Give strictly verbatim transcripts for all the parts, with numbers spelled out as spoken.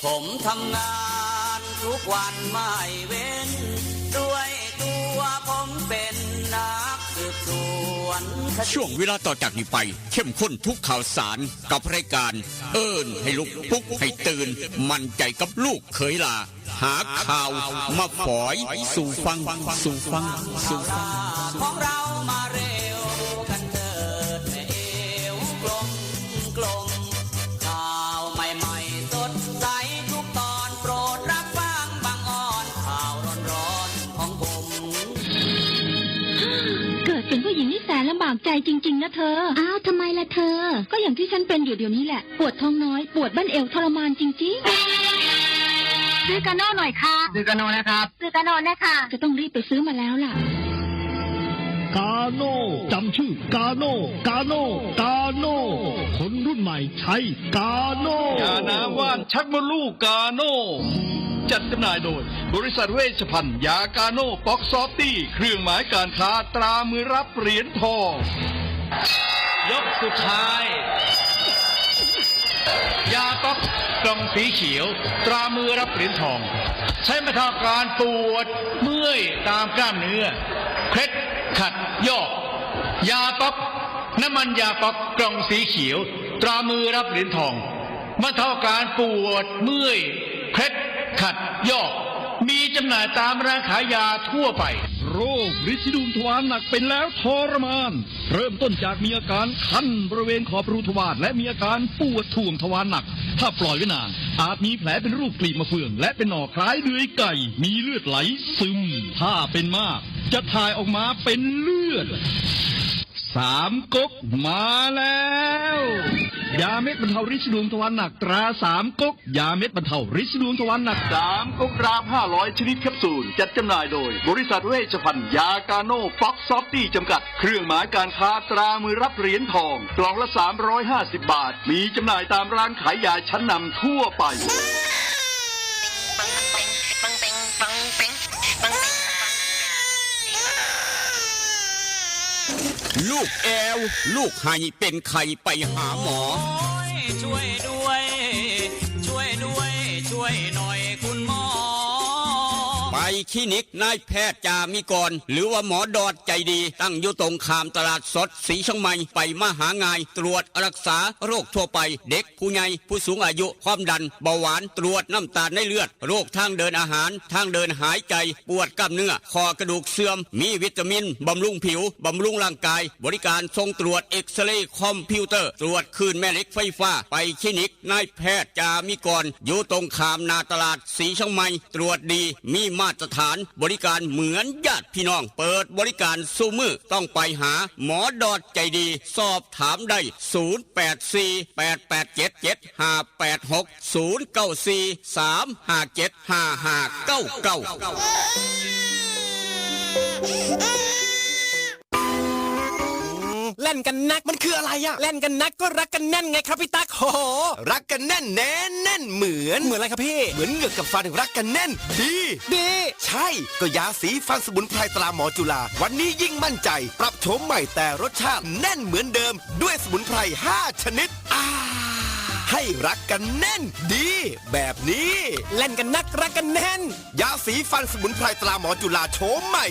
ผมทำงานทุกวันไม่เว้น ด้วยตัวผมเป็นนักสืบสวนคดี ช่วงเวลาต่อจากนี้ไป เข้มข้นทุกข่าวสารกับรายการ เอิ้นให้ลุก ปลุกให้ตื่น มั่นใจกับลูกเขยหล้า หาข่าวมาฝอยสู่ฟัง สู่ฟัง สู่ฟัง ของเรามาเร็วกันเถิดแม่เอวกลมกลม ข่าวใหม่ๆสดใสทุกตอน โปรดรับฟังบางออน ข่าวร้อนๆของผม เกิดเป็นผู้หญิงนี่แสนลำบากใจจริงๆนะเธอ อ้าวทำไมล่ะเธอ ก็อย่างที่ฉันเป็นอยู่เดี๋ยวนี้แหละ ปวดท้องน้อย ปวดบั้นเอวทรมานจริงๆ ซื้อกาโน่หน่อยค่ะ ซื้อกาโน่นะครับ ซื้อกาโน่นะคะ จะต้องรีบไปซื้อมาแล้วล่ะ กาโน่จำชื่อกาโน่ กาโน่ กาโน่ คนรุ่นใหม่ใช้กาโน่ ยาน้ำว่านชักมดลูกกาโน่ จัดจำหน่ายโดย บริษัทเวชภัณฑ์ยากาโน่ป๊อกซอฟตี้ เครื่องหมายการค้าตรามือรับเหรียญทอง ยกสุดท้าย ยาป๊อกกล่องสีเขียว ตรามือรับเหรียญทอง ใช้บรรเทาอาการปวดเมื่อยตามกล้ามเนื้อ เคล็ดขัดยอก ยาป๊อก น้ำมันยาป๊อกกล่องสีเขียว ตรามือรับเหรียญทอง บรรเทาอาการปวดเมื่อย เคล็ดขัดยอก มีจำหน่ายตามร้านขายยาทั่วไป โรคริดสีดวงทวารหนักเป็นแล้วทรมาน เริ่มต้นจากมีอาการคันบริเวณขอบรูทวารและมีอาการปวดถ่วงทวารหนัก ถ้าปล่อยไว้นาน อาจมีแผลเป็นรูปกลีบมะเฟือง และเป็นหนองคล้ายเดือยไก่ มีเลือดไหลซึม ถ้าเป็นมาก จะถ่ายออกมาเป็นเลือด สามก๊กมาแล้ว ยาเม็ดบรรเทาริดสีดวงทวารหนักตราสามก๊ก ยาเม็ดบรรเทาริดสีดวงทวารหนัก สามก๊กดราฟห้าร้อยชนิดแคปซูล จัดจำหน่ายโดย บริษัทเวชภัณฑ์ยากาโน่ป๊อกซอฟตี้จำกัด เครื่องหมายการค้าตรามือรับเหรียญทอง กล่องละสามร้อยห้าสิบบาท มีจำหน่ายตามร้านขายยาชั้นนำทั่วไป ลูกแอว ลูกไห้เป็นไข้ไปหาหมอ ช่วยด้วย ช่วยด้วย ช่วยหน่อยคุณหมอ ไปคลินิกนายแพทย์จามิกร หรือว่าหมอดอดใจดี ตั้งอยู่ตรงข้ามตลาดสดสีเชียงใหม่ ไปมาหาง่าย ตรวจรักษาโรคทั่วไป เด็กผู้ใหญ่ ผู้สูงอายุ ความดัน เบาหวาน ตรวจน้ำตาลในเลือด โรคทางเดินอาหาร ทางเดินหายใจ ปวดกล้ามเนื้อ ข้อกระดูกเสื่อม มีวิตามิน บำรุงผิว บำรุงร่างกาย บริการส่งตรวจเอ็กซเรย์คอมพิวเตอร์ ตรวจคลื่นแม่เหล็กไฟฟ้า ไปคลินิกนายแพทย์จามิกร อยู่ตรงข้ามหน้าตลาดสีเชียงใหม่ ตรวจดี มีมาตรฐาน บริการเหมือนญาติพี่น้อง เปิดบริการซุมื้อ ต้องไปหาหมอดอดใจดี สอบถามได้ ศูนย์แปดสี่ แปดแปดเจ็ด เจ็ดห้าแปดหก ศูนย์เก้าสี่ สามห้าเจ็ด ห้าห้าเก้าเก้า แล่นกันนักมันคืออะไรอะแล่นกันนักก็รักกันแน่นไงครับพี่ตั๊ก โห รักกันแน่นแน่นแน่นเหมือน เหมือนอะไรครับพี่ เหมือนเหงือกกับฟันรักกันแน่น ดี ดี ใช่ ก็ยาสีฟันสมุนไพรตราหมอจุฬา วันนี้ยิ่งมั่นใจ ปรับโฉมใหม่แต่รสชาติแน่นเหมือนเดิม ด้วยสมุนไพรห้าชนิด อ่า ให้รักกันแน่น ดี แบบนี้ แล่นกันนักรักกันแน่น ยาสีฟันสมุนไพรตราหมอจุฬาโฉมใหม่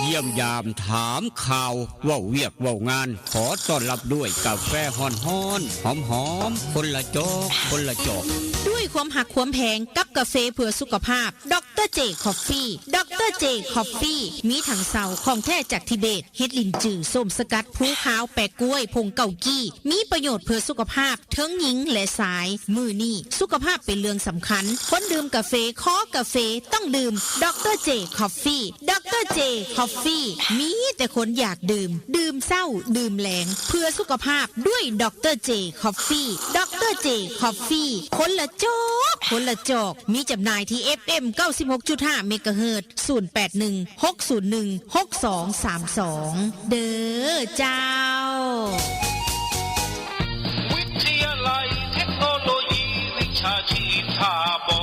เยี่ยมยามถามข่าว เว้าเวียกเว้างาน ขอต้อนรับด้วยกาแฟฮ้อนๆ หอมๆ คนละจอก คนละจอก ด้วยความหักความแพงกับกาแฟเพื่อสุขภาพ ดอกเตอร์เจ คอฟฟี่ ดอกเตอร์เจ คอฟฟี่ มีถังเสาของแท้จากทิเบต เห็ดหลินจือ ส้มสกัด ภูขาว แปะกล้วย ผงเกากี้ มีประโยชน์เพื่อสุขภาพ ทั้งหญิงและชาย มื้อนี้สุขภาพเป็นเรื่องสำคัญ คนดื่มกาแฟ คอกาแฟ ต้องดื่ม ดอกเตอร์เจ คอฟฟี่ ดอกเตอร์เจ คอฟฟี่ มีแต่คนอยากดื่ม ดื่มเช้า ดื่มแลง เพื่อสุขภาพด้วย ดอกเตอร์เจ คอฟฟี่ ดอกเตอร์เจ คอฟฟี่ คนละจอก คนละจอก มีจำหน่ายที่ เอฟเอ็ม เก้าสิบหกจุดห้า เมกะเฮิรตซ์ ศูนย์แปดหนึ่ง หกศูนย์หนึ่ง หกสองสามสอง เด้อเจ้า วิทยาลัยเทคโนโลยีวิชาชีพท่าบ่อ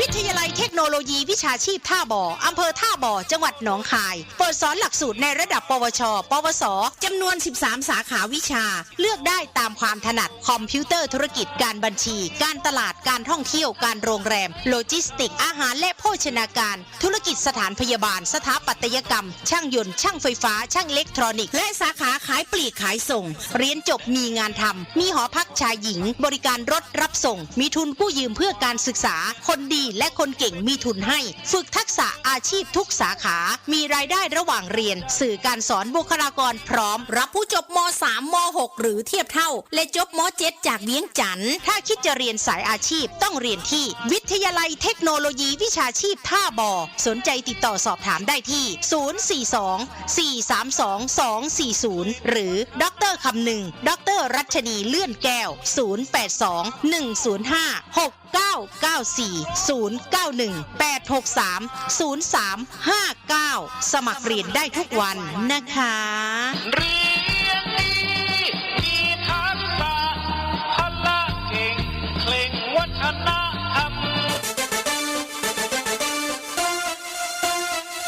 วิทยาลัยเทคโน โลยีวิชาชีพท่าบ่อ อำเภอท่าบ่อ จังหวัดหนองคาย เปิดสอนหลักสูตรในระดับ ปวช ปวส จำนวน สิบสาม สาขาวิชา เลือกได้ตามความถนัด คอมพิวเตอร์ธุรกิจ การบัญชี การตลาด การท่องเที่ยว การโรงแรม โลจิสติกส์ อาหารและโภชนาการ ธุรกิจสถานพยาบาล สถาปัตยกรรม ช่างยนต์ ช่างไฟฟ้า ช่างอิเล็กทรอนิกส์ และสาขาขายปลีกขายส่ง เรียนจบมีงานทำ มีหอพักชายหญิง บริการรถรับส่ง มีทุนกู้ยืมเพื่อการศึกษา คนดีและคนเก่งมีทุนให้ ฝึกทักษะอาชีพทุกสาขา มีรายได้ระหว่างเรียน สื่อการสอนบุคลากรพร้อม รับผู้จบ ม.สาม ม.หก หรือเทียบเท่า และจบ ม.เจ็ด จากเวียงจันทน์ ถ้าคิดจะเรียนสายอาชีพต้องเรียนที่วิทยาลัยเทคโนโลยีวิชาชีพท่าบ่อ สนใจติดต่อสอบถามได้ที่ ศูนย์สี่สอง สี่สามสอง สองสี่ศูนย์ หรือ ดอกเตอร์คำนึง ดอกเตอร์รัชนีเลื่อนแก้ว ศูนย์แปดสอง หนึ่งศูนย์ห้า หกเก้าเก้าสี่ ศูนย์เก้าหนึ่ง แปดหกสาม ศูนย์สามห้าเก้า สมัครเรียนได้ทุกวันนะคะ เรียนดี มีทักษะ พละเก่ง เคร่งวัฒนธรรม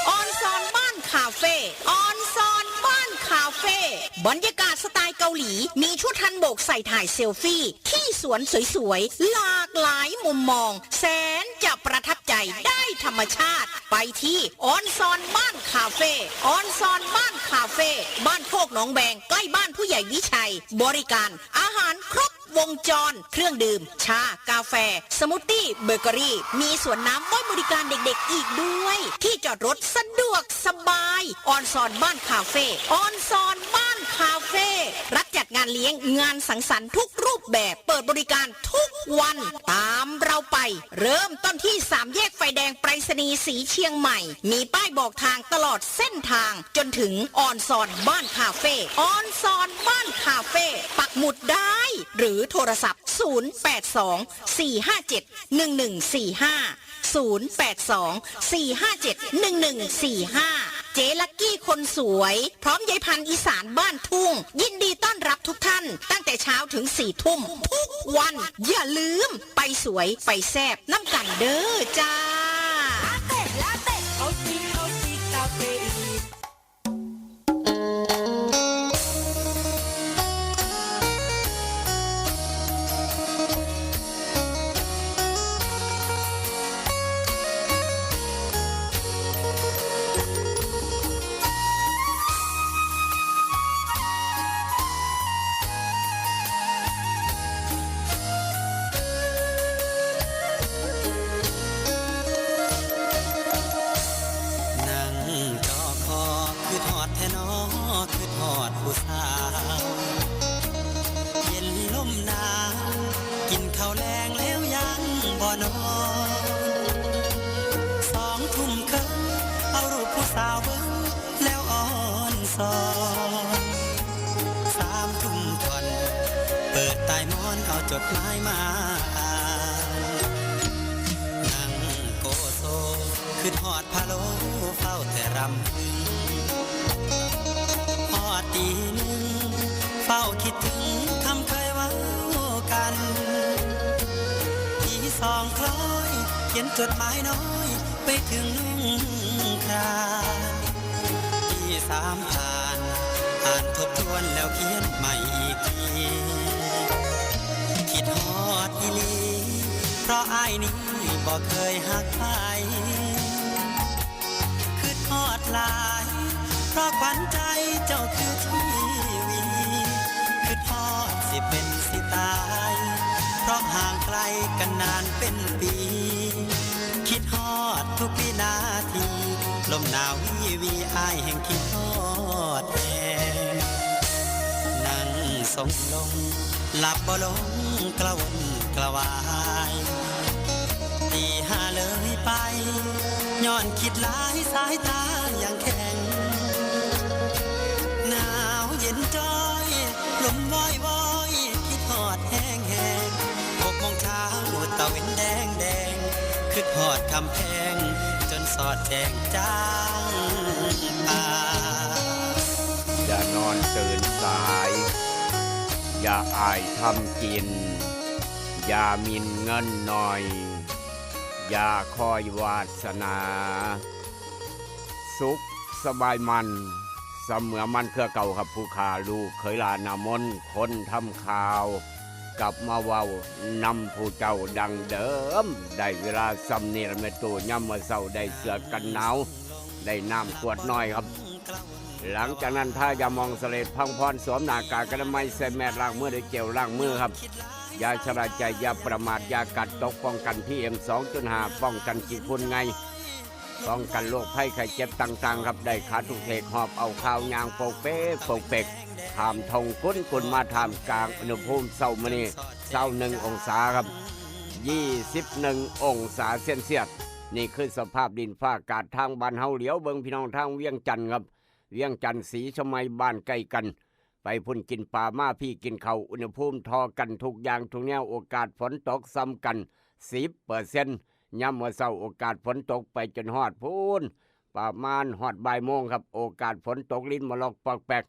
ออนซอนบ้านคาเฟ่ ออนซอนบ้านคาเฟ่ บรรยากาศสไตล์เกาหลี มีชุดฮันบกใส่ถ่ายเซลฟี่ ที่สวนสวยๆ หลากหลายมุมมอง แสนจะประทับใจได้ธรรมชาติ ไปที่ออนซอนบ้านคาเฟ่ ออนซอนบ้านคาเฟ่ บ้านโคกหนองแบง ใกล้บ้านผู้ใหญ่วิชัย บริการอาหารครบวงจร เครื่องดื่ม ชา กาแฟ สมูทตี้ เบเกอรี่ มีสวนน้ำไว้บริการเด็กๆ อีกด้วย ที่จอดรถสะดวกสบาย ออนซอนบ้านคาเฟ่ ออนซอนบ้านคาเฟ่ รับจัดงานเลี้ยง งานสังสรรค์ทุกรูปแบบ เปิดบริการทุกวัน ตามเราไป เริ่มต้นที่สามแยกไฟแดงไปรษณีย์สีเชียงใหม่ มีป้ายบอกทางตลอดเส้นทาง จนถึงออนซอนบ้านคาเฟ่ ออนซอนบ้านคาเฟ่ ปักหมุดได้ หรือโทรศัพท์ ศูนย์แปดสอง สี่ห้าเจ็ด หนึ่งหนึ่งสี่ห้า ศูนย์แปดสอง สี่ห้าเจ็ด หนึ่งหนึ่งสี่ห้า เจ๊ลักกี้คนสวย พร้อมยายพันธุ์อีสานบ้านทุ่ง ยินดีต้อนรับทุกท่าน ตั้งแต่เช้าถึงสี่ทุ่มทุกวัน อย่าลืมไปสวยไปแซ่บนำกันเด้อจ้า ลาเต้ ลาเต้ เขาจีเขาจีกาเฟอีน นั่งจอคอ คิดฮอดแท้น้อ คิดฮอดผู้สาว เย็นลมหนาว กินข้าวแลงแล้วยังบ่นอน สองทุ่มครึ่ง เอารูปผู้สาวเบิ่งแล้วอ่อนซอน สามทุ่มท่อน เปิดใต้หมอนเอาจดหมายมาอ่าน นั่งโกโซ คิดฮอดพะโล้ เฝ้าแต่รำพึง ฮอดตีหนึ่ง เฝ้าคิดถึงคำเคยเว้ากัน ตีสองคล้อย เขียนจดหมายน้อย ไปถึงลุงครา ตีสามผ่าน อ่านทบทวนแล้วเขียนใหม่อีกที คิดฮอดอีหลี เพราะอ้ายนี้บ่เคยฮักใคร คิดฮอดหลาย เพราะขวัญใจเจ้าคือทีวี คิดฮอดสิเป็นสิตาย เพราะห่างไกลกันนานเป็นปี คิดฮอดทุกวินาที ลมหนาววีวี อ้ายแห่งคิดฮอดแฮง นั่งทรงลง หลับบ่ลงกระวนกระวาย ตีห้าเลยไป ย้อนคิดหลายสายตายังแข็ง หนาวเย็นจ้อย ลมวอยวอย คิดฮอดแฮงแฮง หกโมงเช้า ตะเว็นแดงแดง คิดฮอดคำแพง จนสอดแจ้งจางป่า อย่านอนตื่นสาย อย่าอ้ายทำกิน อย่าหมิ่นเงินหน่อย อย่าคอยวาสนา สุขสบายมัน เสมอมันเครือเก่าครับผู้ขาลูกเขยหลานนามน คนทำข่าว กลับมาเว้านำผู้เจ้าดังเดิม ได้เวลาส่ำนี้ละแม่ตู้ ยามมื้อเช้าได้เสื้อกันหนาว ได้น้ำขวดน้อยครับ หลังจากนั้นทายาหม่องเสลดพังพร สวมหน้ากากอนามัย ใส่แมส ล้างมือด้วยเจลล้างมือครับ อย่าชะล่าใจ อย่าประมาท อย่ากาดตก ป้องกัน PM สองจุดห้า ป้องกันขี้ฝุ่นไง ป้องกันโรคภัยไข้เจ็บต่างๆครับ ได้ขาทุกเทก หอบเอาข่าวยางโปกเปกโปกเปก ข้ามทงกุนกุนมาท่ามกลางอุณหภูมิเช้ามื้อนี้ ซาวหนึ่งองศาครับ ยี่สิบเอ็ดองศาเซลเซียส นี่คือสภาพดินฟ้าอากาศทางบ้านเฮา เหลียวเบิ่งพี่น้องทางเวียงจันทน์ครับ เวียงจันทน์ ศรีชมัย บ้านใกล้กัน ไปพุ้นกินปลา มาพี้กินข้าว อุณหภูมิท่อกันทุกอย่างทุกแนว โอกาสฝนตกส่ำกัน สิบเปอร์เซ็นต์ ยามมื้อเช้าโอกาสฝนตกไปจนฮอดพู้น ประมาณฮอดบ่ายโมงครับ โอกาสฝนตกรินมะลอกปอกแปก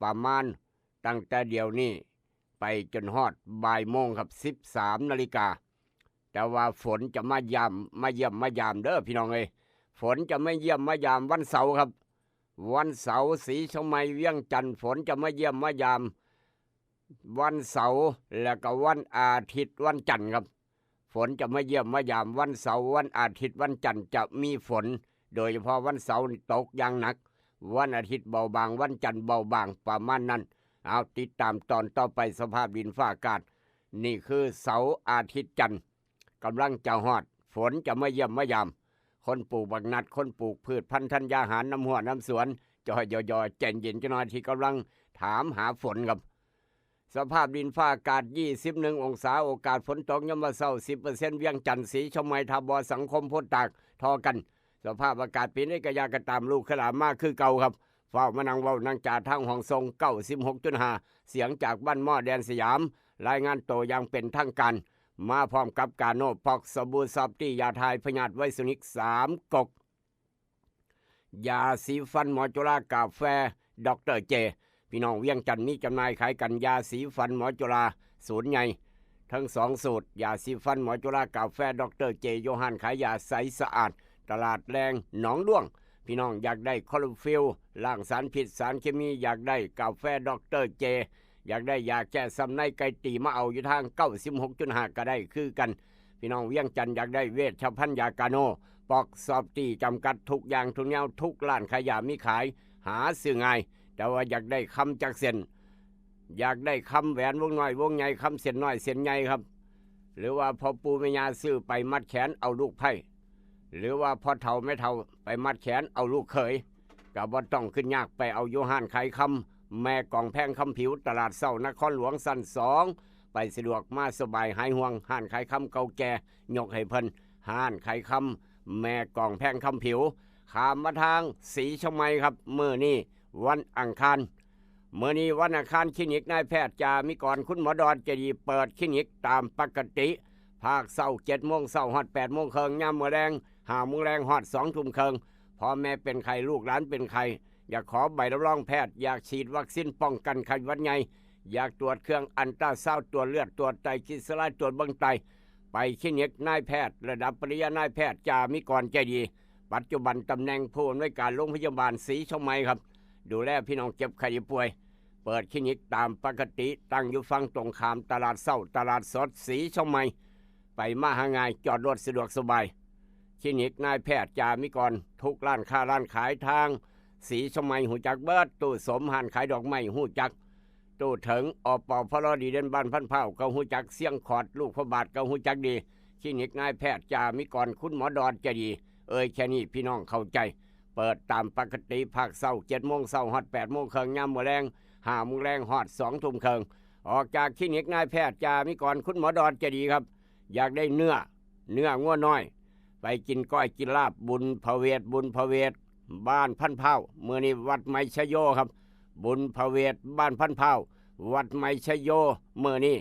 ประมาณตั้งแต่เดี๋ยวนี้ไปจนฮอดบ่ายโมงครับ สิบสามนาฬิกา แต่ว่าฝนจะมาย่ำ มาเยี่ยมมายามเด้อพี่น้องเอ้ย ฝนจะมาเยี่ยมมายามวันเสาร์ครับ วันเสาร์ ศรีชมัย เวียงจันทน์ ฝนจะมาเยี่ยมมายาม วันเสาร์ และก็วันอาทิตย์ วันจันทร์ครับ ฝนจะมาเยี่ยมมายาม วันเสาร์ วันอาทิตย์ วันจันทร์จะมีฝน โดยเฉพาะวันเสาร์นี่ตกอย่างหนัก วันอาทิตย์เบาบาง วันจันทร์เบาบาง ประมาณนั้น เอาติดตามตอนต่อไป สภาพดินฟ้าอากาศ นี่คือเสาร์อาทิตย์จันทร์ กำลังจะฮอด ฝนจะมาเยี่ยมมายาม คนปลูกบักนัด คนปลูกพืชพันธุ์ธัญญาหาร น้ำหัวน้ำสวน จอยยอยๆ ใจเย็นจักหน่อย ที่กำลังถามหาฝนครับ สภาพดินฟ้าอากาศ ยี่สิบเอ็ดองศา โอกาสฝนตกยามมื้อเช้า สิบเปอร์เซ็นต์ เวียงจันทน์ ศรีชมัย ท่าบ่อ สังคม โพธิ์ตาก ท่อกัน สภาพอากาศเป็นใดกะอย่ากะตาม ลูกเขยหลานมาคือเก่าครับ ฟ้าวมานั่งเว้านั่งจาทางห้องส่ง เก้าสิบหกจุดห้า เสียงจากบ้านหม้อแดนสยาม รายงานโตอย่างเป็นทางการ มาพร้อมกับกาโน พอก สบู่ซอฟตี้ ยาถ่ายพยาธิไวรัสนิก สามก๊ก ยาสีฟันหมอจุฬา กาแฟ ด็อกเตอร์เจ พี่น้องเวียงจันทน์ มีจำหน่ายขายกัน ยาสีฟันหมอจุฬา สูตรใหญ่ ทั้งสองสูตร ยาสีฟันหมอจุฬา กาแฟ ด็อกเตอร์เจ อยู่ห้านขายยาใสสะอาด ตลาดแลงหนองด้วง พี่น้องอยากได้คลอโรฟิลล์ ล้างสารพิษสารเคมี อยากได้กาแฟ ด็อกเตอร์เจ อยากได้ยาแก้ช้ำในไก่ตี มาเอาอยู่ทาง เก้าสิบหกจุดห้า ก็ได้คือกัน พี่น้องเวียงจันทน์ อยากได้เวชภัณฑ์ยากาโน ปอก ซอฟตี้ จำกัด ทุกอย่างทุกแนว ทุกร้านขายยามีขาย หาซื้อง่าย แต่ว่าอยากได้คำจักเส้น อยากได้คำแหวนวงน้อย วงใหญ่ คำเส้นน้อยเส้นใหญ่ครับ หรือว่าพ่อปู่แม่ย่าซื้อไปมัดแขนเอาลูกไพร่ หรือว่าพ่อเฒ่าแม่เฒ่าไปมัดแขนเอาลูกเขย ก็บ่ต้องขึ้นยาก ไปเอาอยู่ห้านขายคำ แม่กองแพงคำผิว ตลาดเช้านครหลวงชั้นสอง ไปสะดวกมาสบายหายห่วง ห้านขายคำเก่าแก่ ยกให้เพิ่น ห้านขายคำ แม่กองแพงคำผิว ข้ามมาทางศรีชมัยครับ มื้อนี้วันอังคาร มื้อนี้วันอังคาร คลินิกนายแพทย์จามิกร คุณหมอดอนใจดี เปิดคลินิกตามปกติ ภาคเช้า เจ็ดโมงเช้า ฮอด แปดโมงครึ่ง ยามมื้อแลง ห้าโมงแลง ฮอด สองทุ่มครึ่ง พ่อแม่เป็นไข้ ลูกหลานเป็นไข้ อยากขอใบรับรองแพทย์ อยากฉีดวัคซีนป้องกันไข้หวัดใหญ่ อยากตรวจเครื่องอัลตราซาวด์ ตรวจเลือด ตรวจไตรกลีเซอไรด์ ตรวจเบิ่งไต ไปคลินิกนายแพทย์ ระดับปริญญานายแพทย์จามิกรใจดี ปัจจุบันตำแหน่งผู้อำนวยการโรงพยาบาลศรีชมัยครับ ดูแลพี่น้องเจ็บไข้ได้ป่วย เปิดคลินิกตามปกติ ตั้งอยู่ฝั่งตรงข้ามตลาดเช้า ตลาดสดศรีชมัย ไปมาหาง่าย จอดรถสะดวกสบาย คลินิกนายแพทย์จามิกร ทุกร้านค้าร้านขายทางศรีชมัยฮู้จักเบิด ตู้สม ห้านขายดอกไม้ฮู้จัก ตู้เถิง อปพล ดีเด่น บ้านพันธุ์พร้าวก็ฮู้จัก เสียงขอด ลูกพระบาทก็ฮู้จักดี คลินิกนายแพทย์จามิกร คุณหมอดอนใจดี เอ่ยแค่นี้พี่น้องเข้าใจ เปิดตามปกติ ภาคเช้า เจ็ดโมงเช้า ฮอด แปดโมงครึ่ง ยามมื้อแลง ห้าโมงแลง ฮอด สองทุ่มครึ่ง ออกจากคลินิกนายแพทย์จามิกร คุณหมอดอนใจดีครับ อยากได้เนื้อ เนื้องัวน้อย ไปกินก้อยกินลาบ บุญพระเวท บุญพระเวท บ้านพันธุ์พร้าว มื้อนี้วัดไม้ชโยครับ บุญพระเวท บ้านพันธุ์พร้าว วัดไม้ชโย มื้อนี้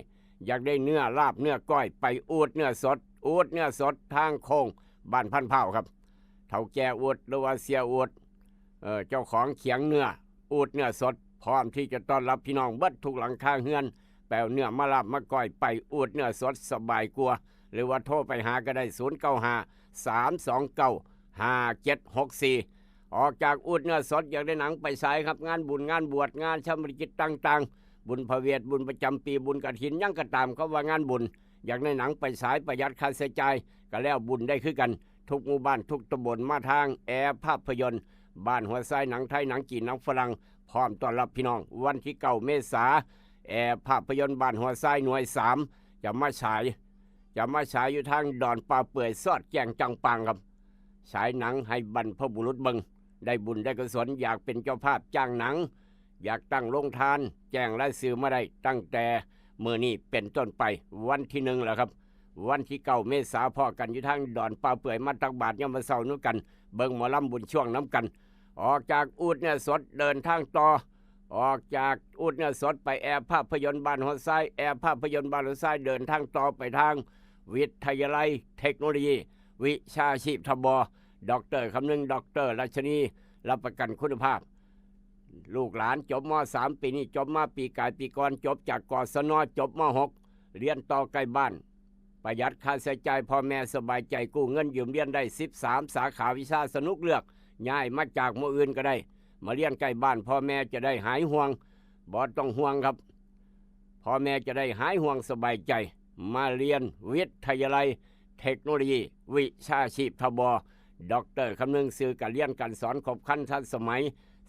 อยากได้เนื้อลาบเนื้อก้อย ไปอูดเนื้อสด อูดเนื้อสดทางโค้งบ้านพันธุ์พร้าวครับ เฒ่าแก่อูด หรือว่าเสียอูด เอ่อ เจ้าของเขียงเนื้อ อูดเนื้อสด พร้อมที่จะต้อนรับพี่น้องเบิดทุกหลังคาเฮือน ไปเอาเนื้อมาลาบมาก้อย ไปอูดเนื้อสดสบายกว่า หรือว่าโทรไปหาก็ได้ ศูนย์เก้าห้า สามสองเก้า ห้าเจ็ดหกสี่ ออกจากอูดเนื้อสดอยากได้หนังไปฉายครับ งานบุญงานบวชงานชาปนกิจต่างๆ บุญพระเวทบุญประจำปีบุญกฐินหยังก็ตาม เขาว่างานบุญ อยากได้หนังไปฉายประหยัดค่าใช้จ่าย ก็แล้วบุญได้คือกัน ทุกหมู่บ้านทุกตำบลมาทางแอร์ภาพยนตร์ บ้านหัวทราย หนังไทยหนังจีนหนังฝรั่ง พร้อมต้อนรับพี่น้อง วันที่เก้าเมษา แอร์ภาพยนตร์บ้านหัวทรายหน่วยสาม จะมาฉาย จะมาฉายอยู่ทางดอนป่าเปื่อยสอดแจ้งจังปังครับ ฉายหนังให้บรรพบุรุษเบิ่ง ได้บุญได้กุศล อยากเป็นเจ้าภาพจ้างหนัง อยากตั้งโรงทาน แจ้งรายชื่อมาได้ตั้งแต่มื้อนี้เป็นต้นไป วันที่หนึ่งแล้วครับ วันที่เก้าเมษาพ้อกันอยู่ทางดอนป่าเปื่อย มาตักบาตรยามมื้อเช้านุกัน เบิ่งหมอลำบุญช่วงน้ำกัน ออกจากอูดเนื้อสดเดินทางต่อ ออกจากอูดเนื้อสดไปแอร์ภาพยนตร์บ้านหัวทราย แอร์ภาพยนตร์บ้านหัวทรายเดินทางต่อไปทางวิทยาลัยเทคโนโลยี วิชาชีพทบ ดอกเตอร์คำนึง ดอกเตอร์รัชนี รับประกันคุณภาพ ลูกหลานจบม.สาม ปีนี้จบมาปีกายปีก่อน จบจากกศน จบ ม.หก เรียนต่อใกล้บ้าน ประหยัดค่าใช้จ่ายพ่อแม่สบายใจ กู้เงินยืมเรียนได้ สิบสาม สาขาวิชา สนุกเลือก ย้ายมาจากหมู่อื่นก็ได้ มาเรียนใกล้บ้านพ่อแม่จะได้หายห่วง บ่ต้องห่วงครับ พ่อแม่จะได้หายห่วงสบายใจ มาเรียนวิทยาลัยเทคโนโลยี วิชาชีพทบ ดอกเตอร์คำนึง สื่อการเรียนการสอนครบครันทันสมัย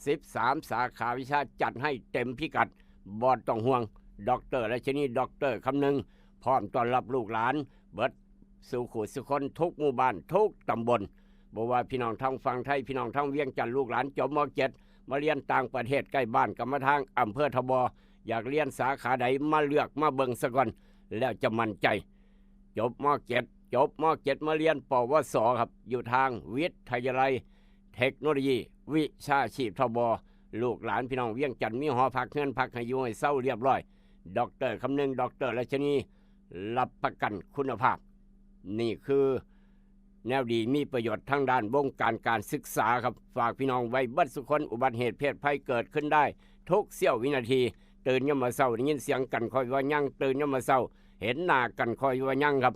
สิบสาม สาขาวิชาจัดให้เต็มพิกัด บ่ต้องห่วง ดอกเตอร์รัชนี ดอกเตอร์คำนึง พร้อมต้อนรับลูกหลาน เบิดสู่คู่สู่คนทุกหมู่บ้านทุกตำบล บ่ว่าพี่น้องทางฝั่งไทย พี่น้องทางเวียงจันทน์ ลูกหลานจบ ม.เจ็ด มาเรียนต่างประเทศใกล้บ้านก็มาทางอำเภอทบ อยากเรียนสาขาใดมาเลือกมาเบิ่งซะก่อน แล้วจะมั่นใจ จบ ม.เจ็ด จบ ม.เจ็ด มาเรียน ปวส ครับ อยู่ทางวิทยาลัยเทคโนโลยี วิชาชีพทบ ลูกหลานพี่น้องเวียงจันทน์มีหอพักเฮือนพักให้อยู่ให้เซาเรียบร้อย ดอกเตอร์คำนึง ดอกเตอร์รัชนี รับประกันคุณภาพ นี่คือแนวดีมีประโยชน์ทางด้านวงการการศึกษาครับ ฝากพี่น้องไว้เบิดสุคน อุบัติเหตุเพศภัยเกิดขึ้นได้ทุกเสี้ยววินาที ตื่นยามมื้อเช้าได้ยินเสียงกันค่อยว่ายัง ตื่นยามมื้อเช้าเห็นหน้ากันค่อยว่ายังครับ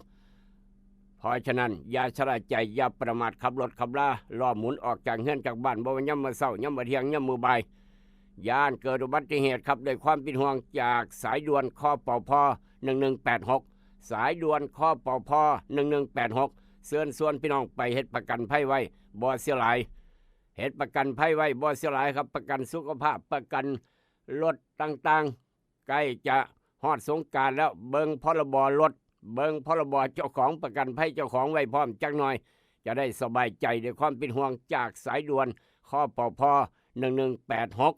เพราะฉะนั้นอย่าชะล่าใจ อย่าประมาทขับรถขับลา ล้อหมุนออกจากเฮือนจากบ้าน บ่ว่ายามมื้อเช้ายามมื้อเที่ยงยามมื้อบ่าย ย้านเกิดอุบัติเหตุครับ ด้วยความเป็นห่วงจากสายด่วน คปพ หนึ่งหนึ่งแปดหก สายด่วน คปพ หนึ่งหนึ่งแปดหก เชิญชวนพี่น้องไปเฮ็ดประกันภัยไว้ บ่เสียหลาย เฮ็ดประกันภัยไว้ บ่เสียหลายครับ ประกันสุขภาพ ประกันรถต่างๆ ใกล้จะฮอดสงกรานต์แล้ว เบิ่งพรบรถ เบิ่งพรบเจ้าของ ประกันภัยเจ้าของไว้พร้อมจักหน่อย จะได้สบายใจ ด้วยความเป็นห่วงจากสายด่วน คปพ หนึ่งหนึ่งแปดหก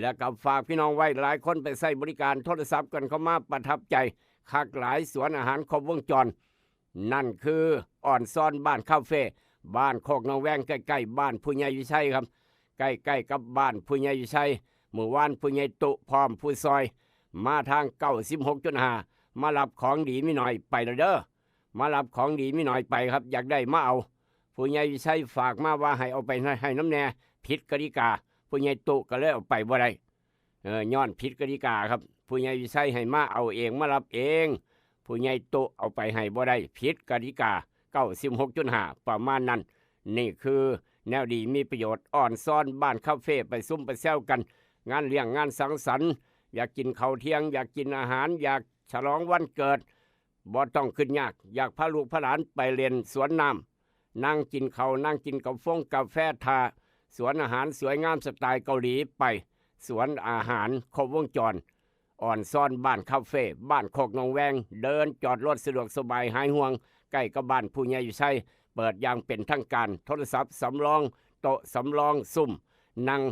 และก็ฝากพี่น้องไว้ หลายคนไปใช้บริการโทรศัพท์กันเข้ามา ประทับใจคักหลาย สวนอาหารครบวงจร นั่นคืออ่อนซ่อนบ้านคาเฟ่ บ้านโคกหนองแวง ใกล้ๆบ้านผู้ใหญ่วิชัยครับ ใกล้ๆกับบ้านผู้ใหญ่วิชัย มื้อวานผู้ใหญ่ตุพร้อมผู้ซอย มาทาง เก้าสิบหกจุดห้า มารับของดีมีหน่อยไปแล้วเด้อ มารับของดีมีหน่อยไปครับ อยากได้มาเอา ผู้ใหญ่วิชัยฝากมาว่าให้เอาไปให้นำแหน่ ผิดกติกา ผู้ใหญ่ตุก็เลยเอาไปบ่ได้ เออ ย้อนผิดกติกาครับ ผู้ใหญ่วิชัยให้มาเอาเอง มารับเอง ผู้ใหญ่ตุเอาไปให้บ่ได้ ผิดกติกา เก้าสิบหกจุดห้า ประมาณนั้น นี่คือแนวดีมีประโยชน์ อ่อนซ่อนบ้านคาเฟ่ ไปซุ่มไปแซวกัน งานเลี้ยงงานสังสรรค์ อยากกินข้าวเที่ยง อยากกินอาหาร อยากฉลองวันเกิด บ่ต้องคิดยาก อยากพาลูกพาหลานไปเล่นสวนน้ำ นั่งกินข้าว นั่งกินกาฟงกาแฟท่า สวนอาหารสวยงามสไตล์เกาหลี ไปสวนอาหารครบวงจร อ่อนซ่อนบ้านคาเฟ่ บ้านโคกหนองแวง เดินจอดรถสะดวกสบายหายห่วง ใกล้กับบ้านผู้ใหญ่วิชัย เปิดอย่างเป็นทางการ โทรศัพท์สำรอง โต๊ะสำรอง ซุ่มนั่ง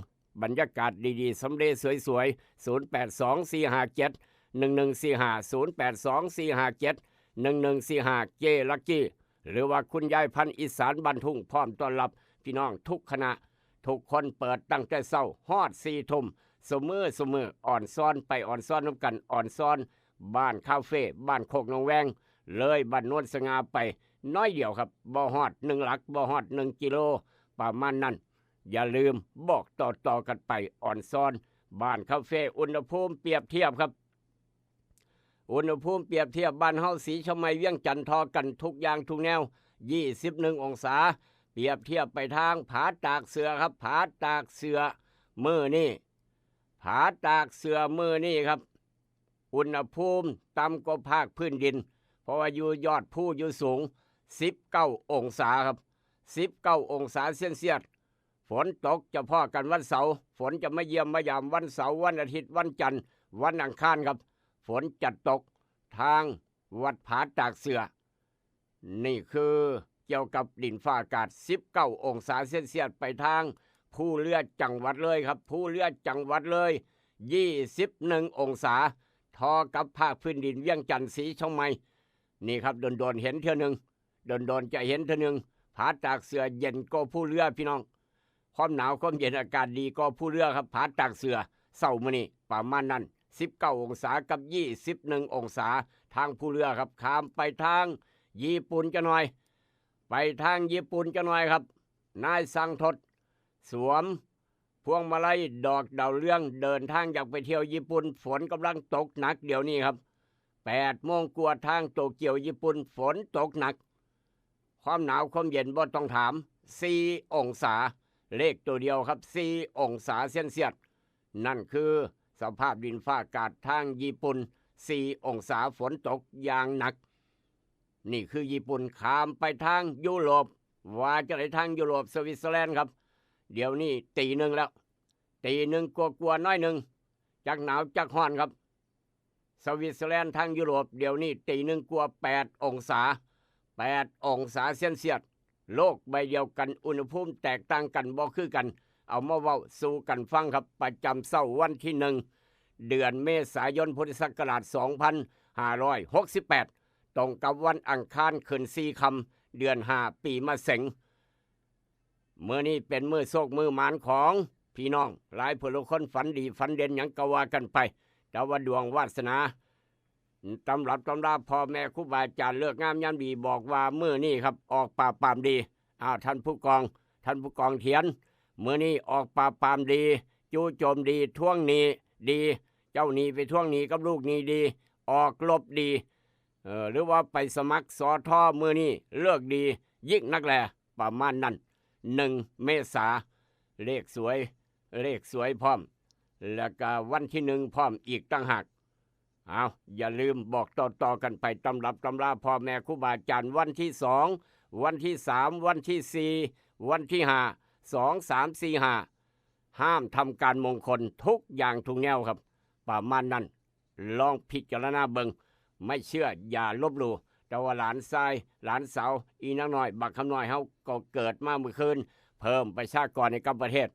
บรรยากาศดีๆ สำเลสวยๆ ศูนย์แปดสอง สี่ห้าเจ็ด หนึ่งหนึ่งสี่ห้า ศูนย์แปดสอง สี่ห้าเจ็ด หนึ่งหนึ่งสี่ห้า เจ๊ลักกี้ หรือว่าคุณยายพันธุ์อีสานบ้านทุ่ง พร้อมต้อนรับพี่น้องทุกคณะ ทุกคน เปิดตั้งแต่เช้าฮอดสี่ทุ่ม ซุมื้อซุมื้อ อ่อนซ่อนไปอ่อนซ่อนนำกัน อ่อนซ่อนบ้านคาเฟ่ บ้านโคกหนองแวง เลยบ้านโนนสง่าไปน้อยเดียวครับ บ่ฮอดหนึ่งหลัก บ่ฮอดหนึ่งกิโล ประมาณนั้น อย่าลืมบอกต่อๆกันไป อ่อนซ่อนบ้านคาเฟ่ อุณหภูมิเปรียบเทียบครับ อุณหภูมิเปรียบเทียบบ้านเฮา สีเชียงใหม่ เวียงจันทน์ เท่ากันทุกอย่างทุกแนว ยี่สิบเอ็ดองศา เปรียบเทียบไปทางผาตากเสือครับ ผาตากเสือมื้อนี้ ผาตากเสือมื้อนี้ครับ อุณหภูมิต่ำกว่าภาคพื้นดิน เพราะว่าอยู่ยอดภูอยู่สูง สิบเก้าองศาครับ สิบเก้าองศาเซลเซียส ฝนตกจะพ้อกันวันเสาร์ ฝนจะมาเยี่ยมมายามวันเสาร์ วันอาทิตย์ วันจันทร์ วันอังคารครับ ฝนจะตกทางวัดผาตากเสือ นี่คือเกี่ยวกับดินฟ้าอากาศ สิบเก้าองศาเซลเซียส ไปทางภูเรือจังหวัดเลยครับ ภูเรือจังหวัดเลย ยี่สิบเอ็ดองศา เท่ากับภาคพื้นดินเวียงจันทน์ สีเชียงใหม่ นี่ครับ โดนๆเห็นเทื่อหนึ่ง โดนๆจะเห็นเทื่อหนึ่ง ผาตากเสือเย็นกว่าภูเรือพี่น้อง ความหนาวความเย็นอากาศดีกว่าภูเรือครับ ผาตากเสือเช้ามื้อนี้ประมาณนั้น สิบเก้าองศากับ ยี่สิบเอ็ดองศา ทางภูเรือครับ ข้ามไปทางญี่ปุ่นจะหน่อย ไปทางญี่ปุ่นจะหน่อยครับ นายสังทด สวมพวงมาลัยดอกดาวเรือง เดินทางอยากไปเที่ยวญี่ปุ่น ฝนกำลังตกหนักเดี๋ยวนี้ครับ แปดโมงกว่า ทางโตเกียว ญี่ปุ่น ฝนตกหนัก ความหนาวความเย็นบ่ต้องถาม สี่องศา เลขตัวเดียวครับ สี่องศาเซลเซียส นั่นคือสภาพดินฟ้าอากาศทางญี่ปุ่น สี่องศา ฝนตกอย่างหนัก นี่คือญี่ปุ่น ข้ามไปทางยุโรป ว่าจะได้ทางยุโรป สวิตเซอร์แลนด์ครับ เดี๋ยวนี้ตีหนึ่งแล้ว ตีหนึ่งกลัวๆน้อยหนึ่ง จักหนาวจักฮ้อนครับ สวิตเซอร์แลนด์ทางยุโรป เดี๋ยวนี้ตีหนึ่งกลัว แปดองศา แปดองศาเซลเซียส โลกใบเดียวกัน อุณหภูมิแตกต่างกันบ่คือกัน เอามาเว้าสู่กันฟังครับ ประจำเช้าวันที่หนึ่ง เดือนเมษายน พุทธศักราช สองพันห้าร้อยหกสิบแปด ตรงกับวันอังคารขึ้นสี่ค่ำ เดือนห้า ปีมะเสง มื้อนี้เป็นมื้อโชคมื้อหมานของพี่น้อง หลายผู้หลายคนฝันดีฝันเด่นหยังก็ว่ากันไป แต่ว่าดวงวาสนา ตำรับตำราพ่อแม่ครูบาอาจารย์เลิกงามยามดีบอกว่ามื้อนี้ครับ ออกปราบปรามดี อ้าว ท่านผู้กอง ท่านผู้กองเทียน มื้อนี้ออกปราบปรามดี จู่โจมดี ทวงหนี้ดี เจ้าหนี้ไปทวงหนี้กับลูกหนี้ดี ออกรบดี เออ หรือว่าไปสมัคร สอทอ มื้อนี้เลิกดียิ่งนักแล ประมาณนั้น หนึ่งเมษา เลขสวย เลขสวยพร้อม แล้วก็วันที่หนึ่งพร้อมอีกต่างหาก เอา อย่าลืมบอกต่อๆกันไป ตำรับตำราพ่อแม่ครูบาอาจารย์ วันที่สอง วันที่สาม วันที่สี่ วันที่ห้า สอง สาม สี่ ห้า ห้ามทำการมงคลทุกอย่างทุกแนวครับ ประมาณนั้น ลองพิจารณาเบิ่ง ไม่เชื่ออย่าลบหลู่ แต่ว่าหลานชาย หลานสาว อีนางน้อย บักคำน้อยเฮาก็เกิดมามื้อคืน เพิ่มประชากรให้กับประเทศ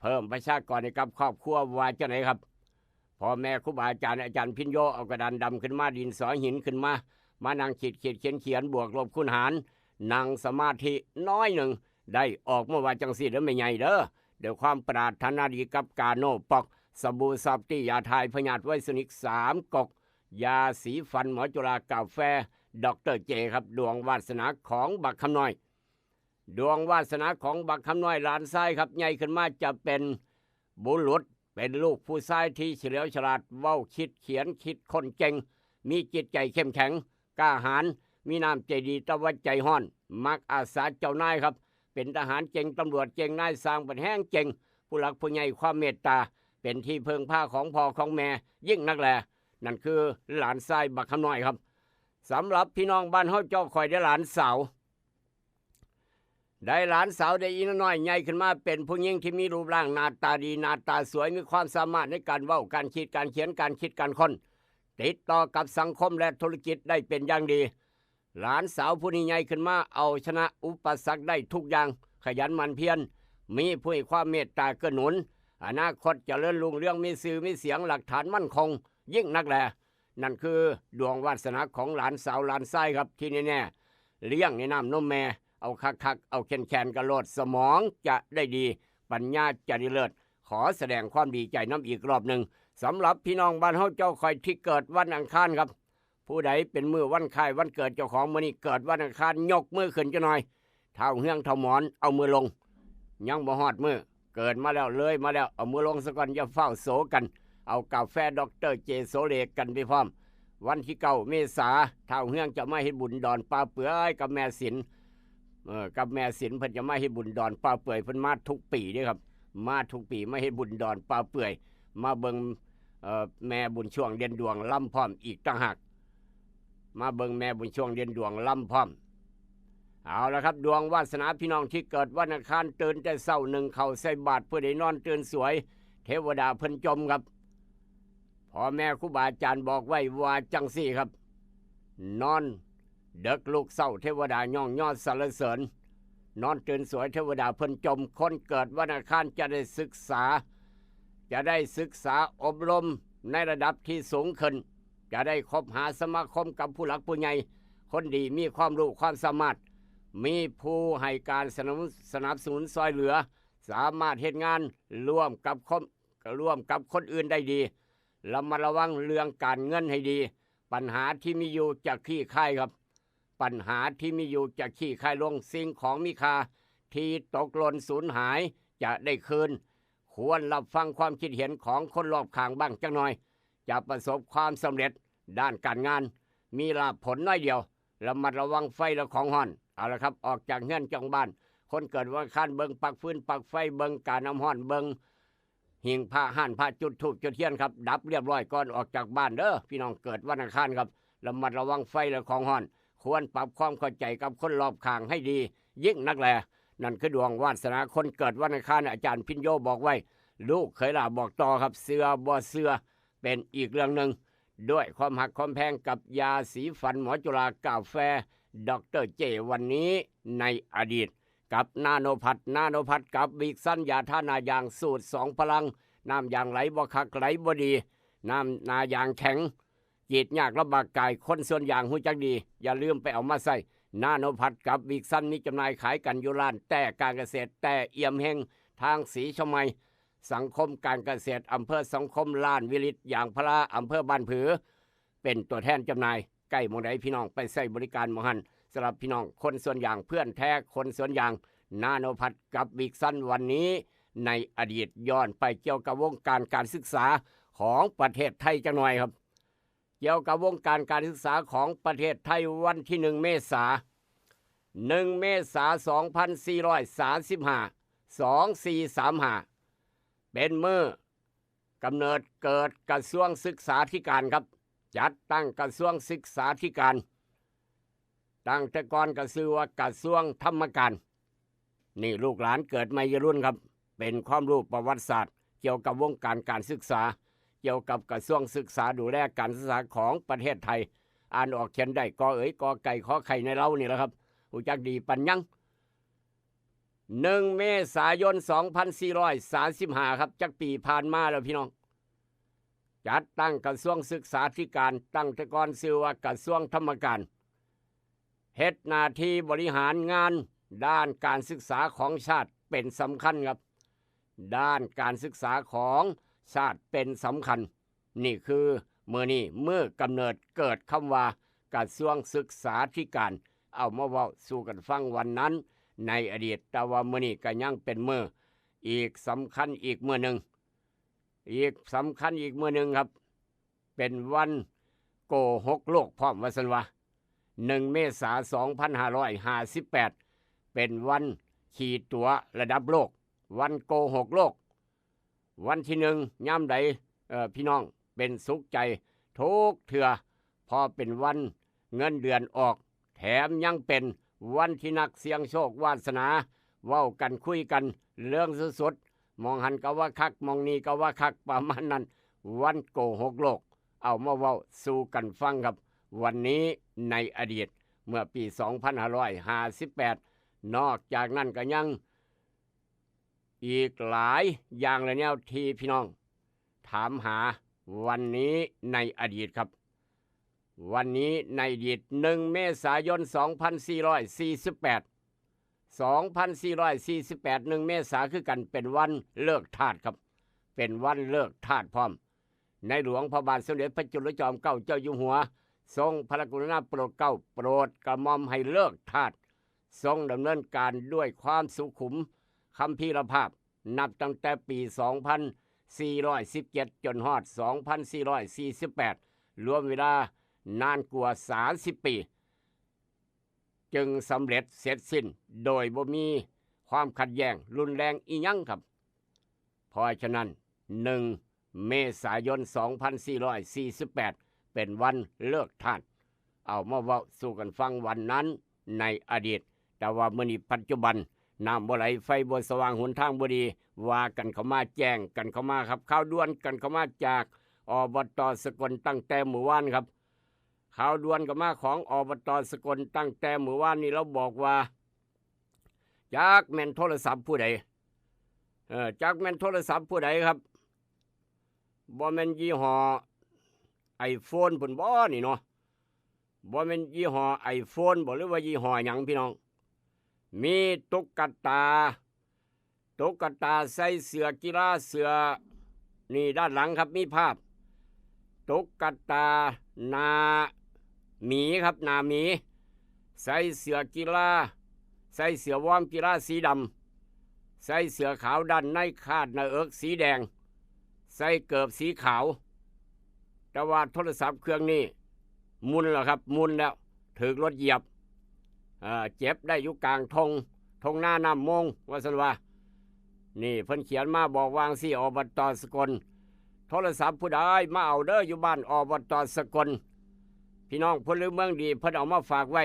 เพิ่มประชากรให้กับครอบครัว ว่าจังไดครับ พ่อแม่ครูบาอาจารย์ อาจารย์พิญโย เอากระดานดำขึ้นมา ดินสอหินขึ้นมา มานั่งขีดขีดเขียนเขียน บวกลบคูณหาร นั่งสมาธิน้อยหนึ่ง ได้ออกมาว่าจังซี่เด้อแม่ใหญ่เด้อ ด้วยความปรารถนาดีกับกาโนปอก สบู่ซอฟตี้ ยาถ่ายพยาธิไวสนิกสามก๊อก ยาสีฟันหมอจุฬา กาแฟด็อกเตอร์เจครับ ดวงวาสนาของบักคำน้อย ดวงวาสนาของบักคำน้อย หลานชายครับ ใหญ่ขึ้นมาจะเป็นบุรุษ เป็นลูกผู้ชายที่เฉลียวฉลาด เว้าคิดเขียนคิดค้นเก่ง มีจิตใจเข้มแข็ง กล้าหาญ มีน้ำใจดี แต่ว่าใจฮ้อน มักอาสาเจ้านายครับ เป็นทหารเก่ง ตำรวจเก่ง นายซ่างเป็นแฮงเก่ง ผู้หลักผู้ใหญ่ความเมตตา เป็นที่พึ่งพาของพ่อของแม่ยิ่งนักแล นั่นคือหลานชายบักคำน้อยครับ สำหรับพี่น้องบ้านเฮาเจ้า ข่อยได้หลานสาว ได้หลานสาว ได้อีน้อยใหญ่ขึ้นมาเป็นผู้หญิงที่มีรูปร่างหน้าตาดี หน้าตาสวย มีความสามารถในการเว้า การคิด การเขียน การคิด การค้น ติดต่อกับสังคมและธุรกิจได้เป็นอย่างดี หลานสาวผู้นี้ใหญ่ขึ้นมาเอาชนะอุปสรรคได้ทุกอย่าง ขยันหมั่นเพียร มีผู้ให้ความเมตตาเกื้อหนุน อนาคตเจริญรุ่งเรือง มีชื่อมีเสียง หลักฐานมั่นคงยิ่งนักแล นั่นคือดวงวาสนาของหลานสาวหลานชายครับ ที่แน่ๆ เลี้ยงในน้ำนมแม่ เอาคักๆ เอาแค้นๆ กะโลด สมองจะได้ดี ปัญญาจะได้เลิศ ขอแสดงความดีใจนำอีกรอบหนึ่ง สำหรับพี่น้องบ้านเฮาเจ้า ข่อยที่เกิดวันอังคารครับ ผู้ใดเป็นมื้อวันคล้ายวันเกิดเจ้าของ มื้อนี้เกิดวันอังคาร ยกมือขึ้นจักหน่อย เฒ่าเฮืองเฒ่าหมอน เอามือลง ยังบ่ฮอดมื้อ เกิดมาแล้ว เลยมาแล้ว เอามือลงซะก่อน อย่าฟ้าวโสกัน เอากาแฟด็อกเตอร์เจโสเลกันไปพร้อม วันที่เก้าเมษา ท้าวเฮืองจะมาเฮ็ดบุญดอนป่าเปื่อยกับแม่สิน เอ่อ กับแม่สินเพิ่นจะมาเฮ็ดบุญดอนป่าเปื่อย เพิ่นมาทุกปีเด้ครับ มาทุกปีมาเฮ็ดบุญดอนป่าเปื่อย มาเบิ่ง เอ่อ แม่บุญช่วงเด่นดวงลำพร้อมอีกต่างหาก มาเบิ่งแม่บุญช่วงเด่นดวงลำพร้อม เอาละครับ ดวงวาสนาพี่น้องที่เกิดวันอังคาร ตื่นแต่เช้านึ่งข้าวใส่บาตรเพื่อได้นอนตื่นสวย เทวดาเพิ่นจมครับ พ่อแม่ครูบาอาจารย์บอกไว้ว่าจังซี่ครับ นอนเดิกลุกเช้าเทวดาย่องยอสรรเสริญ นอนตื่นสวยเทวดาเพิ่นจม คนเกิดวันอังคารจะได้ศึกษา จะได้ศึกษาอบรมในระดับที่สูงขึ้น จะได้คบหาสมาคมกับผู้หลักผู้ใหญ่ คนดีมีความรู้ความสามารถ มีผู้ให้การสนับสนุนสนับสนุนซอยเหลือ สามารถเฮ็ดงานร่วมกับคนร่วมกับคนอื่นได้ดี ระมัดระวังเรื่องการเงินให้ดี ปัญหาที่มีอยู่จะคลี่คลายครับ ปัญหาที่มีอยู่จะคลี่คลายลง สิ่งของมีค่าที่ตกหล่นสูญหายจะได้คืน ควรรับฟังความคิดเห็นของคนรอบข้างบ้างจักหน่อย จะประสบความสำเร็จด้านการงาน มีลาภผลน้อยเดียว ระมัดระวังไฟและของฮ้อน เอาละครับ ออกจากเฮือนจากบ้าน คนเกิดวันอังคารเบิ่งปลั๊กฟืนปลั๊กไฟ เบิ่งกาน้ำฮ้อน เบิ่งหิ้งพระฮ้านพระ จุดธูปจุดเทียนครับ ดับเรียบร้อยก่อนออกจากบ้านเด้อ พี่น้องเกิดวันอังคารครับ ระมัดระวังไฟและของฮ้อน ควรปรับความเข้าใจกับคนรอบข้างให้ดี ยิ่งนักแล นั่นคือดวงวาสนาคนเกิดวันอังคาร อาจารย์พิญโยบอกไว้ ลูกเขยหล่าบอกต่อครับ เชื่อบ่เชื่อเป็นอีกเรื่องหนึ่ง ด้วยความฮักความแพงกับยาสีฟันหมอจุฬากาแฟ ดอกเตอร์เจ วันนี้ในอดีต กับนาโนพัท นาโนพัทกับวิกซัน ยาทาหน้ายางสูตรสองพลัง น้ำยางไหลบ่คักไหลบ่ดี น้ำหน้ายางแข็ง กรีดยากลำบากกาย คนสวนยางฮู้จักดี อย่าลืมไปเอามาใส่ นาโนพัทกับวิกซัน มีจำหน่ายขายกันอยู่ร้านแต่การเกษตร แต่เอี่ยมเฮง ทางศรีชมัย สังคมการเกษตร อำเภอสังคม ร้านวิริตยางพารา อำเภอบ้านผือ เป็นตัวแทนจำหน่าย ใกล้หม่องใดพี่น้องไปใช้บริการหม่องหั้น สำหรับพี่น้องคนสวนยาง เพื่อนแท้คนสวนยาง นาโนพัทกับวิกซัน วันนี้ในอดีต ย้อนไปเกี่ยวกับวงการการศึกษาของประเทศไทยจักหน่อยครับ เกี่ยวกับวงการการศึกษาของประเทศไทย วันที่หนึ่งเมษา หนึ่งเมษา สองพันสี่ร้อยสามสิบห้า สองสี่สามห้า เป็นมื้อกำเนิดเกิดกระทรวงศึกษาธิการครับ จัดตั้งกระทรวงศึกษาธิการ ตั้งแต่ก่อนก็ชื่อว่ากระทรวงธรรมการ นี่ลูกหลานเกิดใหม่วัยรุ่นครับ เป็นความรู้ประวัติศาสตร์ เกี่ยวกับวงการการศึกษา เกี่ยวกับกระทรวงศึกษาดูแลการศึกษาของประเทศไทย อ่านออกเขียนได้ กอเอ๋ย กอไก่ ขอไข่ ในเล้านี่แหละครับ ฮู้จักดีปัญญัง หนึ่งเมษายน สองพันสี่ร้อยสามสิบห้า ครับ จักปีผ่านมาแล้วพี่น้อง จัดตั้งกระทรวงศึกษาธิการ ตั้งแต่ก่อนชื่อว่ากระทรวงธรรมการ เฮ็ดหน้าที่บริหารงานด้านการศึกษาของชาติเป็นสำคัญครับ ด้านการศึกษาของชาติเป็นสำคัญ นี่คือมื้อนี้มื้อกำเนิดเกิดคำว่ากระทรวงศึกษาธิการ เอามาเว้าสู่กันฟังวันนั้นในอดีต แต่ว่ามื้อนี้ก็ยังเป็นมื้ออีกสำคัญอีกมื้อหนึ่ง อีกสำคัญอีกมื้อหนึ่งครับ เป็นวันโกหกโลกพร้อมว่าซั่นวะ หนึ่งเมษา สองพันห้าร้อยห้าสิบแปด เป็นวันขี้ตั๋วระดับโลก วันโกหกโลก วันที่หนึ่งยามใด เอ่อ พี่น้องเป็นสุขใจทุกเทื่อ เพราะเป็นวันเงินเดือนออก แถมยังเป็นวันที่นักเสี่ยงโชควาสนา เว้ากันคุยกันเรื่องสุดๆ หม่องหั้นก็ว่าคัก หม่องนี้ก็ว่าคัก ประมาณนั้น วันโกหกโลก เอามาเว้าสู่กันฟังครับ วันนี้ในอดีต เมื่อปี สองพันห้าร้อยห้าสิบแปด นอกจากนั้นก็ยังอีกหลายอย่างและแนวที่พี่น้องถามหา วันนี้ในอดีตครับ วันนี้ในอดีต หนึ่งเมษายน สองพันสี่ร้อยสี่สิบแปด สองพันสี่ร้อยสี่สิบแปด หนึ่งเมษาคือกัน เป็นวันเลิกทาสครับ เป็นวันเลิกทาสพร้อม ในหลวงพระบาทสมเด็จพระจุลจอมเกล้าเจ้าอยู่หัว ทรงพระกรุณาโปรดเกล้าโปรดกระหม่อมให้เลิกทาส ทรงดำเนินการด้วยความสุขุมคัมภีรภาพ นับตั้งแต่ปี สองพันสี่ร้อยสิบเจ็ด จนฮอด สองพันสี่ร้อยสี่สิบแปด รวมเวลา นานกว่าสามสิบปี จึงสำเร็จเสร็จสิ้นโดยบ่มีความขัดแย้งรุนแรงอีหยังครับ เพราะฉะนั้น หนึ่ง เมษายน สองพันสี่ร้อยสี่สิบแปด เป็นวันเลิกทาส เอามาเว้าสู่กันฟังวันนั้นในอดีต แต่ว่ามื้อนี้ปัจจุบัน น้ำบ่ไหล ไฟบ่สว่าง หนทางบ่ดี ว่ากันเข้ามา แจ้งกันเข้ามาครับ ข่าวด่วนกันเข้ามาจาก อบต.สกล ตั้งแต่มื้อวานครับ ข่าวด่วนก็มาของ อบต.สกล ตั้งแต่มื้อวานนี้ ลาวบอกว่า จักแม่นโทรศัพท์ผู้ใด เออ จักแม่นโทรศัพท์ผู้ใดครับ บ่แม่นยี่ห้อ iPhone พุ้นบ่นี่เนาะ บ่แม่นยี่ห้อ iPhone บ่ หรือว่ายี่ห้อหยังพี่น้อง มีตุ๊กตา ตุ๊กตาใส่เสื้อกีฬา เสื้อ นี่ด้านหลังครับ มีภาพ ตุ๊กตาหน้าหมีครับ หน้าหมี ใส่เสื้อกีฬา ใส่เสื้อวอร์มกีฬาสีดำ ใส่เสื้อขาว ด้านในคาดหน้าอกสีแดง ใส่เกิบสีขาว แต่ว่าโทรศัพท์เครื่องนี้หมุนแล้วครับ หมุนแล้ว ถืกรถเหยียบ เอ่อ เจ็บได้อยู่กลางทง ทงนาน้ำมง ว่าซั่นว่า นี่เพิ่นเขียนมาบอกวางสิ อบต.สกล โทรศัพท์ผู้ใดมาเอาเด้อ อยู่บ้าน อบต.สกล พี่น้องพลเมืองดีเพิ่นเอามาฝากไว้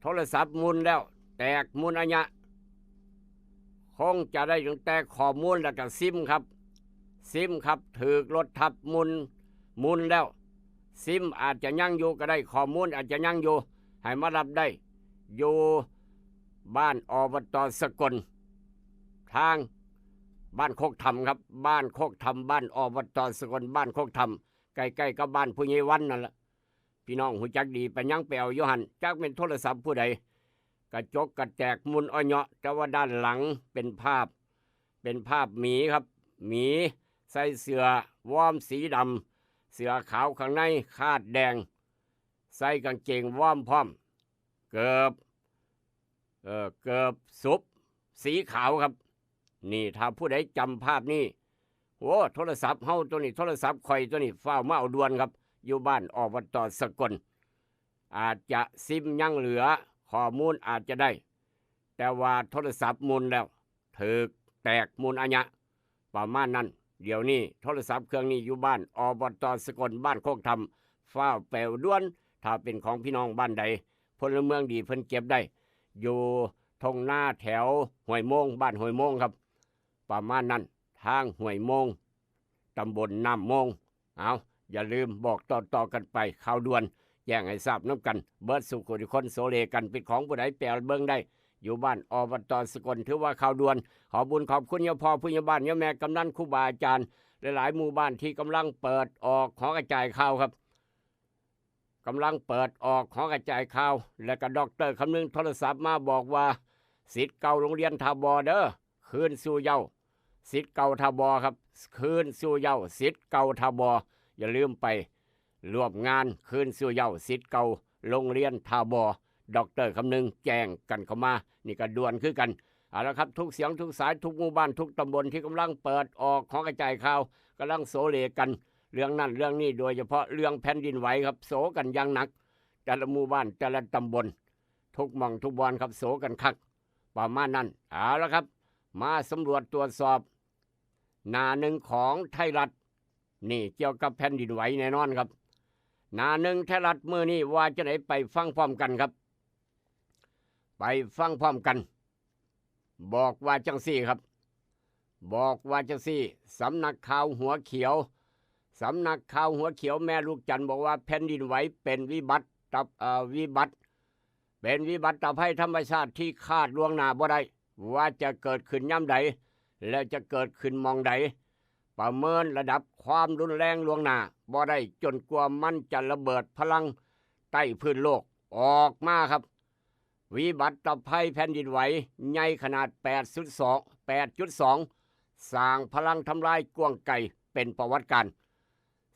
โทรศัพท์หมุนแล้ว แตกหมุนอะยะ คงจะได้ตั้งแต่ข้อมูลแล้วก็ซิมครับ ซิมครับ ถืกรถทับหมุน หมุนแล้ว ซิมอาจจะยังอยู่ก็ได้ ข้อมูลอาจจะยังอยู่ ให้มารับได้ อยู่บ้าน อบต.สกล ทางบ้านโคกธรรมครับ บ้านโคกธรรม บ้าน อบต.สกล บ้านโคกธรรม ใกล้ๆกับบ้านผู้ใหญ่วันนั่นละ พี่น้องฮู้จักดี ไปยังไปเอาอยู่หั่น จักเป็นโทรศัพท์ผู้ใด กระจกกระแตกหมุนอะเยาะ แต่ว่าด้านหลังเป็นภาพ เป็นภาพหมีครับ หมีใส่เสื้อวอร์มสีดำ เสื้อขาวข้างในคาดแดง ใส่กางเกงวอร์มพร้อม เกิบ เอ่อ เกิบสุบสีขาวครับ นี่ถ้าผู้ใดจำภาพนี้ โอ้ โทรศัพท์เฮาตัวนี้ โทรศัพท์ข่อยตัวนี้ ฟ้าวมาเอาด่วนครับ อยู่บ้าน อบต.สกล อาจจะซิมยังเหลือ ข้อมูลอาจจะได้ แต่ว่าโทรศัพท์หมุนแล้ว ถืกแตกหมุนอะยะ ประมาณนั้น เดี๋ยวนี้โทรศัพท์เครื่องนี้อยู่บ้าน อบต.สกล บ้านโคกธรรม ฟ้าวไปเอาด่วน ถ้าเป็นของพี่น้องบ้านใด พลเมืองดีเพิ่นเก็บได้ อยู่ทงนาแถวห้วยโมง บ้านห้วยโมงครับ ประมาณนั้น ทางห้วยโมง ตำบลน้ำมง เอา อย่าลืมบอกต่อๆกันไป ข่าวด่วน แจ้งให้ทราบนำกัน เบิดสู่คนทุกคน โสเลกัน เป็นของผู้ใดไปเอาเบิ่งได้ อยู่บ้าน อบต.สกล ถือว่าข่าวด่วน ขอบุญขอบคุณยาพ่อผู้ใหญ่บ้าน ยาแม่กำนัน ครูบาอาจารย์ หลายๆหมู่บ้านที่กำลังเปิดออกหอกระจายข่าวครับ กำลังเปิดออกหอกระจายข่าว และก็ด็อกเตอร์คำนึงโทรศัพท์มาบอกว่า ศิษย์เก่าโรงเรียนทบเด้อ คืนสู่เหย้า ศิษย์เก่าทบครับ คืนสู่เหย้า ศิษย์เก่าทบ อย่าลืมไปร่วมงานคืนสู่เหย้า ศิษย์เก่าโรงเรียนทบ ด็อกเตอร์คำนึงแจ้งกันเข้ามา นี่ก็ด่วนคือกัน เอาละครับ ทุกเสียงทุกสาย ทุกหมู่บ้าน ทุกตำบลที่กำลังเปิดออกหอกระจายข่าว กำลังโสเลกัน เรื่องนั้นเรื่องนี้ โดยเฉพาะเรื่องแผ่นดินไหวครับ โสกันอย่างหนัก แต่ละหมู่บ้าน แต่ละตำบล ทุกหม่องทุกบ่อนครับ โสกันคัก ประมาณนั้น เอาละครับ มาสำรวจตรวจสอบ หน้าหนึ่งของไทยรัฐ นี่เกี่ยวกับแผ่นดินไหวแน่นอนครับ หน้าหนึ่งไทยรัฐมื้อนี้ว่าจั่งใด ไปฟังพร้อมกันครับ ไปฟังพร้อมกัน บอกว่าจั่งซี้ครับ บอกว่าจั่งซี้ สำนักข่าวหัวเขียว สำนักข่าวหัวเขียวแม่ลูกจันทร์บอกว่าแผ่นดินไหวเป็นวิบัติ เอ่อ วิบัติ เป็นวิบัติภัยธรรมชาติที่คาดล่วงหน้าบ่ได้ ว่าจะเกิดขึ้นยามใด และจะเกิดขึ้นหม่องใด ประเมินระดับความรุนแรงล่วงหน้าบ่ได้ จนกว่ามันจะระเบิดพลังใต้พื้นโลกออกมาครับ วิบัติภัยแผ่นดินไหวใหญ่ขนาด แปดจุดสอง แปดจุดสอง สร้างพลังทำลายกว้างไกลเป็นประวัติการณ์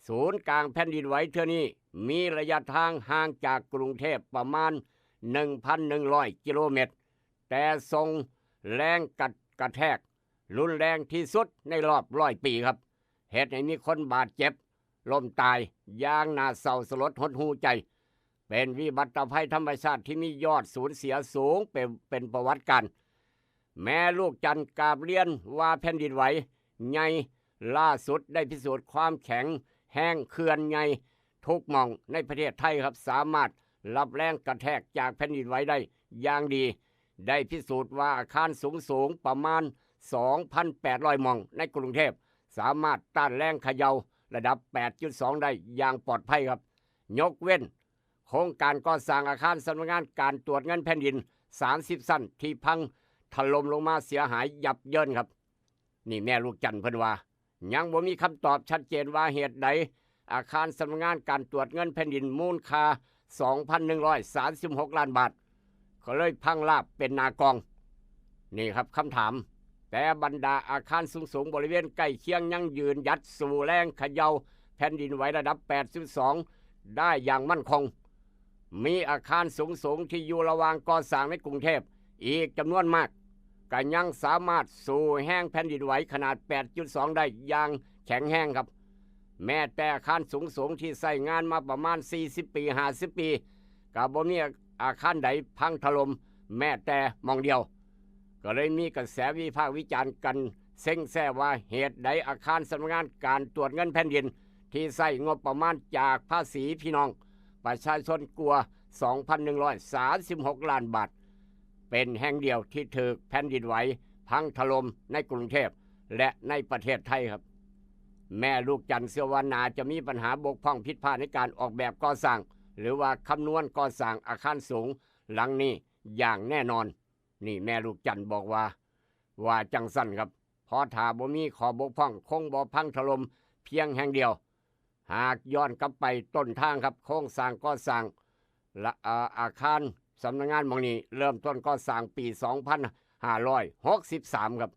ศูนย์กลางแผ่นดินไหวเทื่อนี้มีระยะทางห่างจากกรุงเทพประมาณ หนึ่งพันหนึ่งร้อยกิโลเมตร แต่ส่งแรงกระแทกรุนแรงที่สุดในรอบร้อยปีครับ เฮ็ดให้มีคนบาดเจ็บ ล้มตายอย่างน่าเศร้าสลดหดหู่ใจ เป็นวิบัติภัยธรรมชาติที่มียอดสูญเสียสูงเป็นเป็นประวัติการณ์ แม่ลูกจันกราบเรียนว่าแผ่นดินไหวใหญ่ล่าสุดได้พิสูจน์ความแข็งแรงเขื่อนใหญ่ทุกหม่องในประเทศไทยครับ สามารถรับแรงกระแทกจากแผ่นดินไหวได้อย่างดี ได้พิสูจน์ว่าอาคารสูงสูงประมาณ สองพันแปดร้อย หม่องในกรุงเทพ สามารถต้านแรงเขย่าระดับ แปดจุดสอง ได้อย่างปลอดภัยครับ ยกเว้นโครงการก่อสร้างอาคารสำนักงานการตรวจเงินแผ่นดิน สามสิบ ชั้นที่พังถล่มลงมาเสียหายยับเยินครับ นี่แม่ลูกจันเพิ่นว่า ยังบ่มีคำตอบชัดเจนว่าเหตุใดอาคารสำนักงานการตรวจเงินแผ่นดินมูลค่า สองพันหนึ่งร้อยสามสิบหก ล้านบาท ก็เลยพังราบเป็นหน้ากลอง นี่ครับคำถาม แต่บรรดาอาคารสูงๆบริเวณใกล้เคียงยังยืนหยัดสู้แรงเขย่าแผ่นดินไหวระดับ แปดจุดสอง ได้อย่างมั่นคง มีอาคารสูงๆที่อยู่ระหว่างก่อสร้างในกรุงเทพอีกจำนวนมาก ก็ยังสามารถสู้แรงแผ่นดินไหวขนาด แปดจุดสอง ได้อย่างแข็งแรงครับ แม้แต่อาคารสูงๆที่ใช้งานมาประมาณ สี่สิบ ปี ห้าสิบ ปี ก็บ่มีอาคารใดพังถล่มแม้แต่หม่องเดียว ก็เลยมีกระแสวิพากษ์วิจารณ์กันเซ็งแซ่ว่าเหตุใดอาคารสำนักงานการตรวจเงินแผ่นดิน ที่ใช้งบประมาณจากภาษีพี่น้องประชาชนกว่า สองพันหนึ่งร้อยสามสิบหก ล้านบาท เป็นแห่งเดียวที่ถูกแผ่นดินไหวพังถล่มในกรุงเทพและในประเทศไทยครับ แม่ลูกจันเชื่อว่าน่าจะมีปัญหาบกพร่องผิดพลาดในการออกแบบก่อสร้าง หรือว่าคำนวณก่อสร้างอาคารสูงหลังนี้อย่างแน่นอน นี่แม่ลูกจันบอกว่า ว่าจังซั่นครับ เพราะถ้าบ่มีข้อบกพร่องคงบ่พังถล่มเพียงแห่งเดียว หากย้อนกลับไปต้นทางครับ โครงสร้างก่อสร้างละเอ่ออาคารสำนักงานหม่องนี้เริ่มต้นก่อสร้างปี สองพันห้าร้อยหกสิบสาม ครับ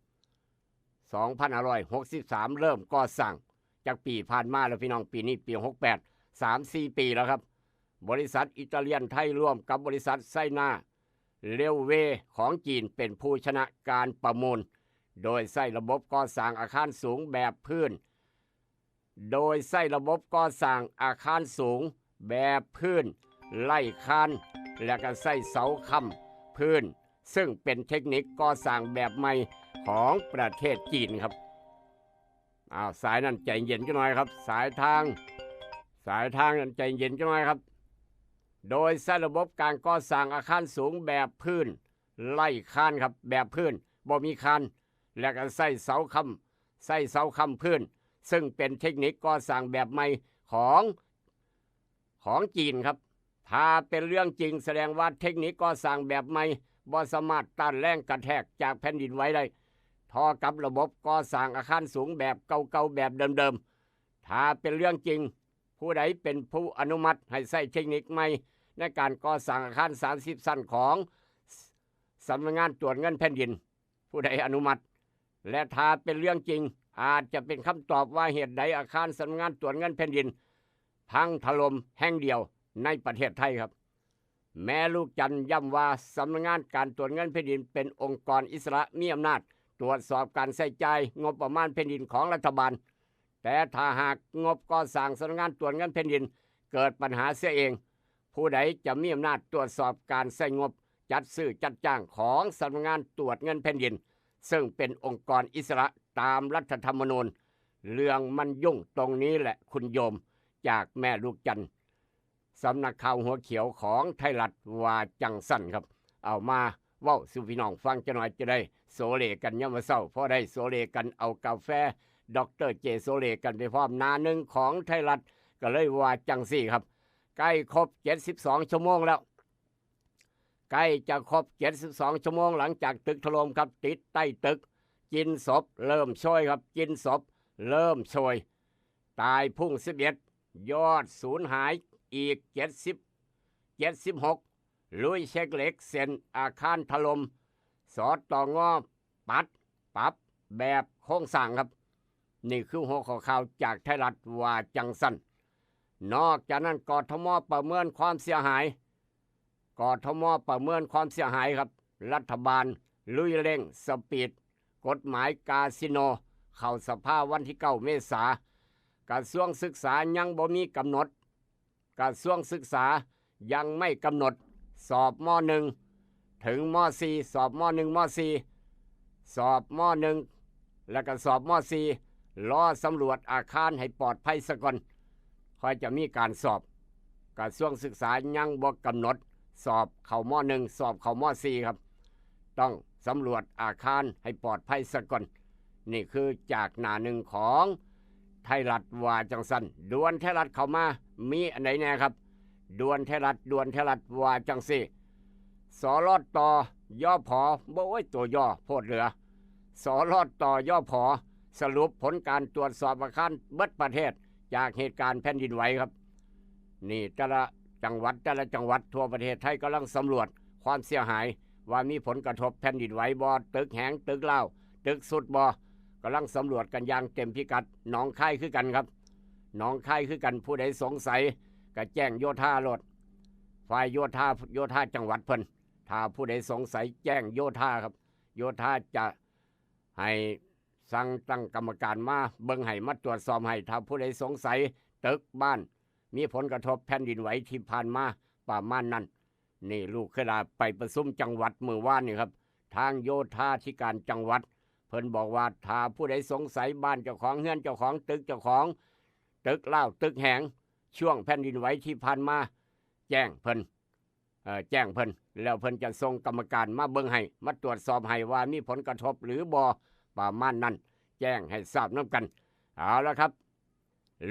สองพันห้าร้อยหกสิบสาม เริ่มก่อสร้าง จากปีผ่านมาแล้วพี่น้อง ปีนี้ปี หกแปด สามสี่ ปีแล้วครับ บริษัทอิตาเลียนไทยร่วมกับบริษัทไซนาเรลเวย์ของจีนเป็นผู้ชนะการประมูล โดยใช้ระบบก่อสร้างอาคารสูงแบบพื้น โดยใช้ระบบก่อสร้างอาคารสูงแบบพื้นไร้คาน และก็ใช้เสาค้ำพื้น ซึ่งเป็นเทคนิคก่อสร้างแบบใหม่ของประเทศจีนครับ อ้าว สายนั่นใจเย็นจังหน่อยครับ สายทาง สายทางนั่นใจเย็นจังหน่อยครับ โดยใช้ระบบการก่อสร้างอาคารสูงแบบพื้นไร้คานครับ แบบพื้นบ่มีคาน และก็ใช้เสาค้ำใช้เสาค้ำพื้น ซึ่งเป็นเทคนิคก่อสร้างแบบใหม่ของ ของจีนครับ ถ้าเป็นเรื่องจริงแสดงว่าเทคนิคก่อสร้างแบบใหม่บ่สามารถต้านแรงกระแทกจากแผ่นดินไหวได้ เท่ากับระบบก่อสร้างอาคารสูงแบบเก่าๆแบบเดิมๆ ถ้าเป็นเรื่องจริง ผู้ใดเป็นผู้อนุมัติให้ใช้เทคนิคใหม่ในการก่อสร้างอาคาร สามสิบ ชั้นของสำนักงานตรวจเงินแผ่นดิน ผู้ใดอนุมัติ และถ้าเป็นเรื่องจริง อาจจะเป็นคำตอบว่าเหตุใดอาคารสำนักงานตรวจเงินแผ่นดิน พังถล่มแห่งเดียวในประเทศไทยครับ แม่ลูกจันย้ำว่าสำนักงานการตรวจเงินแผ่นดินเป็นองค์กรอิสระมีอำนาจตรวจสอบการใช้จ่ายงบประมาณแผ่นดินของรัฐบาล แต่ถ้าหากงบก่อสร้างสำนักงานตรวจเงินแผ่นดินเกิดปัญหาเสียเอง ผู้ใดจะมีอำนาจตรวจสอบการใช้งบจัดซื้อจัดจ้างของสำนักงานตรวจเงินแผ่นดิน ซึ่งเป็นองค์กรอิสระตามรัฐธรรมนูญ เรื่องมันยุ่งตรงนี้แหละคุณโยม จากแม่ลูกจัน สำนักข่าวหัวเขียวของไทยรัฐว่าจังซั่นครับ เอามาเว้าสู่พี่น้องฟังจักหน่อย จะได้โสเลกันยามมื้อเช้า พอได้โสเลกันเอากาแฟดอกเตอร์เจโสเลกันไปพร้อม หน้าหนึ่งของไทยรัฐ ก็เลยว่าจังซี่ครับ ใกล้ครบ เจ็ดสิบสอง ชั่วโมงแล้ว ใกล้จะครบ เจ็ดสิบสอง ชั่วโมงหลังจากตึกถล่มครับ ติดใต้ตึก จินศพเริ่มโชยครับ จินศพเริ่มโชย ตายพุ่ง สิบเอ็ด ยอดสูญหายอีก เจ็ดสิบ เจ็ดสิบหก ลุยเช็คเหล็กเส้นอาคารถล่ม สตง ปัด ปรับแบบโครงสร้างครับ นี่คือหัวข้อข่าวจากไทยรัฐว่าจังซั่น นอกจากนั้น กทม ประเมินความเสียหาย กทม ประเมินความเสียหายครับ รัฐบาลลุยเร่งสปีดกฎหมายคาสิโน เข้าสภาวันที่ เก้า เมษา กระทรวงศึกษายังบ่มีกำหนด กระทรวงศึกษายังไม่กำหนดสอบ ม.หนึ่ง ถึง ม.สี่ สอบ ม.หนึ่ง ม.สี่ สอบ ม.หนึ่ง และก็สอบ ม.สี่ รอสำรวจอาคารให้ปลอดภัยซะก่อน ค่อยจะมีการสอบ กระทรวงศึกษายังบ่กำหนดสอบเข้า ม.หนึ่ง สอบเข้า ม.สี่ ครับ ต้องสำรวจอาคารให้ปลอดภัยซะก่อน นี่คือจากหน้าหนึ่งของไทยรัฐว่าจังซั่น ด่วนไทยรัฐเข้ามา มีอันใดแน่ครับ ด่วนไทยรัฐ ด่วนไทยรัฐว่าจังซี่ สลต ยผ บ่ โอ้ย ตัวย่อโพดเหลือ สลต ยผ สรุปผลการตรวจสอบอาคารเบิดประเทศ จากเหตุการณ์แผ่นดินไหวครับ นี่แต่ละจังหวัด แต่ละจังหวัดทั่วประเทศไทยกำลังสำรวจความเสียหาย ว่ามีผลกระทบแผ่นดินไหวบ่ ตึกแหง ตึกร้าว ตึกทรุดบ่ กำลังสำรวจกันอย่างเต็มพิกัด หนองคายคือกันครับ หนองคายคือกัน ผู้ใดสงสัยก็แจ้งโยธาโลด ฝ่ายโยธา โยธาจังหวัดเพิ่น ถ้าผู้ใดสงสัยแจ้งโยธาครับ โยธาจะให้สั่งตั้งกรรมการมาเบิ่งให้ มาตรวจสอบให้ ถ้าผู้ใดสงสัยตึกบ้าน มีผลกระทบแผ่นดินไหวที่ผ่านมาประมาณนั้น นี่ลูกเคยลาไปประชุมจังหวัดมื้อวานนี่ครับ ทางโยธาธิการจังหวัด เพิ่นบอกว่าถ้าผู้ใดสงสัยบ้านเจ้าของ เฮือนเจ้าของ ตึกเจ้าของ ตึกร้าว ตึกแหง ช่วงแผ่นดินไหวที่ผ่านมา แจ้งเพิ่น เอ่อ แจ้งเพิ่น แล้วเพิ่นจะส่งกรรมการมาเบิ่งให้ มาตรวจสอบให้ว่ามีผลกระทบหรือบ่ ประมาณนั้น แจ้งให้ทราบนำกัน เอาละครับ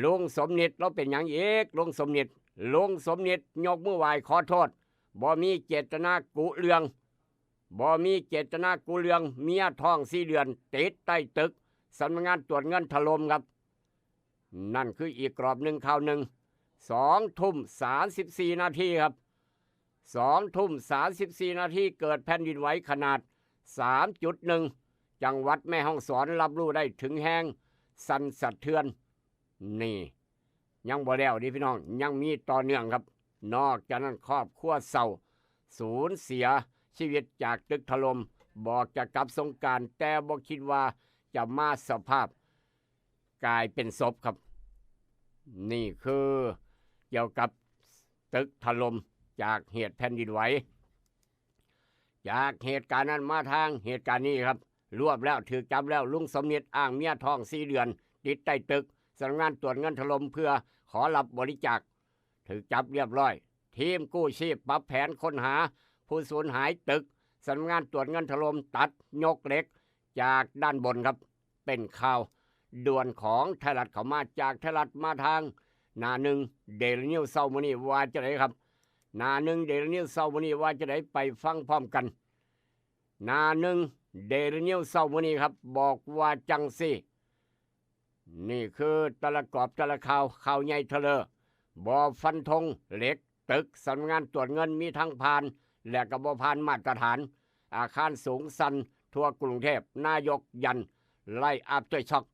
ลุงสมนิดเราเป็นหยังอีก ลุงสมนิด ลุงสมนิดยกมือไหว้ขอโทษ บ่มีเจตนากุเรื่อง บ่มีเจตนากุเรื่อง เมียท้องสี่เดือน ติดใต้ตึก สำนักงานตรวจเงินถล่มครับ นั่นคืออีกกรอบหนึ่ง ข่าวหนึ่ง สองทุ่มสามสิบสี่นาทีครับ สองทุ่มสามสิบสี่นาที เกิดแผ่นดินไหวขนาด สามจุดหนึ่ง จังหวัดแม่ฮ่องสอน รับรู้ได้ถึงแฮงสั่นสะเทือน นี่ ยังบ่แล้วเด้พี่น้อง ยังมีต่อเนื่องครับ นอกจากนั้นครอบครัวเศร้า สูญเสียชีวิตจากตึกถล่ม บอกจะกลับสงกรานต์ แต่บ่คิดว่าจะมาสภาพกลายเป็นศพครับ นี่คือเกี่ยวกับตึกถล่มจากเหตุแผ่นดินไหว จากเหตุการณ์นั้นมาทางเหตุการณ์นี้ครับ รวบแล้ว ถือจับแล้ว ลุงสมนิดอ้างเมียท้องสี่เดือน ติดใต้ตึก สำนักงานตรวจเงินถล่มเพื่อขอรับบริจาค ถือจับเรียบร้อย ทีมกู้ชีพปรับแผนค้นหาผู้สูญหาย ตึกสำนักงานตรวจเงินถล่ม ตัดยกเหล็กจากด้านบนครับ เป็นข่าวด่วนของไทยรัฐเข้ามา จากไทยรัฐมาทางหน้าหนึ่ง เดลินิวเช้ามื้อนี้ว่าจะไดครับ หน้าหนึ่ง เดลินิวเช้ามื้อนี้ว่าจะได ไปฟังพร้อมกัน หน้าหนึ่ง เดลินิวเช้ามื้อนี้ครับ บอกว่าจังซี่ นี่คือแต่ละกรอบแต่ละข่าว ข่าวใหญ่เทอเลอ บ่ฟันธง เหล็กตึกสำนักงานตรวจเงินมีทั้งผ่าน และก็บ่ผ่านมาตรฐาน อาคารสูงสั่นทั่วกรุงเทพ นายกยันไล่อัฟเตอร์ช็อค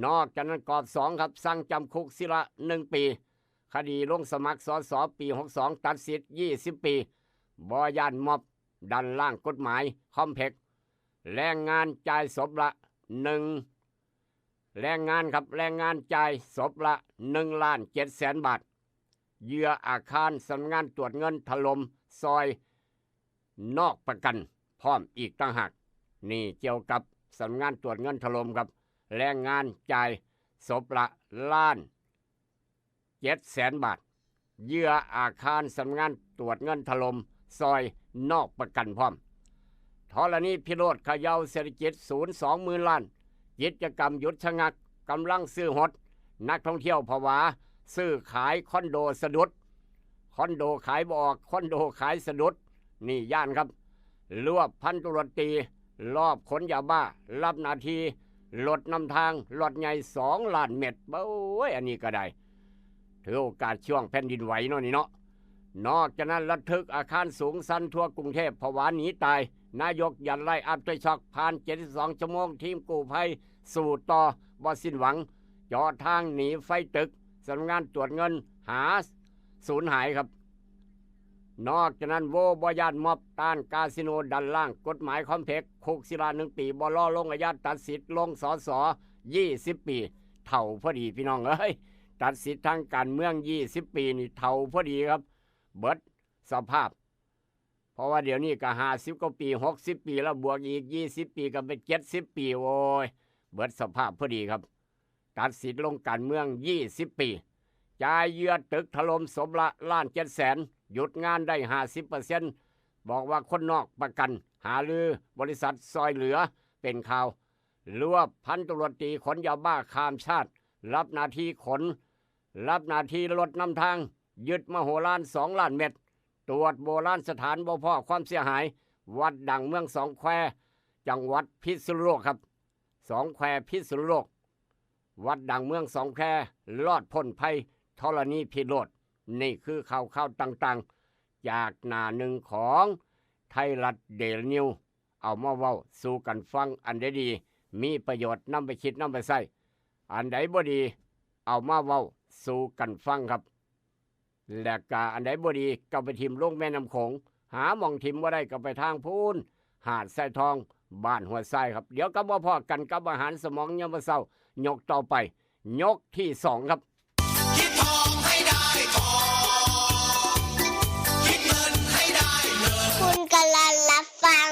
นอกจากนั้นกรอบสองครับ สั่งจำคุกศิระหนึ่งปี คดีลงสมัคร สส ปีหกสอง ตัดสิทธิ์ยี่สิบปี บ่ย้านม็อบ ดันร่างกฎหมายคอมเพล็กซ์ แรงงานจ่ายศพละหนึ่ง แรงงานครับ แรงงานจ่ายศพละหนึ่งล้านเจ็ดแสนบาท เหยื่ออาคารสำนักงานตรวจเงินถล่มซอยนอกประกันพร้อมอีกต่างหาก นี่เกี่ยวกับสำนักงานตรวจเงินถล่มครับ แรงงานจ่ายศพละล้านเจ็ดแสนบาท เหยื่ออาคารสำนักงานตรวจเงินถล่มซอยนอกประกันพร้อม ธรณีพิโรธเขย่าเศรษฐกิจศูนย์สองหมื่นล้าน กิจกรรมหยุดชะงัก กำลังซื้อหด นักท่องเที่ยวผวา ซื้อขายคอนโดสะดุด คอนโดขายบ่ออก คอนโดขายสะดุด นี่ย้านครับ รวบพันตำรวจตรี ลอบขนยาบ้า รับหน้าที่รถนำทาง รถใหญ่สองล้านเม็ด โอ้ย อันนี้ก็ได้ ถือโอกาสช่วงแผ่นดินไหวเนาะนี่เนาะ นอกจากนั้นระทึกอาคารสูงสั่นทั่วกรุงเทพผวาหนีตาย นายกยันไล่อัฟเตอร์ช็อค ผ่านเจ็ดสิบสองชั่วโมง ทีมกู้ภัยสู้ต่อบ่สิ้นหวัง เจาะทางหนีไฟตึก สำนักงานตรวจเงินหาสูญหายครับ นอกจากนั้นโวบ่ย้านม็อบ ต้านคาสิโน ดันร่างกฎหมายคอมเพล็กซ์ คุกศิระหนึ่งปี บ่รอลงอาญา ตัดสิทธิ์ลงสสยี่สิบปี ไท เฒ่าพอดีพี่น้องเอ้ย ตัดสิทธิ์ทางการเมืองยี่สิบปีนี่เฒ่าพอดีครับ เบิดสภาพ เพราะว่าเดี๋ยวนี้ก็ห้าสิบกว่าปี หกสิบปีแล้ว บวกอีกยี่สิบปีก็เป็นเจ็ดสิบปี โอ้ย เบิดสภาพพอดีครับ ตัดสิทธิ์ลงการเมืองยี่สิบปี จ่ายเยื่อตึกถล่มสมละล้านเจ็ดแสน หยุดงานได้ห้าสิบเปอร์เซ็นต์ บอกว่าคนนอกประกัน หารือบริษัทซอยเหลือ เป็นข่าว รวบพันตำรวจตรีขนยาบ้าข้ามชาติ รับหน้าที่ขน รับหน้าที่รถนำทาง ยึดมโหฬารสองล้านเม็ด ตรวจโบราณสถานบ่พ้อความเสียหาย วัดดังเมืองสองแคว จังหวัดพิษณุโลกครับ สองแควพิษณุโลก วัดดังเมืองสองแคว รอดพ้นภัยธรณีพิโรธ นี่คือข่าวข่าวต่างๆ จากหน้าหนึ่งของไทยรัฐเดลินิว เอามาเว้าสู่กันฟัง อันใดดี มีประโยชน์นำไปคิดนำไปใช้ อันใดบ่ดี เอามาเว้าสู่กันฟังครับ และกะอันใดบ่ดีก็ไปถิ่มลงแม่น้ำโขง หาหม่องถิ่มบ่ได้ก็ไปทางพู้น หาดทรายทอง บ้านห้วยทรายครับ เดี๋ยวกลับมาพ้อกันกับอาหารสมองยามมื้อเช้า ยกต่อไป ยกที่สองครับ คิดทองให้ได้ทอง คิดเงินให้ได้เงิน คุณกำลังรับฟัง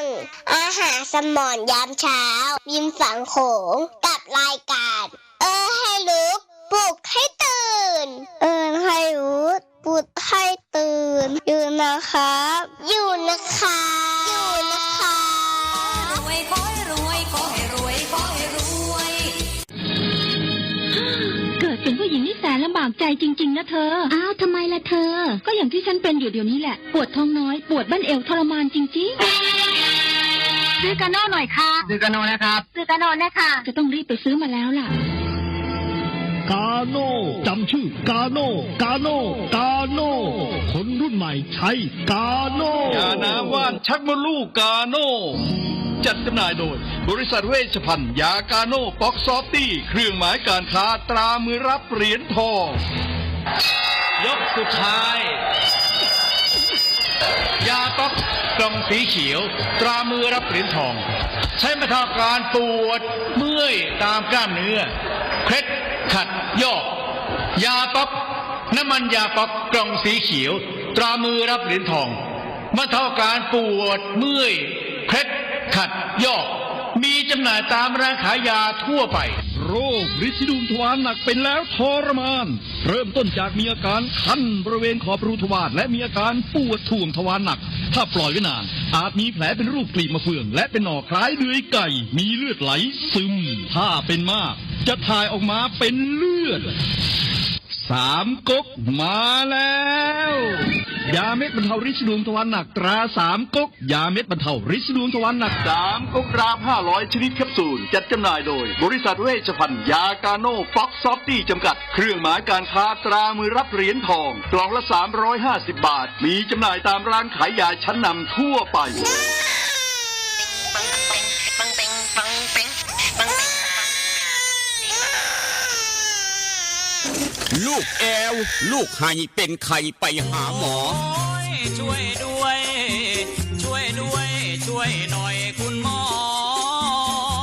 อาหารสมองยามเช้า ริมฝั่งโขง กับรายการ เออให้รู้ ปลุกให้ตื่น เออให้รู้ ปลุกให้ตื่น อยู่นะครับ อยู่นะครับ อยู่นะครับ รวยขอให้รวย ขอให้รวย ขอให้รวย เกิดเป็นผู้หญิงนี่แสนลำบากใจจริงๆนะเธอ อ้าว ทำไมล่ะเธอ ก็อย่างที่ฉันเป็นอยู่เดี๋ยวนี้แหละ ปวดท้องน้อย ปวดบั้นเอวทรมานจริงๆ ซื้อกาโน่หน่อยค่ะ ซื้อกาโน่นะครับ ซื้อกาโน่นะคะ จะต้องรีบไปซื้อมาแล้วล่ะ กาโน่ จำชื่อกาโน่ กาโน่ กาโน่ คนรุ่นใหม่ใช้กาโน่ ยาน้ำว่านชักมดลูกกาโน่ จัดจำหน่ายโดย บริษัทเวชภัณฑ์ยากาโน่ป๊อกซอฟตี้ เครื่องหมายการค้าตรามือรับเหรียญทอง ยกสุดท้าย ยาป๊อกกล่องสีเขียว ตรามือรับเหรียญทอง ใช้บรรเทาอาการปวดเมื่อยตามกล้ามเนื้อ เคล็ดขัดยอก ยาป๊อก น้ำมันยาป๊อกกล่องสีเขียว ตรามือรับเหรียญทอง บรรเทาอาการปวดเมื่อย เคล็ดขัดยอก มีจำหน่ายตามร้านขายยาทั่วไป โรคริดสีดวงทวารหนักเป็นแล้วทรมาน เริ่มต้นจากมีอาการคันบริเวณขอบรูทวาร และมีอาการปวดถ่วงทวารหนัก ถ้าปล่อยไว้นาน อาจมีแผลเป็นรูปกลีบมะเฟือง และเป็นหนองคล้ายเดือยไก่ มีเลือดไหลซึม ถ้าเป็นมาก จะถ่ายออกมาเป็นเลือด สามก๊กมาแล้ว ยาเม็ดบรรเทาริดสีดวงทวารหนักตราสามก๊ก ยาเม็ดบรรเทาริดสีดวงทวารหนัก สามก๊ก กราฟห้าร้อยชนิดแคปซูล จัดจำหน่ายโดย บริษัทเวชภัณฑ์ยากาโน่ป๊อกซอฟตี้จำกัด เครื่องหมายการค้าตรามือรับเหรียญทอง กล่องละสามร้อยห้าสิบบาท มีจำหน่ายตามร้านขายยาชั้นนำทั่วไป ลูกแอว ลูกไห้เป็นไข้ไปหาหมอ โอ้ย ช่วยด้วย ช่วยด้วย ช่วยหน่อยคุณหมอ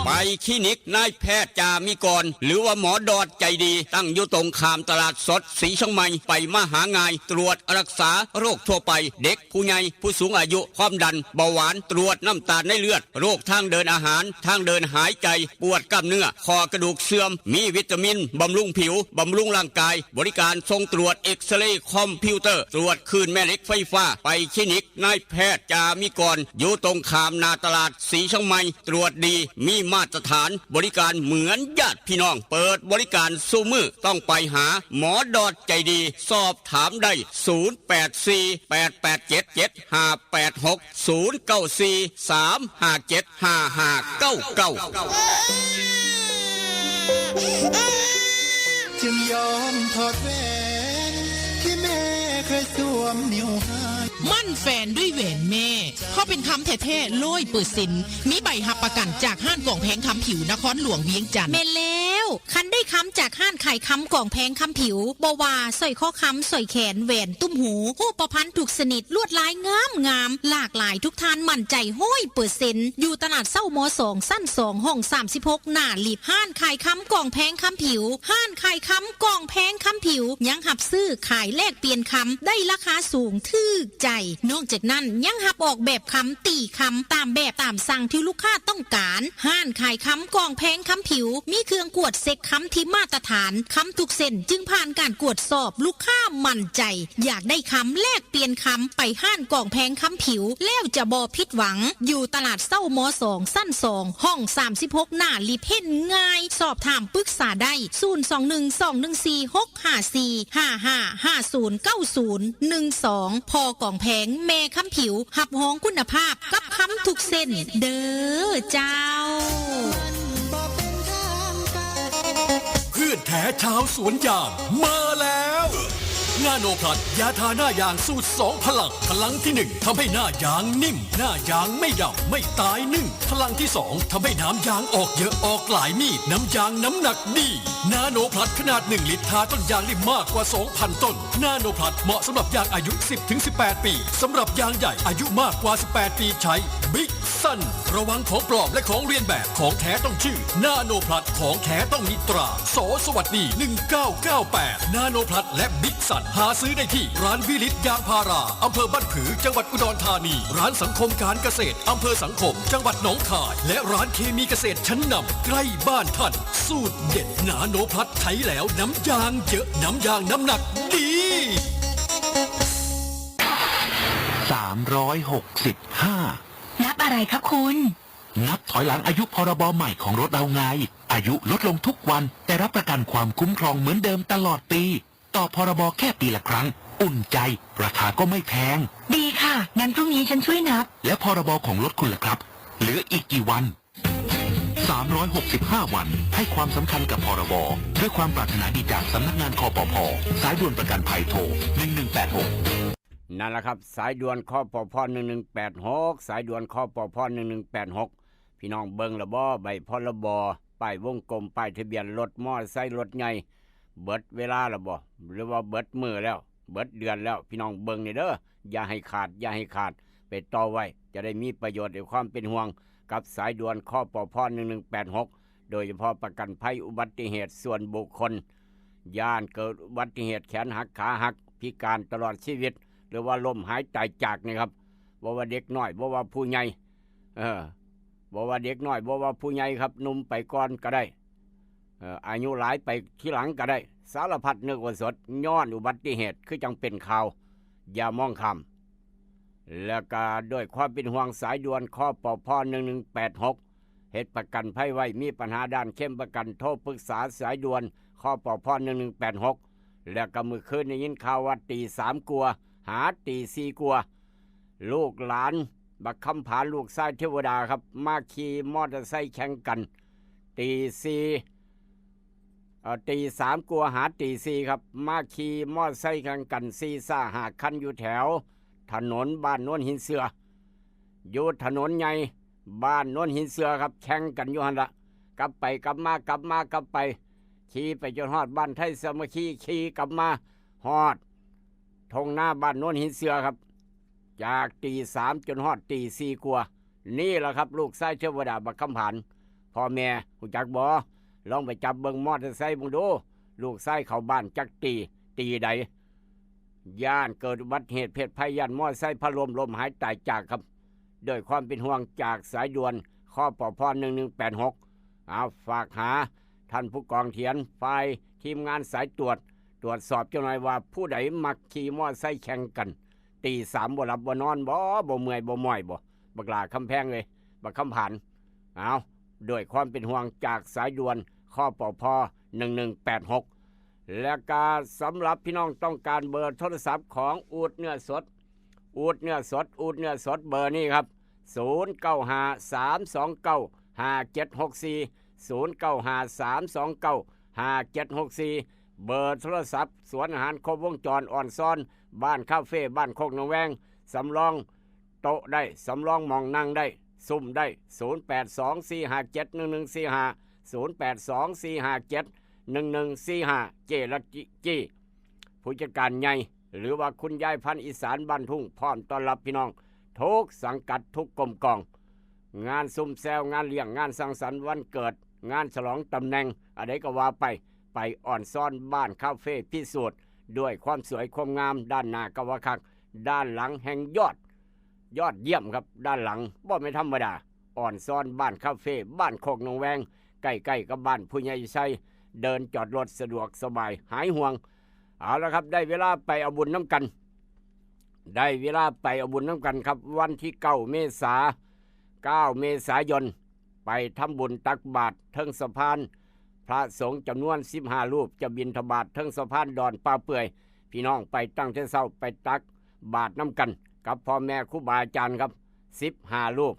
ไปคลินิกนายแพทย์จามิกร หรือว่าหมอดอดใจดี ตั้งอยู่ตรงข้ามตลาดสดศรีเชียงใหม่ ไปมาหาง่าย ตรวจรักษาโรคทั่วไป เด็ก ผู้ใหญ่ ผู้สูงอายุ ความดัน เบาหวาน ตรวจน้ำตาลในเลือด โรคทางเดินอาหาร ทางเดินหายใจ ปวดกล้ามเนื้อ ข้อกระดูกเสื่อม มีวิตามิน บำรุงผิว บำรุงร่างกาย บริการส่งตรวจเอ็กซเรย์คอมพิวเตอร์ ตรวจคลื่นแม่เหล็กไฟฟ้า ไปคลินิกนายแพทย์จามิกร อยู่ตรงข้ามหน้าตลาดศรีเชียงใหม่ ตรวจดี มีมาตรฐาน บริการเหมือนญาติพี่น้อง เปิดบริการซุมื้อ ต้องไปหาหมอดอดใจดี สอบถามได้ ศูนย์แปดสี่ แปดแปดเจ็ด เจ็ดห้าแปดหก ศูนย์เก้าสี่ สามห้าเจ็ด ห้าห้าเก้าเก้า จึงยอมถอดแหวนที่แม่เคยสวมนิ้วให้ มั่นแฟนด้วยแหวนแม่ เพราะเป็นคำแท้ๆ ร้อยเปอร์เซ็นต์ มีใบรับประกันจากห้างกองแพงคำผิวนครหลวงเวียงจันทน์ แม่นแล้ว คันได้คำจากห้านขายคำกองแพงคำผิว บ่ว่าสร้อยคอคำ สร้อยแขน แหวน ตุ้มหู ฮูปพรรณทุกชนิด ลวดลายงามงาม หลากหลาย ทุกท่านมั่นใจร้อยเปอร์เซ็นต์ อยู่ตลาดเซ้า ม.สอง ชั้นสอง ห้องสามสิบหก หน้าลิฟต์ ห้านขายคำกองแพงคำผิว ห้านขายคำกองแพงคำผิว ยังรับซื้อขายแลกเปลี่ยนคำ ได้ราคาสูงถูกใจ นอกจากนั้นยังรับออกแบบคำ ตีคำ ตามแบบตามสั่งที่ลูกค้าต้องการ ห้านขายคำกองแพงคำผิว มีเครื่องกวดเช็คคำที่มาตรฐาน คำทุกเส้นจึงผ่านการกวดสอบ ลูกค้ามั่นใจ อยากได้คำแลกเปลี่ยนคำ ไปห้านกองแพงคำผิว แล้วจะบ่ผิดหวัง อยู่ตลาดเซ้า ม.สอง ชั้นสอง ห้องสามสิบหก หน้าลิฟต์ เห็นง่าย สอบถามปรึกษาได้ ศูนย์สองหนึ่ง สองหนึ่งสี่ หกห้าสี่ ห้าห้า ห้าศูนย์ เก้าศูนย์ หนึ่งสอง พอกองแพง แม่คำผิว รับรองคุณภาพกับคำทุกเส้น เด้อเจ้า เพื่อนแท้ชาวสวนยางมาแล้ว นาโนพลัส ยาทาหน้ายางสูตรสองพลัง พลังที่หนึ่งทำให้หน้ายางนิ่ม หน้ายางไม่ดำ ไม่ตายนึ่ง พลังที่สองทำให้น้ำยางออกเยอะ ออกหลายมีด น้ำยางน้ำหนักดี นาโนพลัสขนาดหนึ่งลิตร ทาต้นยางได้มากกว่าสองพันต้น นาโนพลัสเหมาะสำหรับยางอายุ สิบถึงสิบแปด ปี สำหรับยางใหญ่อายุมากกว่า สิบแปด ปีใช้ บิ๊กซัน ระวังของปลอมและของเลียนแบบ ของแท้ต้องชื่อ นาโนพลัส ของแท้ต้องมีตรา ส.สวัสดี หนึ่งเก้าเก้าแปด นาโนพลัส และบิ๊กซัน หาซื้อได้ที่ร้านวิลิตยางพารา อำเภอบ้านผือ จังหวัดอุดรธานี ร้านสังคมการเกษตร อำเภอสังคม จังหวัดหนองคาย และร้านเคมีเกษตรชั้นนำใกล้บ้านท่าน สูตรเด็ดนาโนพลัส ใช้แล้วน้ำยางเยอะ น้ำยางน้ำหนักดี สามร้อยหกสิบห้า นับอะไรคะคุณ นับถอยหลังอายุ พ.ร.บ. ใหม่ของรถเราไง อายุลดลงทุกวัน แต่รับประกันความคุ้มครองเหมือนเดิมตลอดปี ต่อ พ.ร.บ. แค่ปีละครั้ง อุ่นใจ ราคาก็ไม่แพง ดีค่ะ งั้นพรุ่งนี้ฉันช่วยนับ และ พ.ร.บ. ของรถคุณล่ะครับ เหลืออีกกี่วัน สามร้อยหกสิบห้า วัน ให้ความสำคัญกับ พ.ร.บ. ด้วยความปรารถนาดีจากสำนักงาน คปภ. สายด่วนประกันภัยโทร หนึ่งหนึ่งแปดหก นั่นแหละครับ สายด่วน คปภ. หนึ่งหนึ่งแปดหก สายด่วน คปภ. หนึ่งหนึ่งแปดหก พี่น้องเบิ่งแล้วบ่ ใบ พ.ร.บ., ป้ายวงกลม ป้ายทะเบียนรถมอเตอร์ไซค์รถใหญ่ เบิดเวลาแล้วบ่ หรือว่าเบิดมื้อแล้ว เบิดเดือนแล้ว พี่น้องเบิ่งนี่เด้อ อย่าให้ขาด อย่าให้ขาด ไปต่อไว้ จะได้มีประโยชน์ด้วยความเป็นห่วง กับสายด่วน คปภ. หนึ่งหนึ่งแปดหก โดยเฉพาะประกันภัยอุบัติเหตุส่วนบุคคล ย้านเกิดอุบัติเหตุแขนหักขาหัก พิการตลอดชีวิต หรือว่าล้มหายตายจากนี่ครับ บ่ว่าเด็กน้อย บ่ว่าผู้ใหญ่ เออ บ่ว่าเด็กน้อย บ่ว่าผู้ใหญ่ครับ หนุ่มไปก่อนก็ได้ เอ่อ อายุหลายไปทีหลังก็ได้ สารพัดนึกว่าสด ย้อนอุบัติเหตุ คือจั่งเป็นข่าว อย่ามองข้าม แล้วก็ด้วยความเป็นห่วงสายด่วน คปภ. หนึ่งหนึ่งแปดหก เฮ็ดประกันภัยไว้ มีปัญหาด้านเคลมประกัน โทรปรึกษาสายด่วน คปภ. หนึ่งหนึ่งแปดหก แล้วก็มื้อคืนได้ยินข่าวว่าตีสามกว่า หาตีสี่กว่า ลูกหลานบักคำผาน ลูกชายเทวดาครับ มาขี่มอเตอร์ไซค์แข่งกัน ตีสี่ เอ่อ ตีสามกว่าหาตีสี่ครับ มาขี่มอเตอร์ไซค์แข่งกัน สี่ซาห้าคัน อยู่แถวถนนบ้านโนนหินเสือ อยู่ถนนใหญ่บ้านโนนหินเสือครับ แข่งกันอยู่หั่นละ กลับไปกลับมา กลับมา กลับไป ขี่ไปจนฮอดบ้านไทยสามัคคี ขี่กลับมาฮอดท่งนาบ้านโนนหินเสือครับ จากตีสามจนฮอดตีสี่กว่า นี่แหละครับ ลูกชายเทวดาบักคำผาน พ่อแม่ฮู้จักบ่ ลองไปจับเบิ่งมอเตอร์ไซค์เบิ่งดู ลูกชายเข้าบ้านจักตี ตีใด ย้านเกิดอุบัติเหตุเพศภัย ย้านมอเตอร์ไซค์พาล้ม ล้มหายตายจากครับ ด้วยความเป็นห่วงจากสายด่วน คปภ. หนึ่งหนึ่งแปดหก เอาฝากหาท่านผู้กองเถียน ฝ่ายทีมงานสายตรวจ ตรวจสอบจักหน่อยว่าผู้ใดมักขี่มอเตอร์ไซค์แข่งกัน ตีสามบ่หลับบ่นอนบ่ บ่เมื่อยบ่ม้อยบ่ บักหล้าคำแพงเอ้ย บักคำผาน เอา ด้วยความเป็นห่วงจากสายด่วน คปภ. หนึ่งหนึ่งแปดหก และก็สำหรับพี่น้องต้องการเบอร์โทรศัพท์ของอูดเนื้อสด อูดเนื้อสด อูดเนื้อสด เบอร์นี้ครับ ศูนย์เก้าห้า สามสองเก้า ห้าเจ็ดหกสี่ ศูนย์เก้าห้า สามสองเก้า ห้าเจ็ดหกสี่ เบอร์โทรศัพท์ สวนอาหารครบวงจร อ่อนซ้อน บ้านคาเฟ่ บ้านโคกหนองแวง สำรองโต๊ะได้ สำรองหม่องนั่งได้ ซุ่มได้ ศูนย์แปดสอง สี่ห้าเจ็ด หนึ่งหนึ่งสี่ห้า ศูนย์แปดสอง สี่ห้าเจ็ด หนึ่งหนึ่งสี่ห้า เจรจีผู้จัดการใหญ่ หรือว่าคุณยายพันธุ์อีสานบ้านทุ่ง พร้อมต้อนรับพี่น้องทุกสังกัดทุกกรมกอง งานซุ่มแซว งานเลี้ยง งานสังสรรค์วันเกิด งานฉลองตำแหน่งอะไรก็ว่าไป ไปอ่อนซ้อนบ้านคาเฟ่พิสูจน์ ด้วยความสวยความงาม ด้านหน้าก็ว่าคัก ด้านหลังแห่งยอด ยอดเยี่ยมครับ ด้านหลังบ่ไม่นธรรมดา อ่อนซ้อนบ้านคาเฟ่ บ้านโคกหนองแวง ใกล้ๆกับบ้านผู้ใหญ่ชัย เดินจอดรถสะดวกสบาย หายห่วง เอาละครับ ได้เวลาไปเอาบุญน้ำกัน ได้เวลาไปเอาบุญน้ำกันครับ วันที่เก้าเมษา เก้าเมษายน ไปทำบุญตักบาตรเทิงสะพาน พระสงฆ์จำนวนสิบห้ารูป จะบิณฑบาตเทิงสะพานดอนป่าเปื่อย พี่น้องไปตั้งแต่เช้าไปตักบาตรน้ำกัน กับพ่อแม่ครูบาอาจารย์ครับ สิบห้ารูป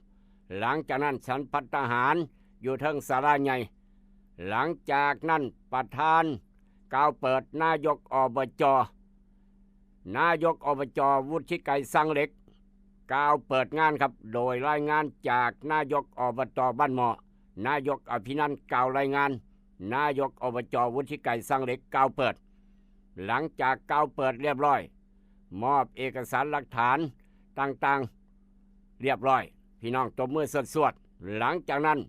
หลังจากนั้นฉันภัตตาหารอยู่เทิงศาลาใหญ่ หลังจากนั้นประธานกล่าวเปิด นายกอบจ นายกอบจ วุฒิไกรสังเหล็ก กล่าวเปิดงานครับ โดยรายงานจากนายกอบจบ้านหม้อ นายกอภินันท์กล่าวรายงาน นายกอบจ วุฒิไกรสังเหล็กกล่าวเปิด หลังจากกล่าวเปิดเรียบร้อย มอบเอกสารหลักฐานต่างๆ เรียบร้อย พี่น้องตบมือสวดๆ หลังจากนั้น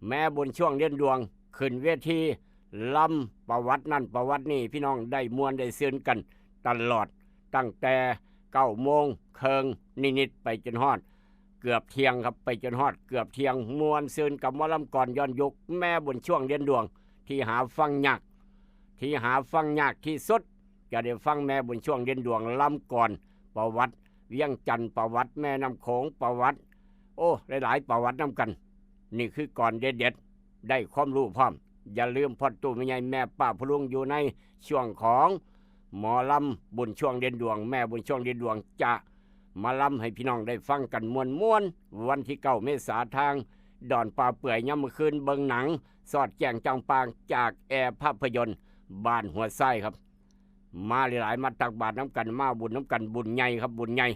แม่บุญช่วงเด่นดวงขึ้นเวทีลำประวัตินั่นประวัตินี่ พี่น้องได้ม่วนได้ซื่นกันตลอด ตั้งแต่เก้าโมงเคิงนิดๆไปจนฮอด เกือบเที่ยงครับ ไปจนฮอดเกือบเที่ยง ม่วนซื่นกับหมอลำก่อนย้อนยุค แม่บุญช่วงเด่นดวง ที่หาฟังยาก ที่หาฟังยากที่สุด จะได้ฟังแม่บุญช่วงเด่นดวงลำก่อน ประวัติเวียงจันทน์ ประวัติแม่น้ำโขง ประวัติ โอ้ หลายๆประวัตินำกัน นี่คือก่อนเด็ดๆ ได้ความรู้พร้อม อย่าลืมพ่อตู้แม่ใหญ่แม่ป้าพ่อลุงอยู่ในช่วงของหมอลำบุญช่วงเด่นดวง แม่บุญช่วงเด่นดวงจะมาลำให้พี่น้องได้ฟังกันม่วนๆ วันที่เก้าเมษาทางดอนป่าเปื่อย ยามมื้อคืนเบิ่งหนังสอดแจ้งจางปางจากแอร์ภาพยนตร์บ้านหัวไส้ครับ มาหลายๆ มาตักบาตรน้ำกัน มาบุญน้ำกัน บุญใหญ่ครับ บุญใหญ่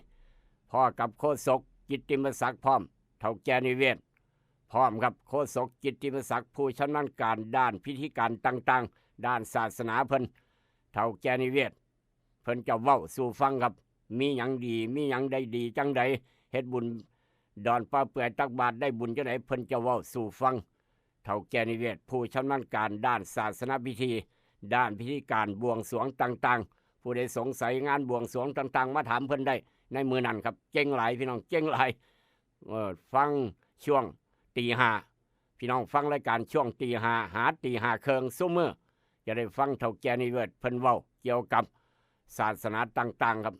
พ่อกับโฆษกกิตติมศักดิ์พร้อม เฒ่าแก่นิเวศ พร้อมครับ โฆษกกิตติมศักดิ์ผู้ชำนาญการด้านพิธีการต่างๆ ด้านศาสนาเพิ่น เฒ่าแก่นิเวศ เพิ่นจะเว้าสู่ฟังครับ มีหยังดี มีหยังได้ดีจังใด เฮ็ดบุญดอนป่าเปื่อยตักบาตรได้บุญจังใด เพิ่นจะเว้าสู่ฟัง เฒ่าแก่นิเวศ ผู้ชำนาญการด้านศาสนพิธี ด้านพิธีการบวงสรวงต่างๆ ผู้ใดสงสัยงานบวงสรวงต่างๆ มาถามเพิ่นได้ในมื้อนั้นครับ เจ๋งหลายพี่น้อง เจ๋งหลาย เอ่อ ฟังช่วงตีห้า พี่น้องฟังรายการช่วงตีห้า หาตีห้าเคิงซุมื้อ จะได้ฟังเฒ่าแก่นิเวศเพิ่นเว้าเกี่ยวกับศาสนาต่างๆ ครับ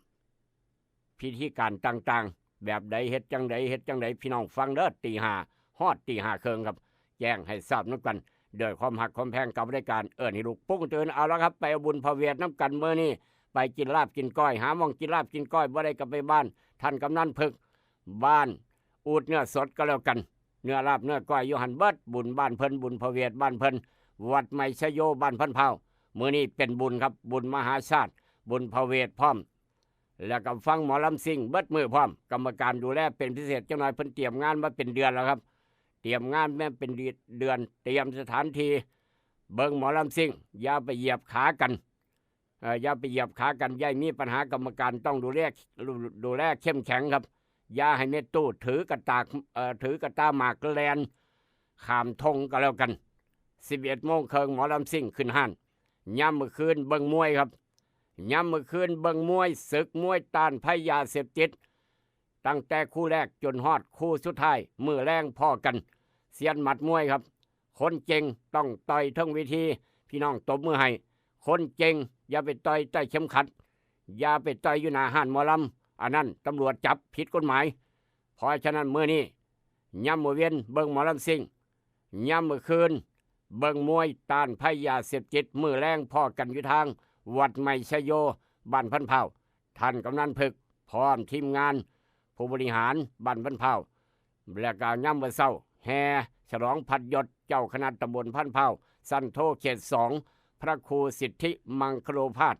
พิธีการต่างๆ แบบใด เฮ็ดจังใด เฮ็ดจังใด พี่น้องฟังเด้อ ตีห้า ฮอดตีห้าเคิงครับ แจ้งให้ทราบนำกัน ด้วยความฮักความแพงกับรายการเอิ้นให้ลูกปลุกตื่น เอาละครับ ไปเอาบุญพระเวทนำกันมื้อนี้ ไปกินลาบกินก้อย หาหม่องกินลาบกินก้อยบ่ได้ก็ไปบ้านท่านกำนันพึก บ้านอูดเนื้อสดก็แล้วกัน เนื้อลาบเนื้อก้อยอยู่หั่นเบิด บุญบ้านเพิ่น บุญพระเวทบ้านเพิ่น วัดใหม่ชโยบ้านพันพร้าว มื้อนี้เป็นบุญครับ บุญมหาชาติ บุญพระเวทพร้อม แล้วก็ฟังหมอลำซิ่งเบิดมื้อพร้อม กรรมการดูแลเป็นพิเศษจังหน่อย เพิ่นเตรียมงานมาเป็นเดือนแล้วครับ เตรียมงานมาเป็นเดือน เตรียมสถานที่ เบิ่งหมอลำซิ่ง อย่าไปเหยียบขากัน เอ่อ อย่าไปเหยียบขากัน อย่าให้มีปัญหากรรมการต้องดูแล ดูแลเข้มแข็งครับ อย่าให้เมตู้ถือกระตาก เอ่อ ถือกระตาหมากแล่นข้ามธงก็แล้วกัน สิบเอ็ดโมงเคิงหมอลำซิ่งขึ้นฮ้าน ยามมื้อคืนเบิ่งมวยครับ ยามมื้อคืนเบิ่งมวย ศึกมวยต้านภัยยาเสพติด ตั้งแต่คู่แรกจนฮอดคู่สุดท้าย มื้อแลงพ้อกัน เซียนหมัดมวยครับ คนเจ๋งต้องต่อยเทิงเวที พี่น้องตบมือให้ คนเจ๋งอย่าไปต่อยใต้เข็มขัด อย่าไปต่อยอยู่หน้าฮ้านหมอลำ อันนั้นตำรวจจับผิดกฎหมาย เพราะฉะนั้นมื้อนี้ ยามมื้อเว็นเบิ่งหมอลำซิ่ง ยามมื้อคืนเบิ่งมวยต้านภัยยาเสพติด มื้อแลงพ้อกันอยู่ทางวัดใหม่ชโย บ้านพันพร้าว ท่านกำนันพึก พร้อมทีมงานผู้บริหารบ้านพันพร้าว และก็ยามมื้อเช้า แห่ฉลองพัดยศเจ้าคณะตำบลพันพร้าว ชั้นโทเขตสอง พระครูสิทธิมังคโลภาส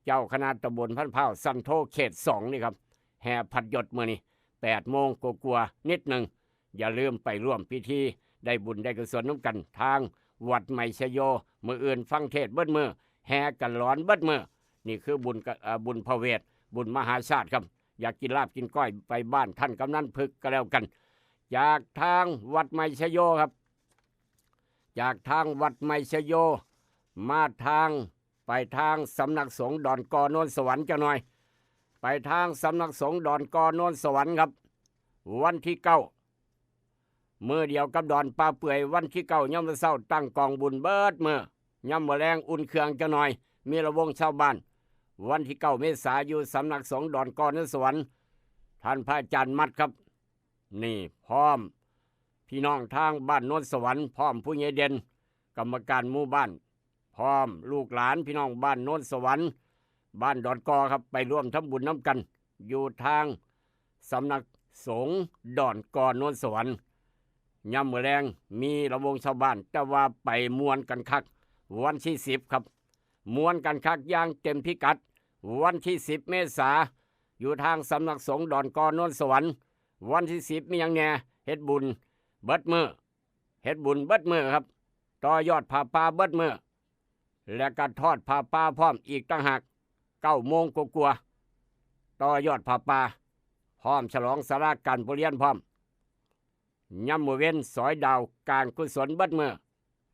เจ้าคณะตำบลพันพร้าว ชั้นโทเขตสองนี่ครับ แห่พัดยศมื้อนี้ แปดโมงกว่าๆนิดหนึ่ง อย่าลืมไปร่วมพิธี ได้บุญได้กุศลนำกัน ทางวัดใหม่ชโย มื้ออื่นฟังเทศน์เบิดมื้อ แห่กันหลอนเบิดมื้อ นี่คือบุญกะเอ่อบุญพระเวท บุญมหาชาติครับ อยากกินลาบกินก้อยไปบ้านท่านกำนันพึกก็แล้วกัน จากทางวัดใหม่ชโยครับ จากทางวัดใหม่ชโย มาทาง ไปทางสำนักสงฆ์ดอนกอโนนสวรรค์จักหน่อย ไปทางสำนักสงฆ์ดอนกอโนนสวรรค์ครับ วันที่เก้า มื้อเดียวกับดอนป่าเปื่อย วันที่เก้ายามมื้อเช้าตั้งกองบุญเบิดมื้อยามมื้อแลงอุ่นเครื่องจักหน่อย มีละวงชาวบ้าน วันที่เก้าเมษาอยู่สำนักสงฆ์ดอนกอโนนสวรรค์ ท่านพระอาจารย์มัดครับ นี่พร้อมพี่น้องทางบ้านโนนสวรรค์ พร้อมผู้ใหญ่เด่น กรรมการหมู่บ้าน พร้อมลูกหลานพี่น้องบ้านโนนสวรรค์ บ้านดอนกอครับ ไปร่วมทำบุญนำกัน อยู่ทางสำนักสงฆ์ดอนกอโนนสวรรค์ ยามมื้อแลงมีละวงชาวบ้าน แต่ว่าไปม่วนกันคัก วันที่สิบครับ ม่วนกันคักอย่างเต็มพิกัด วันที่สิบเมษา อยู่ทางสำนักสงฆ์ดอนกอโนนสวรรค์ วันที่สิบมีหยังแหน่ เฮ็ดบุญเบิดมื้อ เฮ็ดบุญเบิดมื้อครับ ต่อยอดผ้าป่าเบิดมื้อ และก็ทอดผ้าป่าพร้อมอีกต่างหาก เก้าโมงกว่าๆ ต่อยอดผ้าป่า พร้อมฉลองศาลาการประเรียนพร้อม ยามมื้อเว็นสอยดาวการกุศลเบิดมื้อ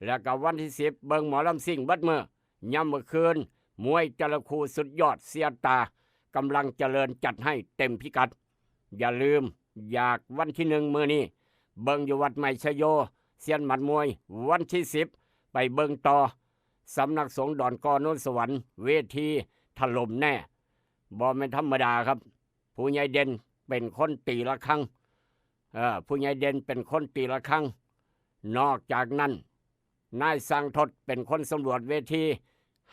แล้วก็วันที่สิบเบิ่งหมอลำซิ่งเบิดมื้อ ยามมื้อคืน มวยแต่ละคู่สุดยอด เสียตากำลังเจริญจัดให้เต็มพิกัด อย่าลืม อยากวันที่หนึ่งมื้อนี้ เบิ่งอยู่วัดใหม่ชโย เซียนหมัดมวย วันที่สิบ ไปเบิ่งต่อ สำนักสงฆ์ดอนกอโนนสวรรค์ เวทีถล่มแน่ บ่แม่นธรรมดาครับ ผู้ใหญ่เด่นเป็นคนตีระฆัง เอ่อ ผู้ใหญ่เด่นเป็นคนตีระฆัง นอกจากนั้น นายสังทดเป็นคนสำรวจเวที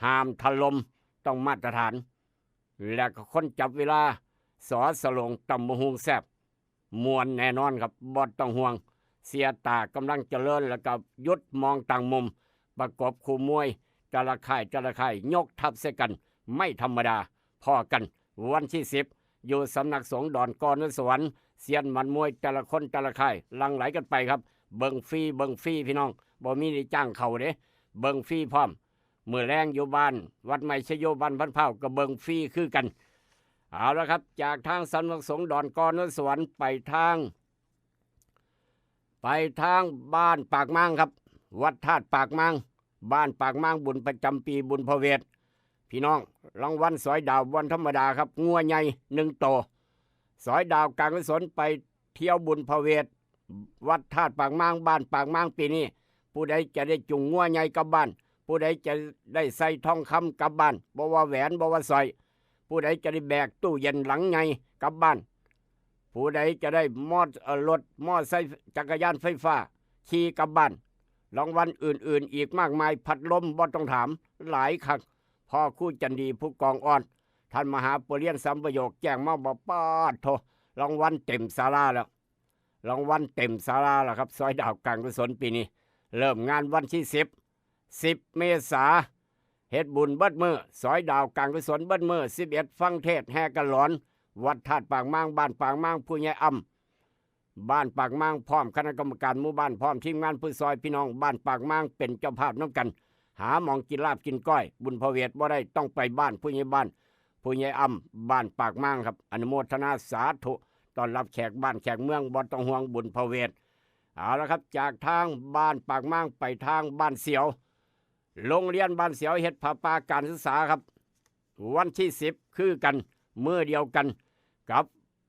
ห้ามถล่ม ต้องมาตรฐาน และก็คนจับเวลา สอสโลง ตำบักหุ่งแซ่บ ม่วนแน่นอนครับ บ่ต้องห่วง เสียตากำลังเจริญ แล้วก็หยุดมองต่างมุม ประกบคู่มวย แต่ละค่ายแต่ละค่าย ยกทัพใส่กัน ไม่ธรรมดา พ้อกัน วันที่สิบ อยู่สำนักสงฆ์ดอนกอโนนสวรรค์ เซียนหมัดมวยแต่ละคนแต่ละค่าย หลั่งไหลกันไปครับ เบิ่งฟรี เบิ่งฟรีพี่น้อง บ่มีได้จ้างเข้าเด้ เบิ่งฟรีพร้อม มื้อแลงอยู่บ้าน วัดใหม่ชโย บ้านพันพร้าว ก็เบิ่งฟรีคือกัน เอาละครับ จากทางสำนักสงฆ์ดอนกอโนนสวรรค์ ไปทาง ไปทางบ้านปากมางครับ วัดธาตุปากมาง บ้านปากมาง บุญประจำปี บุญพระเวท พี่น้อง รางวัลสอยดาววันธรรมดาครับ งัวใหญ่หนึ่งโต สอยดาวการกุศลไปเที่ยวบุญพระเวท วัดธาตุปากมาง บ้านปากมางปีนี้ ผู้ใดจะได้จูงงัวใหญ่กลับบ้าน ผู้ใดจะได้ใส่ทองคำกลับบ้าน บ่ว่าแหวน บ่ว่าสร้อย ผู้ใดจะได้แบกตู้เย็นหลังใหญ่กลับบ้าน ผู้ใดจะได้มอเอ่อรถมอไซค์จักรยานไฟฟ้าขี่กลับบ้าน รางวัลอื่นๆอีกมากมาย พัดลมบ่ต้องถาม หลายคัก พ่อครูจันดีผู้กองอ้อน ท่านมหาปรริญญาสัมปโยคแจ้งมาบอก ปาดโท รางวัลเต็มศาลาแล้ว รางวัลเต็มศาลาแล้วครับ สอยดาวการกุศลปีนี้ เริ่มงานวันที่สิบ สิบเมษา เฮ็ดบุญเบิดมื้อ สอยดาวการกุศลเบิดมื้อ สิบเอ็ด ฟังเทศน์แห่กันหลอน วัดธาตุปากมาง บ้านปากมาง ผู้ใหญ่อำ บ้านปากมาง พร้อมคณะกรรมการหมู่บ้าน พร้อมทีมงานผู้ซอย พี่น้องบ้านปากมางเป็นเจ้าภาพนำกัน หาหม่องกินลาบกินก้อย บุญพระเวทบ่ได้ ต้องไปบ้านผู้ใหญ่บ้าน ผู้ใหญ่อำ บ้านปากมางครับ อนุโมทนาสาธุ ต้อนรับแขกบ้านแขกเมือง บ่ต้องห่วงบุญพระเวท เอาละครับ จากทางบ้านปากมางไปทางบ้านเสียว โรงเรียนบ้านเสียวเฮ็ดผ้าป่าการศึกษาครับ วันที่สิบ คือกัน มื้อเดียวกัน กับ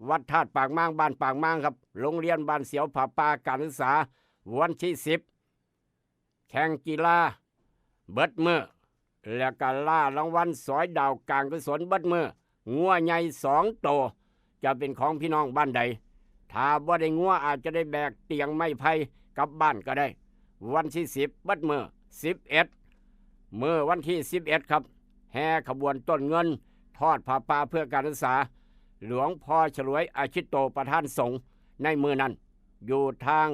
วัดธาตุปากมาง บ้านปากมางครับ โรงเรียนบ้านเสียวผ้าป่าการศึกษา วันที่สิบ แข่งกีฬาเบิดมื้อ แล้วก็ล่ารางวัลสอยดาวการกุศลเบิดมื้อ งัวใหญ่สองโต จะเป็นของพี่น้องบ้านใด ถ้าบ่ได้งัวอาจจะได้แบกเตียงไม้ไผ่กลับบ้านก็ได้ วันที่สิบ เบิดมื้อ สิบเอ็ด มื้อวันที่สิบเอ็ดครับ แห่ขบวนต้นเงิน ทอดผ้าป่าเพื่อการศึกษา หลวงพ่อฉลวยอาชิโตประธานสงฆ์ในมื้อนั้น อยู่ทาง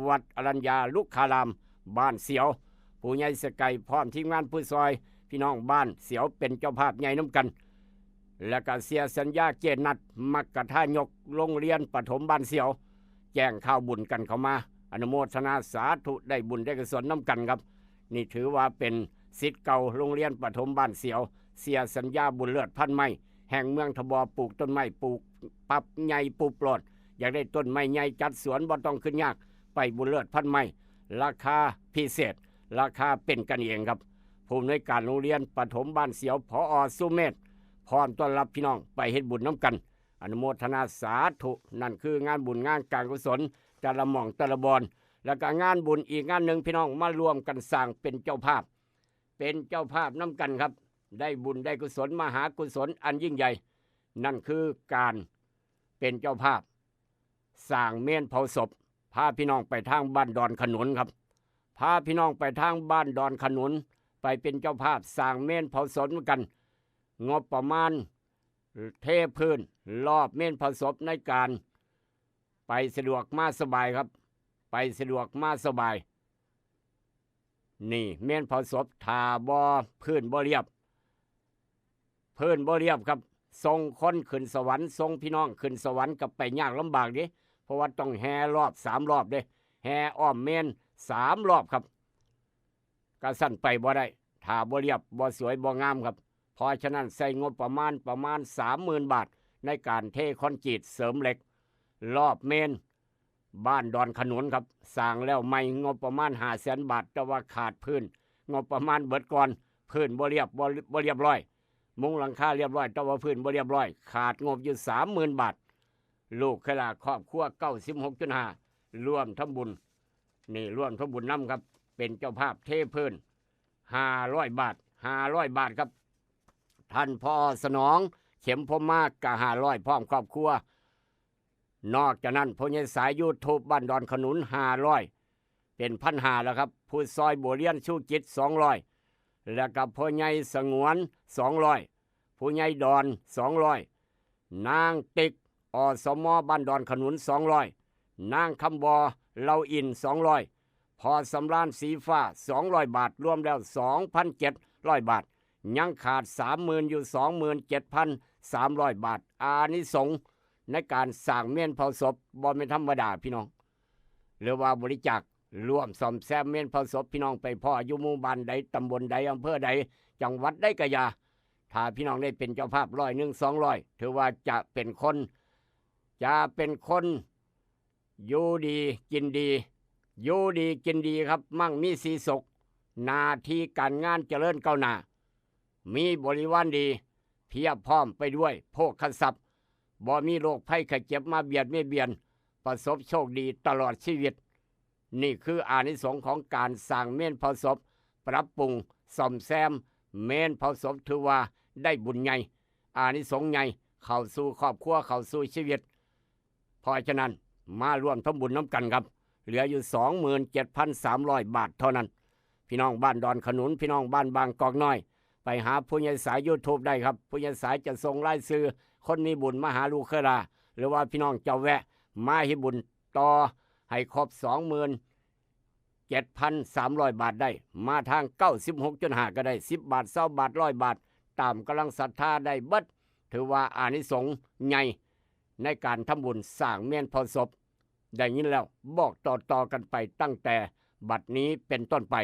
วัดอรัญญาลุคาราม บ้านเสียว ผู้ใหญ่สะไก่พร้อมทีมงานผู้ซอย พี่น้องบ้านเสียวเป็นเจ้าภาพใหญ่นำกัน และก็เสียสัญญาเจตนัด มักกะทายกโรงเรียนประถมบ้านเสียว แจ้งข่าวบุญกันเข้ามา อนุโมทนาสาธุ ได้บุญได้กุศลนำกันครับ นี่ถือว่าเป็นศิษย์เก่าโรงเรียนประถมบ้านเสียว เสียสัญญาบุญเลิศพันไม้ แห่งเมืองทบอ ปลูกต้นไม้ปลูกปับใหญ่ปุบโลด อยากได้ต้นไม้ใหญ่จัดสวนบ่ต้องขึ้นยาก ไปบุญเลิศพันไม้ ราคาพิเศษ ราคาเป็นกันเองครับ ผู้อำนวยการโรงเรียนประถมบ้านเสียว ผอ.สุเมธ พร้อมต้อนรับพี่น้องไปเฮ็ดบุญนำกัน อนุโมทนาสาธุ นั่นคืองานบุญงานการกุศลแต่ละหม่องแต่ละบอน แล้วก็งานบุญอีกงานหนึ่งพี่น้องมาร่วมกันสร้างเป็นเจ้าภาพ เป็นเจ้าภาพนำกันครับ ได้บุญได้กุศลมหากุศลอันยิ่งใหญ่ นั่นคือการเป็นเจ้าภาพสร้างเมนเผาศพ พาพี่น้องไปทางบ้านดอนขนุนครับ พาพี่น้องไปทางบ้านดอนขนุน ไปเป็นเจ้าภาพสร้างเมนเผาศพนำกัน งบประมาณเทพื้นรอบเมนเผาศพในการ ไปสะดวกมาสบายครับ ไปสะดวกมาสบาย นี่เมนเผาศพ ถ้าบ่พื้นบ่เรียบ พื้นบ่เรียบครับ ส่งคนขึ้นสวรรค์ ส่งพี่น้องขึ้นสวรรค์ก็ไปยากลำบากเด้ เพราะว่าต้องแห่รอบสามรอบเด้ แห่อ้อมเมนสามรอบครับ กะซั่นไปบ่ได้ ถ้าบ่เรียบ บ่สวย บ่งามครับ เพราะฉะนั้นใช้งบประมาณประมาณสามหมื่นบาท ในการเทคอนกรีตเสริมเหล็ก รอบเมนบ้านดอนขนุนครับ สร้างแล้วใหม่งบประมาณห้าแสนบาท แต่ว่าขาดพื้น งบประมาณเบิดก่อน พื้นบ่เรียบ บ่ บ่เรียบร้อย มุงหลังคาเรียบร้อย แต่ว่าพื้นบ่เรียบร้อย ขาดงบอยู่สามหมื่นบาท ลูกเคยลาครอบครัวเก้าสิบหกจุดห้า ร่วมทำบุญ นี่ร่วมทำบุญนำครับ เป็นเจ้าภาพเทพื้น ห้าร้อยบาท ห้าร้อยบาทครับ ท่านผอ.สนอง เข็มพรหมมากะห้าร้อยพร้อมครอบครัว นอกจากนั้นพ่อใหญ่สาย YouTube บ้านดอนขนุน ห้าร้อย เป็นพันห้าแล้วครับ ผู้ซอยบัวเรียนชูจิต สองร้อย แล้วกับพ่อใหญ่สงวน สองร้อย ผู้ใหญ่ดอน สองร้อย นางติ๊ก อ.สม. บ้านดอนขนุน สองร้อย นางคำบอ เหล่าอิน สองร้อย พอสำราญสีฟ้า สองร้อยบาท รวมแล้ว สองพันเจ็ดร้อยบาท ยังขาดสามหมื่นอยู่ สองหมื่นเจ็ดพันสามร้อยบาท อานิสงส์ในการสร้างเมนเผาศพบ่แม่นธรรมดาพี่น้อง หรือว่าบริจาคร่วมซ่อมแซมเมนเผาศพ พี่น้องไปพ้ออยู่หมู่บ้านใด ตำบลใด อำเภอใด จังหวัดใดก็อย่า ถ้าพี่น้องได้เป็นเจ้าภาพร้อยหนึ่ง สองร้อย ถือว่าจะเป็นคน จะเป็นคนอยู่ดีกินดี อยู่ดีกินดีครับ มั่งมีสีสุข หน้าที่การงานเจริญก้าวหน้า มีบริวารดี เพียบพร้อมไปด้วยโภคทรัพย์ บ่มีโรคภัยไข้เจ็บมาเบียดเบียน ประสบโชคดีตลอดชีวิต นี่คืออานิสงส์ของการสร้างเมนเผาศพ ปรับปรุงซ่อมแซมเมนเผาศพ ถือว่าได้บุญใหญ่ อานิสงส์ใหญ่ เข้าสู่ครอบครัว เข้าสู่ชีวิต เพราะฉะนั้นมาร่วมทำบุญนำกันครับ เหลืออยู่ สองหมื่นเจ็ดพันสามร้อยบาทเท่านั้น พี่น้องบ้านดอนขนุน พี่น้องบ้านบางกอกน้อย ไปหาผู้ใหญ่สาย YouTube ได้ครับ ผู้ใหญ่สายจะส่งรายชื่อคนมีบุญมาหาลูกเคยลา หรือว่าพี่น้องจะแวะมาเฮ็ดบุญต่อให้ครบ สองหมื่นเจ็ดพันสามร้อยบาทได้ มาทาง เก้าสิบหกจุดห้า ก็ได้ สิบบาท ซาวบาท ร้อยบาท ตามกำลังศรัทธาได้เบิด ถือว่าอานิสงส์ใหญ่ในการทำบุญสร้างเมนเผาศพ ได้ยินแล้วบอกต่อๆกันไปตั้งแต่บัดนี้เป็นต้นไป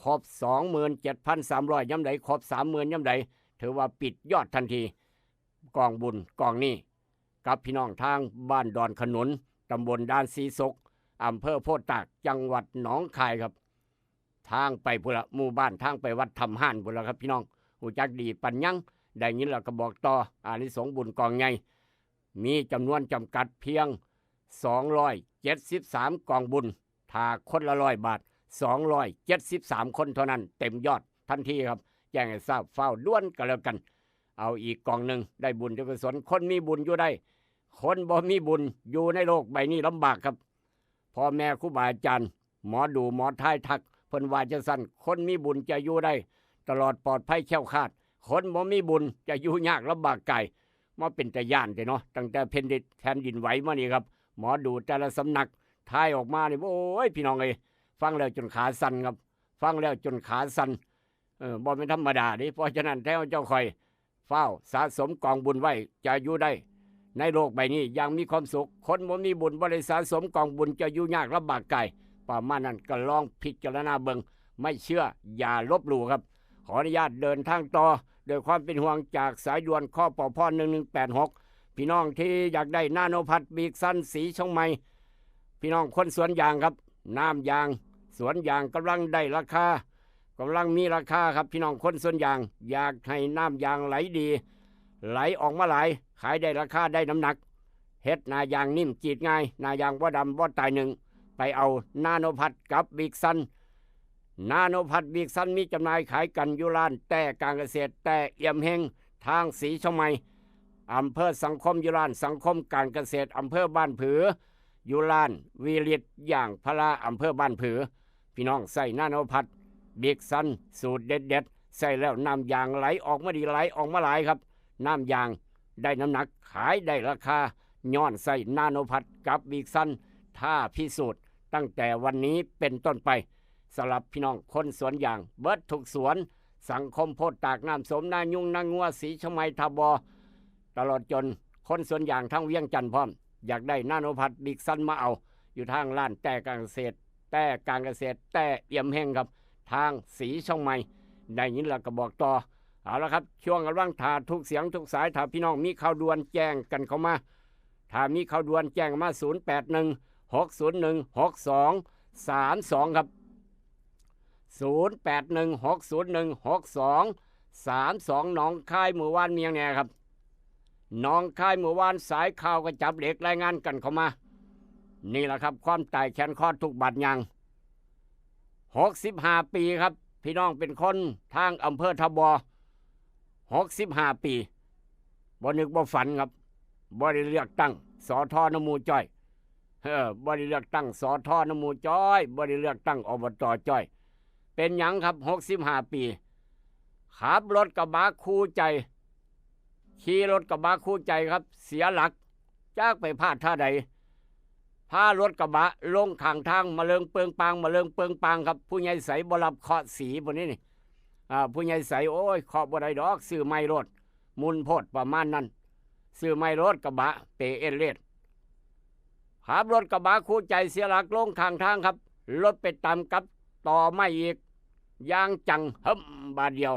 ครบ สองหมื่นเจ็ดพันสามร้อย ยามใด ครบ สามหมื่น ยามใด ถือว่าปิดยอดทันที กองบุญกองนี้ กับพี่น้องทางบ้านดอนขนุน ตำบลด่านสีสก อำเภอโพธิ์ตาก จังหวัดหนองคายครับ ทางไปพุ้นละ หมู่บ้านทางไปวัดถ้ำฮ้านพุ้นละครับพี่น้อง ฮู้จักดีปานยัง ได้ยินแล้วก็บอกต่อ อานิสงส์บุญกองใหญ่ มีจำนวนจำกัดเพียง สองร้อยเจ็ดสิบสาม กองบุญ ถ้าคนละร้อยบาท สองร้อยเจ็ดสิบสาม คนเท่านั้น เต็มยอดทันทีครับ แจ้งให้ทราบฟ้าวด่วนก็แล้วกัน เอาอีกกองหนึ่ง ได้บุญได้กุศล คนมีบุญอยู่ได้ คนบ่มีบุญอยู่ในโลกใบนี้ลำบากครับ พ่อแม่ครูบาอาจารย์ หมอดูหมอทายทัก เพิ่นว่าจั่งซั้น คนมีบุญจะอยู่ได้ ตลอดปลอดภัยแคล้วคลาด คนบ่มีบุญจะอยู่ยากลำบากกาย มาเป็นตาย้านแท้เนาะ ตั้งแต่แผ่นดิน แผ่นดินไหวมานี่ครับ หมอดูแต่ละสำนักทายออกมานี่ โอ้ย พี่น้องเอ้ย ฟังแล้วจนขาสั่นครับ ฟังแล้วจนขาสั่น เออ บ่แม่นธรรมดาเด้ เพราะฉะนั้นแท้เจ้าข่อย ฟ้าวสะสมกองบุญไว้ จะอยู่ได้ ในโลกใบนี้อย่างมีความสุข คนบ่มีบุญบ่ได้สะสมกองบุญจะอยู่ยากลำบากกาย ประมาณนั้นก็ลองพิจารณาเบิ่ง ไม่เชื่ออย่าลบหลู่ครับ ขออนุญาตเดินทางต่อ โดยความเป็นห่วงจากสายด่วน คปพ หนึ่งหนึ่งแปดหก พี่น้องที่อยากได้นาโนพัท บิกซัน สีเชียงใหม่ พี่น้องคนสวนยางครับ น้ำยาง สวนยางกำลังได้ราคากำลังมีราคาครับ พี่น้องคนสวนยาง อยากให้น้ำยางไหลดี ไหลออกมาหลาย ขายได้ราคาได้น้ำหนัก เฮ็ดนายางนิ่มกรีดง่าย นายางบ่ดำบ่ตายนึ่ง ไปเอานาโนพัทกับบิกซัน นาโนพัท บิกซัน มีจำหน่ายขายกันอยู่ร้านแต้การเกษตร แต้เอี่ยมเฮง ทางสีเชียงใหม่ อำเภอสังคม อยู่ร้านสังคมการเกษตร อำเภอบ้านผือ อยู่ร้านวิริตย่างพารา อำเภอบ้านผือ พี่น้องใส่นาโนพัท บิกซัน สูตรเด็ดๆ ใส่แล้วน้ำยางไหลออกมาดี ไหลออกมาหลายครับ น้ำยางได้น้ำหนัก ขายได้ราคา ย้อนใส่นาโนพัทกับบิกซัน ท้าพิสูจน์ตั้งแต่วันนี้เป็นต้นไป สำหรับพี่น้องคนสวนยางเบิดทุกสวน สังคมโพธิ์ตาก น้ำสม นายุง นางัว สีเชียงใหม่ ทบ ตลอดจนคนสวนยางทั้งเวียงจันทน์พร้อม อยากได้นาโนพัท บิกซัน มาเอา อยู่ทางร้านแต้การเกษตร แต้การเกษตร แต้เอี่ยมเฮงครับ ทางสีเชียงใหม่ ได้ยินแล้วก็บอกต่อ เอาละครับ ช่วงกำลังถ่าทุกเสียงทุกสาย ถ้าพี่น้องมีข่าวด่วนแจ้งกันเข้ามา ถ้ามีข่าวด่วนแจ้งมา ศูนย์แปดหนึ่ง หกศูนย์หนึ่ง หกสองสามสอง ครับ ศูนย์แปดหนึ่ง หกศูนย์หนึ่ง หกสองสามสอง หนองคายมื้อวานมีหยังแหน่ครับ หนองคายมื้อวานสายข่าวก็จับเหล็กรายงานกันเข้ามา นี่แหละครับ ความตายแขนคอทุกข์บาดยาง หกสิบห้าปีครับ พี่น้องเป็นคนทางอำเภอทบ หกสิบห้าปี บ่นึกบ่ฝันครับ บ่ได้เลือกตั้ง สท นำหมู่จ้อย เออ บ่ได้เลือกตั้ง สท นำหมู่จ้อย บ่ได้เลือกตั้ง อบต จ้อย เป็นหยังครับ หกสิบห้าปี ขับรถกระบะคู่ใจ ขี่รถกระบะคู่ใจครับ เสียหลัก จักไปพลาดท่าใด พารถกระบะลงข้างทาง มาเลิงเปิงปาง มาเลิงเปิงปางครับ ผู้ใหญ่ใสบ่รับเคราะห์สีพวกนี้นี่ อ่า ผู้ใหญ่ใส โอ้ย เคราะห์บ่ได้ดอก ซื้อใหม่โลด มุนโพด ประมาณนั้น ซื้อใหม่โลดกระบะ เปเอเลด ขับรถกระบะคู่ใจเสียหลักลงข้างทางครับ รถไปตำกับตอไม้อีก อย่างจัง หึ่ม บาดเดียว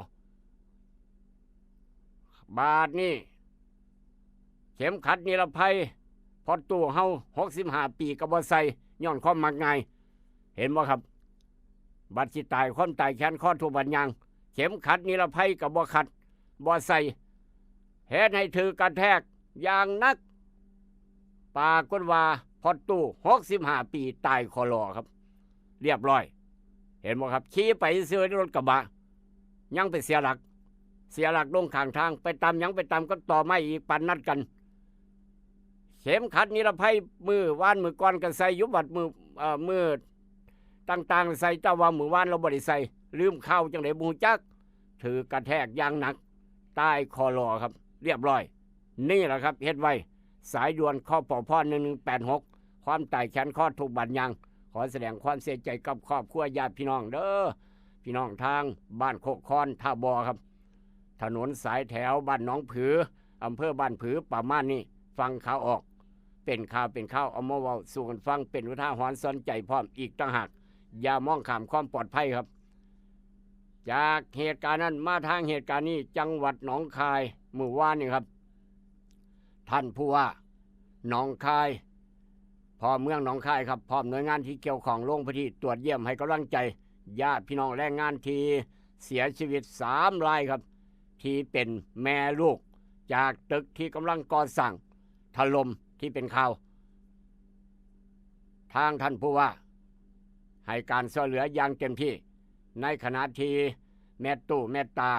บาดนี้ เข็มขัดนิรภัย พ่อตู้เฮา หกสิบห้าปีก็บ่ใส่ ย้อนความมักง่าย เห็นบ่ครับ บัดสิตาย ความตายแขนคอทุกข์บาดยาง เข็มขัดนิรภัยก็บ่ขัด บ่ใส่ เฮ็ดให้ถืกกระแทกอย่างหนัก ปรากฏว่าพ่อตู้ หกสิบห้าปี ตายคอลอครับ เรียบร้อย เห็นบ่ครับ ขี่ไปซื่อรถกระบะ ยังไปเสียหลัก เสียหลักลงข้างทาง ไปตำหยัง ไปตำกับตอไม้อีก ปานนัดกัน เข็มขัดนิรภัย มื้อวานมื้อก่อนก็ใส่อยู่ บัดมื้อ เอ่อ มื้อต่างๆใส่ แต่ว่ามื้อวานเราบ่ได้ใส่ ลืมข้าวจังได๋บ่ฮู้จัก ถืกกระแทกอย่างหนัก ตายคอลอครับ เรียบร้อย นี่แหละครับ เฮ็ดไว้ สายด่วน คปพ หนึ่งหนึ่งแปดหก ความตายแขนคอทุกข์บาดยาง ขอแสดงความเสียใจกับครอบครัวญาติพี่น้องเด้อ พี่น้องทางบ้านโคกคอน ท่าบ่อครับ ถนนสายแถวบ้านหนองผือ อำเภอบ้านผือ ประมาณนี้ ฝั่งขาออก เป็นข่าวเป็นข่าว เอามาเว้าสู่กันฟัง เป็นอุทาหรณ์สอนใจพร้อมอีกต่างหาก อย่ามองข้ามความปลอดภัยครับ จากเหตุการณ์นั้นมาทางเหตุการณ์นี้ จังหวัดหนองคาย มื้อวานนี้ครับ ท่านผู้ว่าหนองคาย พ่อเมืองหนองคายครับ พร้อมหน่วยงานที่เกี่ยวข้องลงพื้นที่ตรวจเยี่ยมให้กำลังใจญาติพี่น้องแรงงานที่เสียชีวิตสามรายครับ ที่เป็นแม่ลูกจากตึกที่กำลังก่อสร้างถล่มที่เป็นข่าว ทางท่านผู้ว่าให้การช่วยเหลืออย่างเต็มที่ ในขณะที่แม่ตู้แม่ตา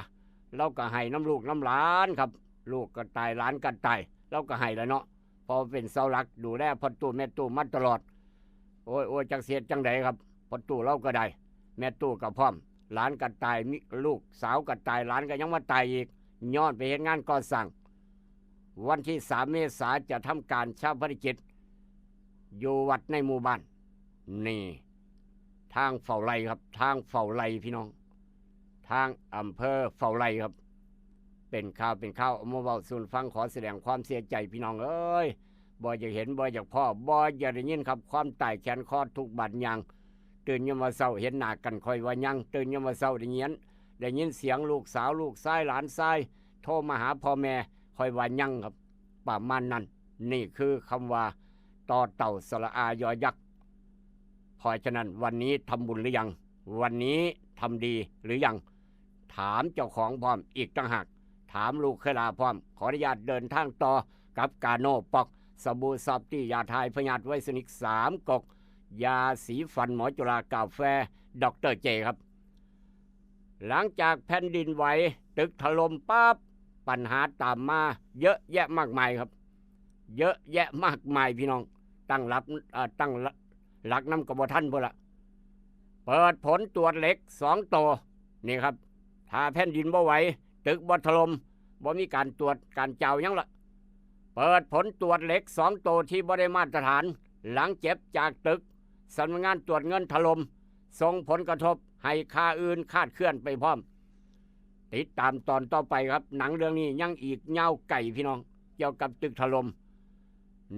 เราก็ให้นำลูกนำหลานครับ ลูกก็ตายหลานก็ตาย เราก็ให้แล้วเนาะ เพราะเป็นเสาหลักดูแลพ่อตู้แม่ตู้มาตลอด โอ้ย โอ้ย จักสิเฮ็ดจังใดครับ พ่อตู้เราก็ได้ แม่ตู้ก็พร้อม หลานก็ตาย มีลูกสาวก็ตาย หลานก็ยังมาตายอีก ย้อนไปเฮ็ดงานก่อสร้าง วันที่สามเมษาจะทำการชาปนกิจ อยู่วัดในหมู่บ้าน นี่ ทางเฝ้าไร่ครับ ทางเฝ้าไร่พี่น้อง ทางอำเภอเฝ้าไร่ครับ เป็นข่าวเป็นข่าวเอามาเว้าสู่ฟัง ขอแสดงความเสียใจพี่น้องเอ้ย บ่อยากเห็น บ่อยากพ้อ บ่อยากได้ยินครับ ความตายแขนคอทุกบาดยาง ตื่นยามมื้อเช้าเห็นหน้ากันค่อยว่ายัง ตื่นยามมื้อเช้าได้ยิน ได้ยินเสียงลูกสาวลูกชายหลานชายโทรมาหาพ่อแม่ค่อยว่ายังครับ ประมาณนั้น นี่คือคำว่า ตอเต่าสระอายอยักษ์ เพราะฉะนั้นวันนี้ทำบุญหรือยัง วันนี้ทำดีหรือยัง ถามเจ้าของพร้อมอีกต่างหาก ถามลูกเคยหลาพร้อม ขออนุญาตเดินทางต่อกับกาโน่ป๊อก สบู่ซอฟตี้ ยาถ่ายพยาธิไวรัสนิกสามก๊ก ยาสีฟันหมอจุฬากาแฟด็อกเตอร์เจครับ หลังจากแผ่นดินไหว ตึกถล่มปั๊บ ปัญหาตามมาเยอะแยะมากมายครับ เยอะแยะมากมายพี่น้อง ตั้งหลักเอ่อตั้งหลักนำก็บ่ทันพุ้นละ เปิดผลตรวจเหล็กสองโต นี่ครับ ถ้าแผ่นดินบ่ไหว ตึกบ่ถล่ม บ่มีการตรวจการจ่าวหยังละ เปิดผลตรวจเหล็กสองโตที่บ่ได้มาตรฐาน หลังเจ็บจากตึกสำนักงานตรวจเงินถล่ม ส่งผลกระทบให้ค่าอื่นคลาดเคลื่อนไปพร้อม ติดตามตอนต่อไปครับ หนังเรื่องนี้ยังอีกยาวไกลพี่น้อง เกี่ยวกับตึกถล่ม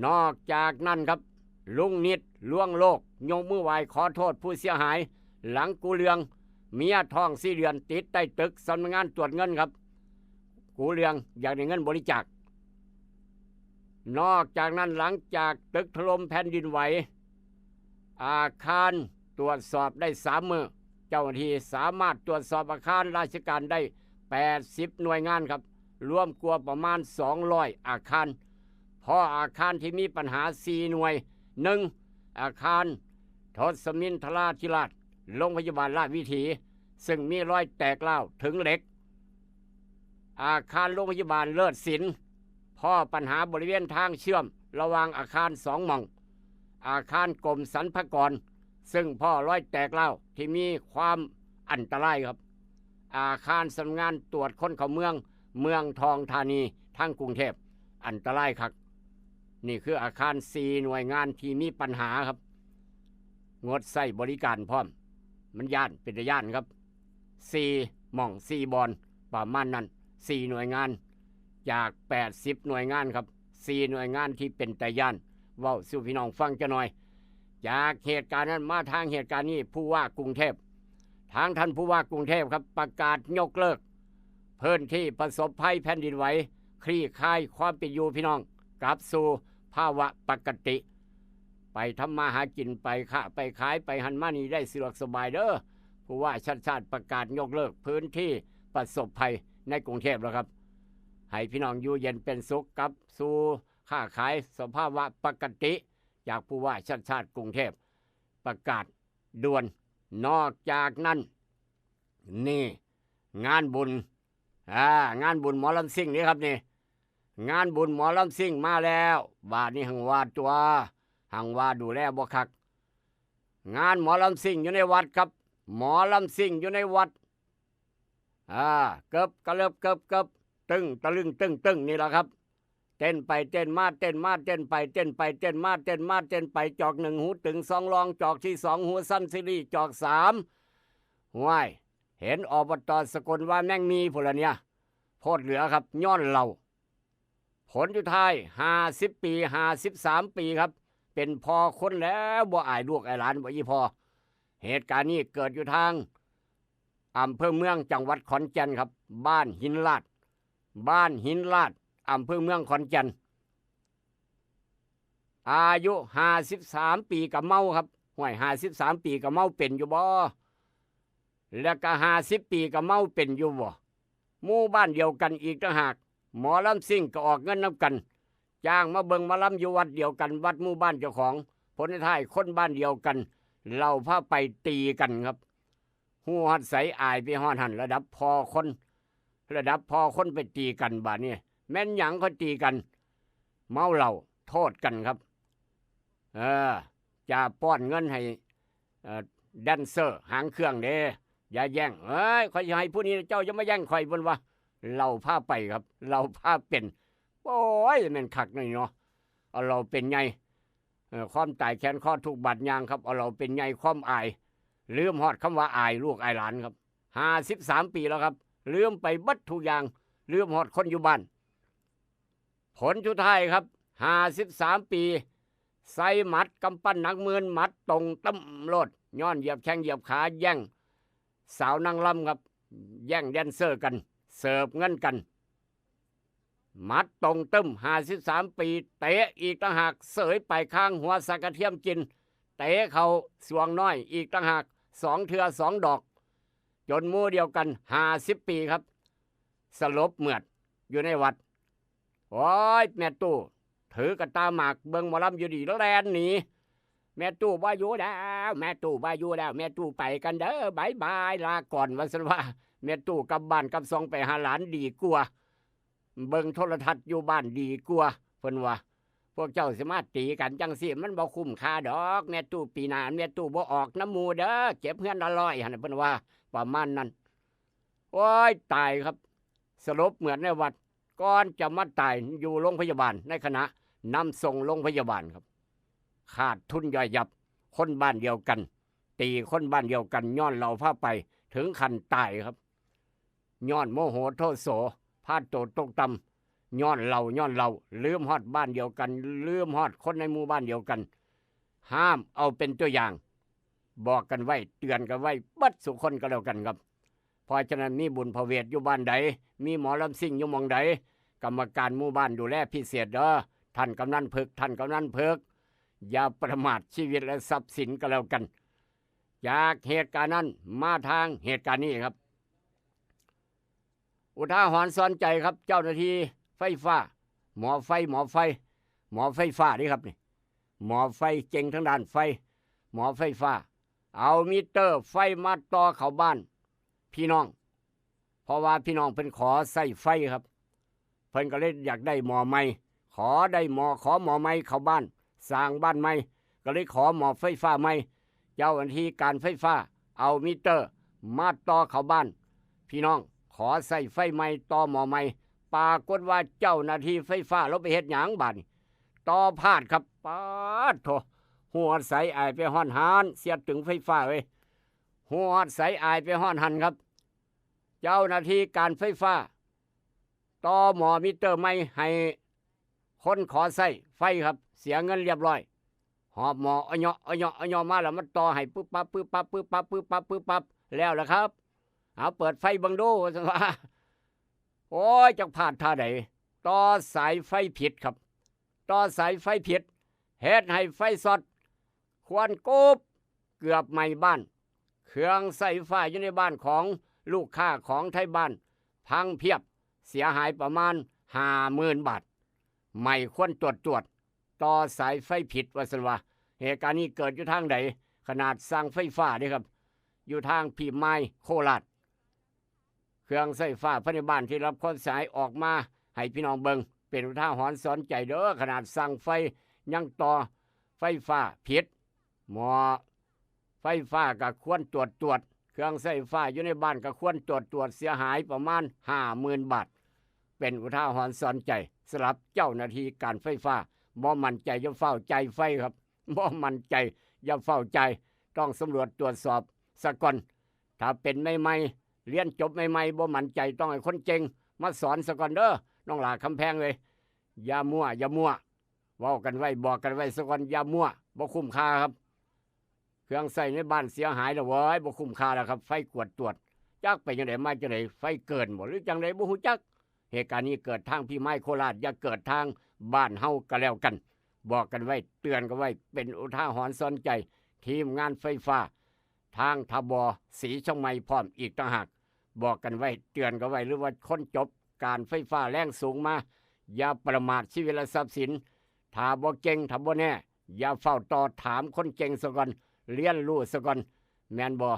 นอกจากนั้นครับ ลุงนิดล่วงโลก ยกมือไหว้ขอโทษผู้เสียหาย หลังกู้เรื่อง เมียท้องสี่เดือนติดใต้ตึกสำนักงานตรวจเงินครับ กู้เรื่องอยากได้เงินบริจาค นอกจากนั้นหลังจากตึกถล่มแผ่นดินไหว อาคารตรวจสอบได้สามมื้อ เจ้าหน้าที่สามารถตรวจสอบอาคารราชการได้แปดสิบหน่วยงานครับ รวมกว่าประมาณสองร้อยอาคาร เพราะอาคารที่มีปัญหาสี่หน่วย หนึ่ง อาคารทศมินทราธิราช โรงพยาบาลราชวิถี ซึ่งมีรอยแตกร้าวถึงเหล็ก อาคารโรงพยาบาลเลิศศิลป์ พ้อปัญหาบริเวณทางเชื่อมระหว่างอาคารสองหม่อง อาคารกรมสรรพากร ซึ่งพ้อรอยแตกร้าวที่มีความอันตรายครับ อาคารสำนักงานตรวจคนเข้าเมือง เมืองทองธานี ทางกรุงเทพฯ อันตรายคัก นี่คืออาคารสี่หน่วยงานที่มีปัญหาครับ งดใช้บริการพร้อม มันย้าน เป็นตาย้านครับ สี่หม่อง สี่บ่อน ประมาณนั้น สี่หน่วยงาน จากแปดสิบหน่วยงานครับ สี่หน่วยงานที่เป็นตาย้าน เว้าสู่พี่น้องฟังจักหน่อย จากเหตุการณ์นั้นมาทางเหตุการณ์นี้ ผู้ว่ากรุงเทพฯ ทางท่านผู้ว่ากรุงเทพฯครับ ประกาศยกเลิก พื้นที่ประสบภัยแผ่นดินไหว คลี่คลายความเป็นอยู่พี่น้อง กลับสู่ภาวะปกติ ไปทำมาหากิน ไปค้าไปขาย ไปหั้นมานี่ได้สะดวกสบายเด้อ ผู้ว่าชาติชาติประกาศยกเลิกพื้นที่ประสบภัยในกรุงเทพฯแล้วครับ ให้พี่น้องอยู่เย็นเป็นสุข กลับสู่ค้าขายสภาวะปกติ จากผู้ว่าชาติชาติกรุงเทพฯ ประกาศด่วน นอกจากนั้น นี่ งานบุญ อ่า งานบุญหมอลำซิ่งนี่ครับนี่ งานบุญหมอลำซิ่งมาแล้ว บาดนี้หังว่าตัว หังว่าดูแลบ่คัก งานหมอลำซิ่งอยู่ในวัดครับ หมอลำซิ่งอยู่ในวัด อ่า เกิบกระเลิบเกิบเกิบ ตึงตะลึงตึงตึงนี่แหละครับ เต้นไปเต้นมา เต้นมาเต้นไป เต้นไปเต้นมา เต้นมาเต้นไป จอกหนึ่งหูตึงสองรอง จอกที่สองหูสั้นซีรีส์ จอกสาม ห้วย เห็น อบต.สกลว่าแม่งมีพุ้นละเนี่ย โพดเหลือครับ ย้อนเหล้า ผลสุดท้าย ห้าสิบปี ห้าสิบสามปีครับ เป็นพ่อคนแล้ว บ่อายลูกอายหลานบ่อีพ่อ เหตุการณ์นี้เกิดอยู่ทางอำเภอเมืองจังหวัดขอนแก่นครับ บ้านหินลาด บ้านหินลาด อำเภอเมืองขอนแก่น อายุห้าสิบสามปีก็เมาครับ ห้วย ห้าสิบสามปีก็เมาเป็นอยู่บ่ แล้วก็ห้าสิบปีก็เมาเป็นอยู่บ่ หมู่บ้านเดียวกันอีกต่างหาก หมอลำซิ่งก็ออกเงินนำกัน จ้างมาเบิ่งหมอลำอยู่วัดเดียวกัน วัดหมู่บ้านเจ้าของ ผลท้ายคนบ้านเดียวกัน เหล้าพาไปตีกันครับ ฮู้ฮอดไสอายไปฮอดหั่น ระดับพ่อคน ระดับพ่อคนไปตีกันบาดนี้ แม่นหยังเขาตีกัน เมาเหล้า โทษกันครับ เออ จะป้อนเงินให้ เอ่อ แดนเซอร์หางเครื่องเด้ อย่าแย่ง เอ้ย ข้อยสิให้ผู้นี้ เจ้าอย่ามาแย่งข้อย เพิ่นว่า เหล้าพาไปครับ เหล้าพาเป็น โอ้ย แม่นคักนี่เนาะ เอาเหล้าเป็นใหญ่ เอ่อ ความตายแขนคอทุกบาดยางครับ เอาเหล้าเป็นใหญ่ ความอาย ลืมฮอดคำว่าอายลูกอายหลานครับ ห้าสิบสามปีแล้วครับ ลืมไปเบิดทุกอย่าง ลืมฮอดคนอยู่บ้าน ผลสุดท้ายครับ ห้าสิบสาม ปี ใส่หมัดกำปั้นหนักหมื่น หมัดตรงตึ้มโลด ย้อนเหยียบแข้งเหยียบขา แย่งสาวนางรำครับ แย่งแดนเซอร์กัน เสิร์ฟเงินกัน หมัดตรงตึ้ม ห้าสิบสาม ปี เตะอีกต่างหาก เสยไปข้างหัวสักกระเทียมกิน เตะเข้าสวงน้อยอีกต่างหาก สองเทื่อสองดอก จนหมู่เดียวกัน ห้าสิบ ปีครับ สลบเหมือดอยู่ในวัด โอ้ย แม่ตู้ ถือกระตาหมากเบิ่งหมอลำอยู่ดี แล่นหนี แม่ตู้บ่อยู่แล้ว แม่ตู้บ่อยู่แล้ว แม่ตู้ไปกันเด้อ บายบาย ลาก่อน ว่าซั่นว่า แม่ตู้กลับบ้านกลับซองไปหาหลานดีกว่า เบิ่งโทรทัศน์อยู่บ้านดีกว่า เพิ่นว่า พวกเจ้าสิมาตีกันจังซี่ มันบ่คุ้มค่าดอก แม่ตู้ ปีหน้าแม่ตู้บ่ออกนำหมู่เด้อ เก็บเฮือนละร้อยหั่นน่ะ เพิ่นว่าประมาณนั้น โอ้ย ตายครับ สลบเหมือดในวัด ก่อนจะมาตายอยู่โรงพยาบาล ในขณะนำส่งโรงพยาบาลครับ ขาดทุนย่อยยับ คนบ้านเดียวกัน ตีคนบ้านเดียวกัน ย้อนเหล้าพาไป ถึงขั้นตายครับ ย้อนโมโหโทโส พาโตตกต่ำ ย้อนเหล้า ย้อนเหล้า ลืมฮอดบ้านเดียวกัน ลืมฮอดคนในหมู่บ้านเดียวกัน ห้ามเอาเป็นตัวอย่าง บอกกันไว้ เตือนกันไว้เบิดสุคนก็แล้วกันครับ เพราะฉะนั้นมีบุญพระเวทอยู่บ้านใด มีหมอลำซิ่งอยู่หม่องใด กรรมการหมู่บ้านดูแลพิเศษเด้อ ท่านกำนันเผือก ท่านกำนันเผือก อย่าประมาทชีวิตและทรัพย์สินก็แล้วกัน จากเหตุการณ์นั้นมาทางเหตุการณ์นี้ครับ อุทาหรณ์สอนใจครับ เจ้าหน้าที่ไฟฟ้า หมอไฟ หมอไฟ หมอไฟฟ้านี่ครับนี่ หมอไฟเก่งทางด้านไฟ หมอไฟฟ้า เอามิเตอร์ไฟมาต่อเข้าบ้านพี่น้อง เพราะว่าพี่น้องเพิ่นขอใช้ไฟครับ เพิ่นก็เลยอยากได้หม้อใหม่ ขอได้หม้อ ขอหม้อใหม่เข้าบ้าน สร้างบ้านใหม่ ก็เลยขอหม้อไฟฟ้าใหม่ เจ้าหน้าที่การไฟฟ้า เอามิเตอร์มาต่อเข้าบ้าน พี่น้อง ขอใช้ไฟใหม่ ต่อหม้อใหม่ ปรากฏว่าเจ้าหน้าที่ไฟฟ้าลางไปเฮ็ดหยังบาดนี้ ต่อพลาดครับ ป๊าดโธ่ ฮู้ฮอดไสอ้ายไปฮอดหั้น เสียตึงไฟฟ้าเอ้ย ฮู้ฮอดไสอ้ายไปฮอดหั้นครับ เจ้าหน้าที่การไฟฟ้า ต่อหม้อมิเตอร์ใหม่ให้คนขอใช้ไฟครับ เสียเงินเรียบร้อย หอบหม้ออะเยาะอะเยาะอะเยาะมาแล้วมันต่อให้ปึ๊บปั๊บปึ๊บปั๊บปึ๊บปั๊บปึ๊บปั๊บปึ๊บปั๊บ แล้วล่ะครับ เอาเปิดไฟเบิ่งดู ว่าซั่นว่า โอ้ย จักพลาดท่าใด ต่อสายไฟผิดครับ ต่อสายไฟผิด เฮ็ดให้ไฟช็อต ควันกบ เกือบไหม้บ้าน เครื่องใช้ไฟฟ้าอยู่ในบ้านของลูกค้าของไทบ้าน พังเพียบ เสียหายประมาณ ห้าหมื่น บาท ไหม้ควันตรวดๆ ต่อสายไฟผิด ว่าซั่นว่า เหตุการณ์นี้เกิดอยู่ทางใด ขนาดสั่งไฟฟ้าเด้ครับ อยู่ทางพิมายโคราช เครื่องใช้ไฟฟ้าภายในบ้านที่รับความเสียหายออกมาให้พี่น้องเบิ่ง เป็นอุทาหรณ์สอนใจเด้อ ขนาดสั่งไฟยังต่อไฟฟ้าผิด หม้อไฟฟ้าก็ควรตรวจตรวจ เครื่องใช้ไฟฟ้าอยู่ในบ้านก็ควรตรวจตรวจ เสียหายประมาณ ห้าหมื่น บาท เป็นอุทาหรณ์สอนใจสำหรับเจ้าหน้าที่การไฟฟ้า บ่มั่นใจอย่าฟ้าวจ่ายไฟครับ บ่มั่นใจอย่าฟ้าวจ่าย ต้องสำรวจตรวจสอบซะก่อน ถ้าเป็นใหม่ๆ เรียนจบใหม่ๆ บ่มั่นใจ ต้องให้คนเก่งมาสอนซะก่อนเด้อ น้องหล่าคำแพงเอ้ย อย่ามั่ว อย่ามั่ว เว้ากันไว้ บอกกันไว้ซะก่อน อย่ามั่ว บ่คุ้มค่าครับ เครื่องใช้ในบ้านเสียหายแล้วเว้ย บ่คุ้มค่าแล้วครับ ไฟกวดตรวจ จักไปจังได๋มาจังได๋ ไฟเกินบ่หรือจังได๋บ่ฮู้จัก เหตุการณ์นี้เกิดทางพิมายโคราช อย่าเกิดทางบ้านเฮาก็แล้วกัน บอกกันไว้ เตือนกันไว้ เป็นอุทาหรณ์สอนใจ ทีมงานไฟฟ้า ทางทบ ศรีเชียงใหม่พร้อมอีกต่างหาก บอกกันไว้ เตือนกันไว้ หรือว่าคนจบการไฟฟ้าแรงสูงมา อย่าประมาทชีวิตและทรัพย์สิน ถ้าบ่เก่ง ถ้าบ่แน่ อย่าฟ้าวต่อ ถามคนเก่งซะก่อน เรียนรู้ซะก่อน แม่นบ่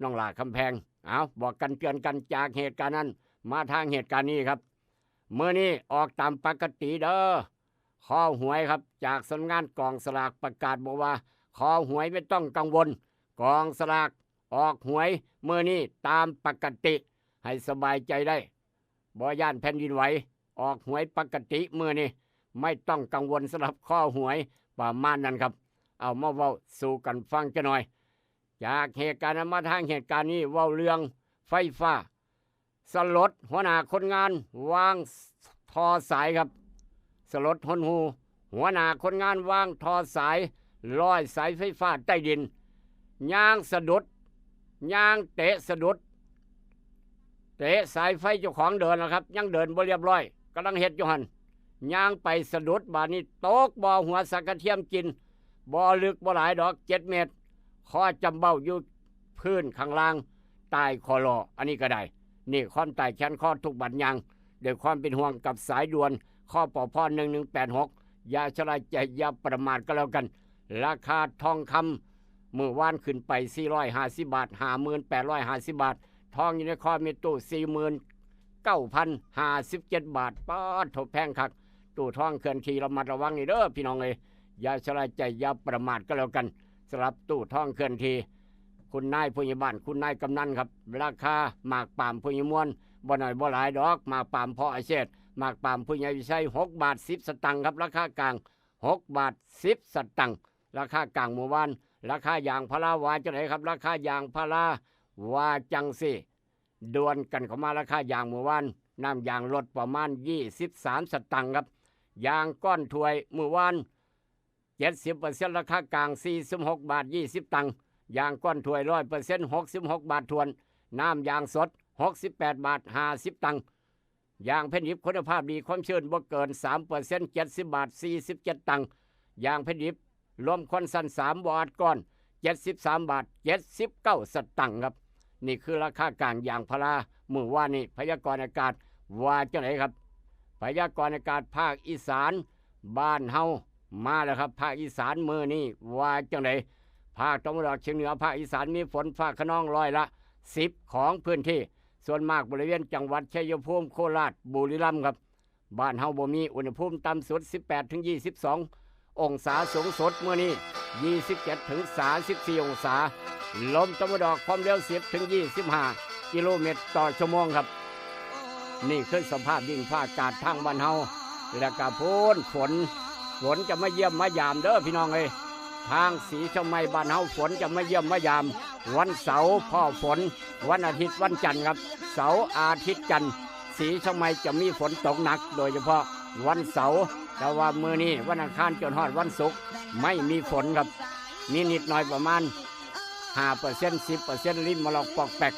น้องหล่าคำแพง เอา บอกกันเตือนกัน จากเหตุการณ์นั้น มาทางเหตุการณ์นี้ครับ มื้อนี้ออกตามปกติเด้อ คอหวยครับ จากสำนักงานกองสลากประกาศบอกว่า คอหวยไม่ต้องกังวล กองสลากออกหวยมื้อนี้ตามปกติ ให้สบายใจได้ บ่ย้านแผ่นดินไหว ออกหวยปกติมื้อนี้ ไม่ต้องกังวลสำหรับคอหวย ประมาณนั้นครับ เอามาเว้าสู่กันฟังจักหน่อย จากเหตุการณ์นั้นมาทางเหตุการณ์นี้ เว้าเรื่องไฟฟ้า สลดหัวหน้าคนงานวางท่อสายครับ สลดหดหู่ หัวหน้าคนงานวางท่อสาย ลอยสายไฟฟ้าใต้ดิน ย่างสะดุด ย่างเตะสะดุด เตะสายไฟเจ้าของเดินนะครับ ยังเดินบ่เรียบร้อย กำลังเฮ็ดอยู่หั่น ย่างไปสะดุด บาดนี้ตกบ่อหัวสังกะเทียมกิน บ่ลึกบ่หลายดอก เจ็ดเมตร คอจำเบ้าอยู่พื้นข้างล่าง ตายคอลอ อันนี้ก็ได้ นี่ความตายแขนคอทุกบัดย่าง ด้วยความเป็นห่วงกับสายด่วน คปภ หนึ่งหนึ่งแปดหก อย่าชะล่าใจ อย่าประมาทก็แล้วกัน ราคาทองคำมื้อวานขึ้นไป สี่ร้อยห้าสิบ บาท ห้าหมื่นแปดร้อยห้าสิบ บาท ทองอยู่ในคอมีตู้ สี่หมื่นเก้าพันห้าสิบเจ็ด บาท ป๊าดโถ แพงคัก ตู้ทองเคลื่อนที่ ระมัดระวังนี่เด้อพี่น้องเอ้ย อย่าชะล่าใจ อย่าประมาทก็แล้วกัน สำหรับตู้ทองเคลื่อนที่ คุณนายผู้ใหญ่บ้าน คุณนายกำนันครับ ราคาหมากปาล์มผู้ใหญ่ม่วน บ่น้อยบ่หลายดอก หมากปาล์มพ่ออาเชษ หมากปาล์มผู้ใหญ่วิชัย หกบาทสิบสตางค์ครับ ราคากลาง หกบาทสิบสตางค์ ราคากลางมื้อวาน ราคายางพาราว่าจังไดครับ ราคายางพาราว่าจังซี่ ด่วนกันเข้ามา ราคายางมื้อวาน น้ำยางลดประมาณ ยี่สิบสามสตางค์ครับ ยางก้อนถ้วยมื้อวาน เจ็ดสิบเปอร์เซ็นต์ ราคากลาง สี่สิบหกบาทยี่สิบตังค์ ยางก้อนถ้วย ร้อยเปอร์เซ็นต์ หกสิบหกบาทถ้วน น้ำยางสด หกสิบแปดบาทห้าสิบตังค์ ยางแผ่นดิบคุณภาพดี ความชื้นบ่เกิน สามเปอร์เซ็นต์ เจ็ดสิบบาทสี่สิบเจ็ดตังค์ ยางแผ่นดิบรวมควันชั้นสาม บ่อัดก้อน เจ็ดสิบสามบาทเจ็ดสิบเก้าสตางค์ครับ นี่คือราคากลางยางพารามื้อวานนี้ พยากรณ์อากาศว่าจังไดครับ พยากรณ์อากาศภาคอีสานบ้านเฮามาแล้วครับ ภาคอีสานมื้อนี้ว่าจังได ภาคตะวันออกเฉียงเหนือ ภาคอีสานมีฝนฟ้าคะนองร้อยละสิบของพื้นที่ ส่วนมากบริเวณจังหวัดชัยภูมิ โคราช บุรีรัมย์ครับ บ้านเฮาบ่มี อุณหภูมิต่ำสุด สิบแปดถึงยี่สิบสององศา สูงสุดมื้อนี้ ยี่สิบเจ็ดถึงสามสิบสี่องศา ลมตะวันออกความเร็ว สิบถึงยี่สิบห้ากิโลเมตรต่อชั่วโมงครับ นี่คือสภาพดินฟ้าอากาศทางบ้านเฮา แล้วก็พู้นฝน ฝนจะมาเยี่ยมมายามเด้อพี่น้องเอ้ย ทางศรีเชียงใหม่บ้านเฮา ฝนจะมาเยี่ยมมายาม วันเสาร์พ้อฝน วันอาทิตย์วันจันทร์ครับ เสาร์อาทิตย์จันทร์ ศรีเชียงใหม่จะมีฝนตกหนัก โดยเฉพาะวันเสาร์ แต่ว่ามื้อนี้วันอังคารจนฮอดวันศุกร์ ไม่มีฝนครับ มีนิดหน่อยประมาณ ห้าเปอร์เซ็นต์ สิบเปอร์เซ็นต์ ลิ้นมาลอกปอกแปก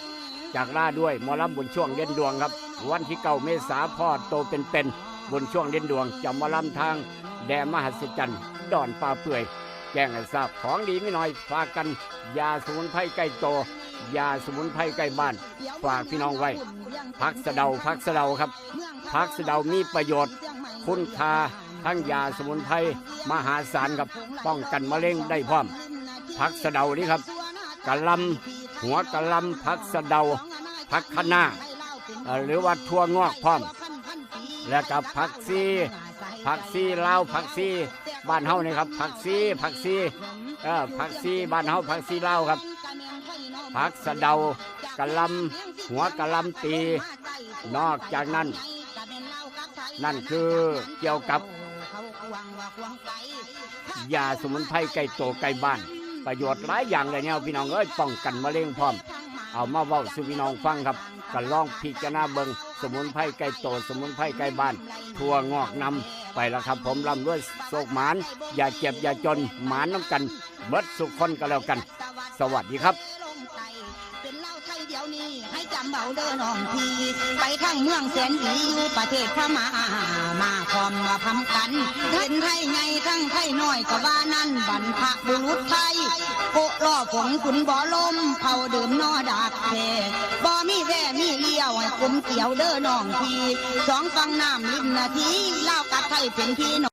จากลาด้วยหมอลำบุญช่วงเด่นดวงครับ วันที่เก้าเมษาพ้อโตเป็นๆ บุญช่วงเด่นดวงจะมาลำทางแดนมหัศจรรย์ ดอนป่าเปื่อย แจ้งให้ทราบ ของดีมีน้อย ฝากกัน ยาสมุนไพรใกล้โต ยาสมุนไพรใกล้บ้าน ฝากพี่น้องไว้ ผักสะเดา ผักสะเดาครับ ผักสะเดามีประโยชน์ คุณค่าทั้งยาสมุนไพรมหาศาลครับ ป้องกันมะเร็งได้พร้อม ผักสะเดานี่ครับ กะหล่ำ หัวกะหล่ำ ผักสะเดา ผักคะน้า เอ่อ หรือว่าถั่วงอกพร้อม แล้วก็ผักชี ผักชีลาว ผักชีบ้านเฮานี่ครับ ผักชี ผักชี เออ ผักชีบ้านเฮา ผักชีลาวครับ ผักสะเดา กะหล่ำ หัวกะหล่ำปี นอกจากนั้น นั่นคือเกี่ยวกับ ยาสมุนไพรใกล้โตใกล้บ้าน ประโยชน์หลายอย่างเลยเนี่ยพี่น้องเอ้ย ป้องกันมะเร็งพร้อม เอามาเว้าสู่พี่น้องฟังครับ ก็ลองพิจารณาเบิ่ง สมุนไพรใกล้โต สมุนไพรใกล้บ้าน ถั่วงอกนำไปละครับผม ร่ำรวยโชคหมาน อย่าเจ็บอย่าจน หมานนำกันเบิดสุขคนก็แล้วกัน สวัสดีครับ เป็นเล่าไทยเดี๋ยวนี้ให้จำเอาเด้อน้องพี่ ไปทั้งเมืองแสนดีอยู่ประเทศพม่า มาพร้อมมาพร้อมกัน เป็นไทยใหญ่ทั้งไทยน้อยก็ว่านั่น บรรพบุรุษไทย โกะล่อผงขุนบ่อลม เผ่าเดิมนอดากแท้ บ่มีแว่มีเลี้ยวให้กลมเกี่ยวเด้อน้องพี่ สองฝั่งน้ำริมนาที ลาวกับไทยเป็นพี่น้อง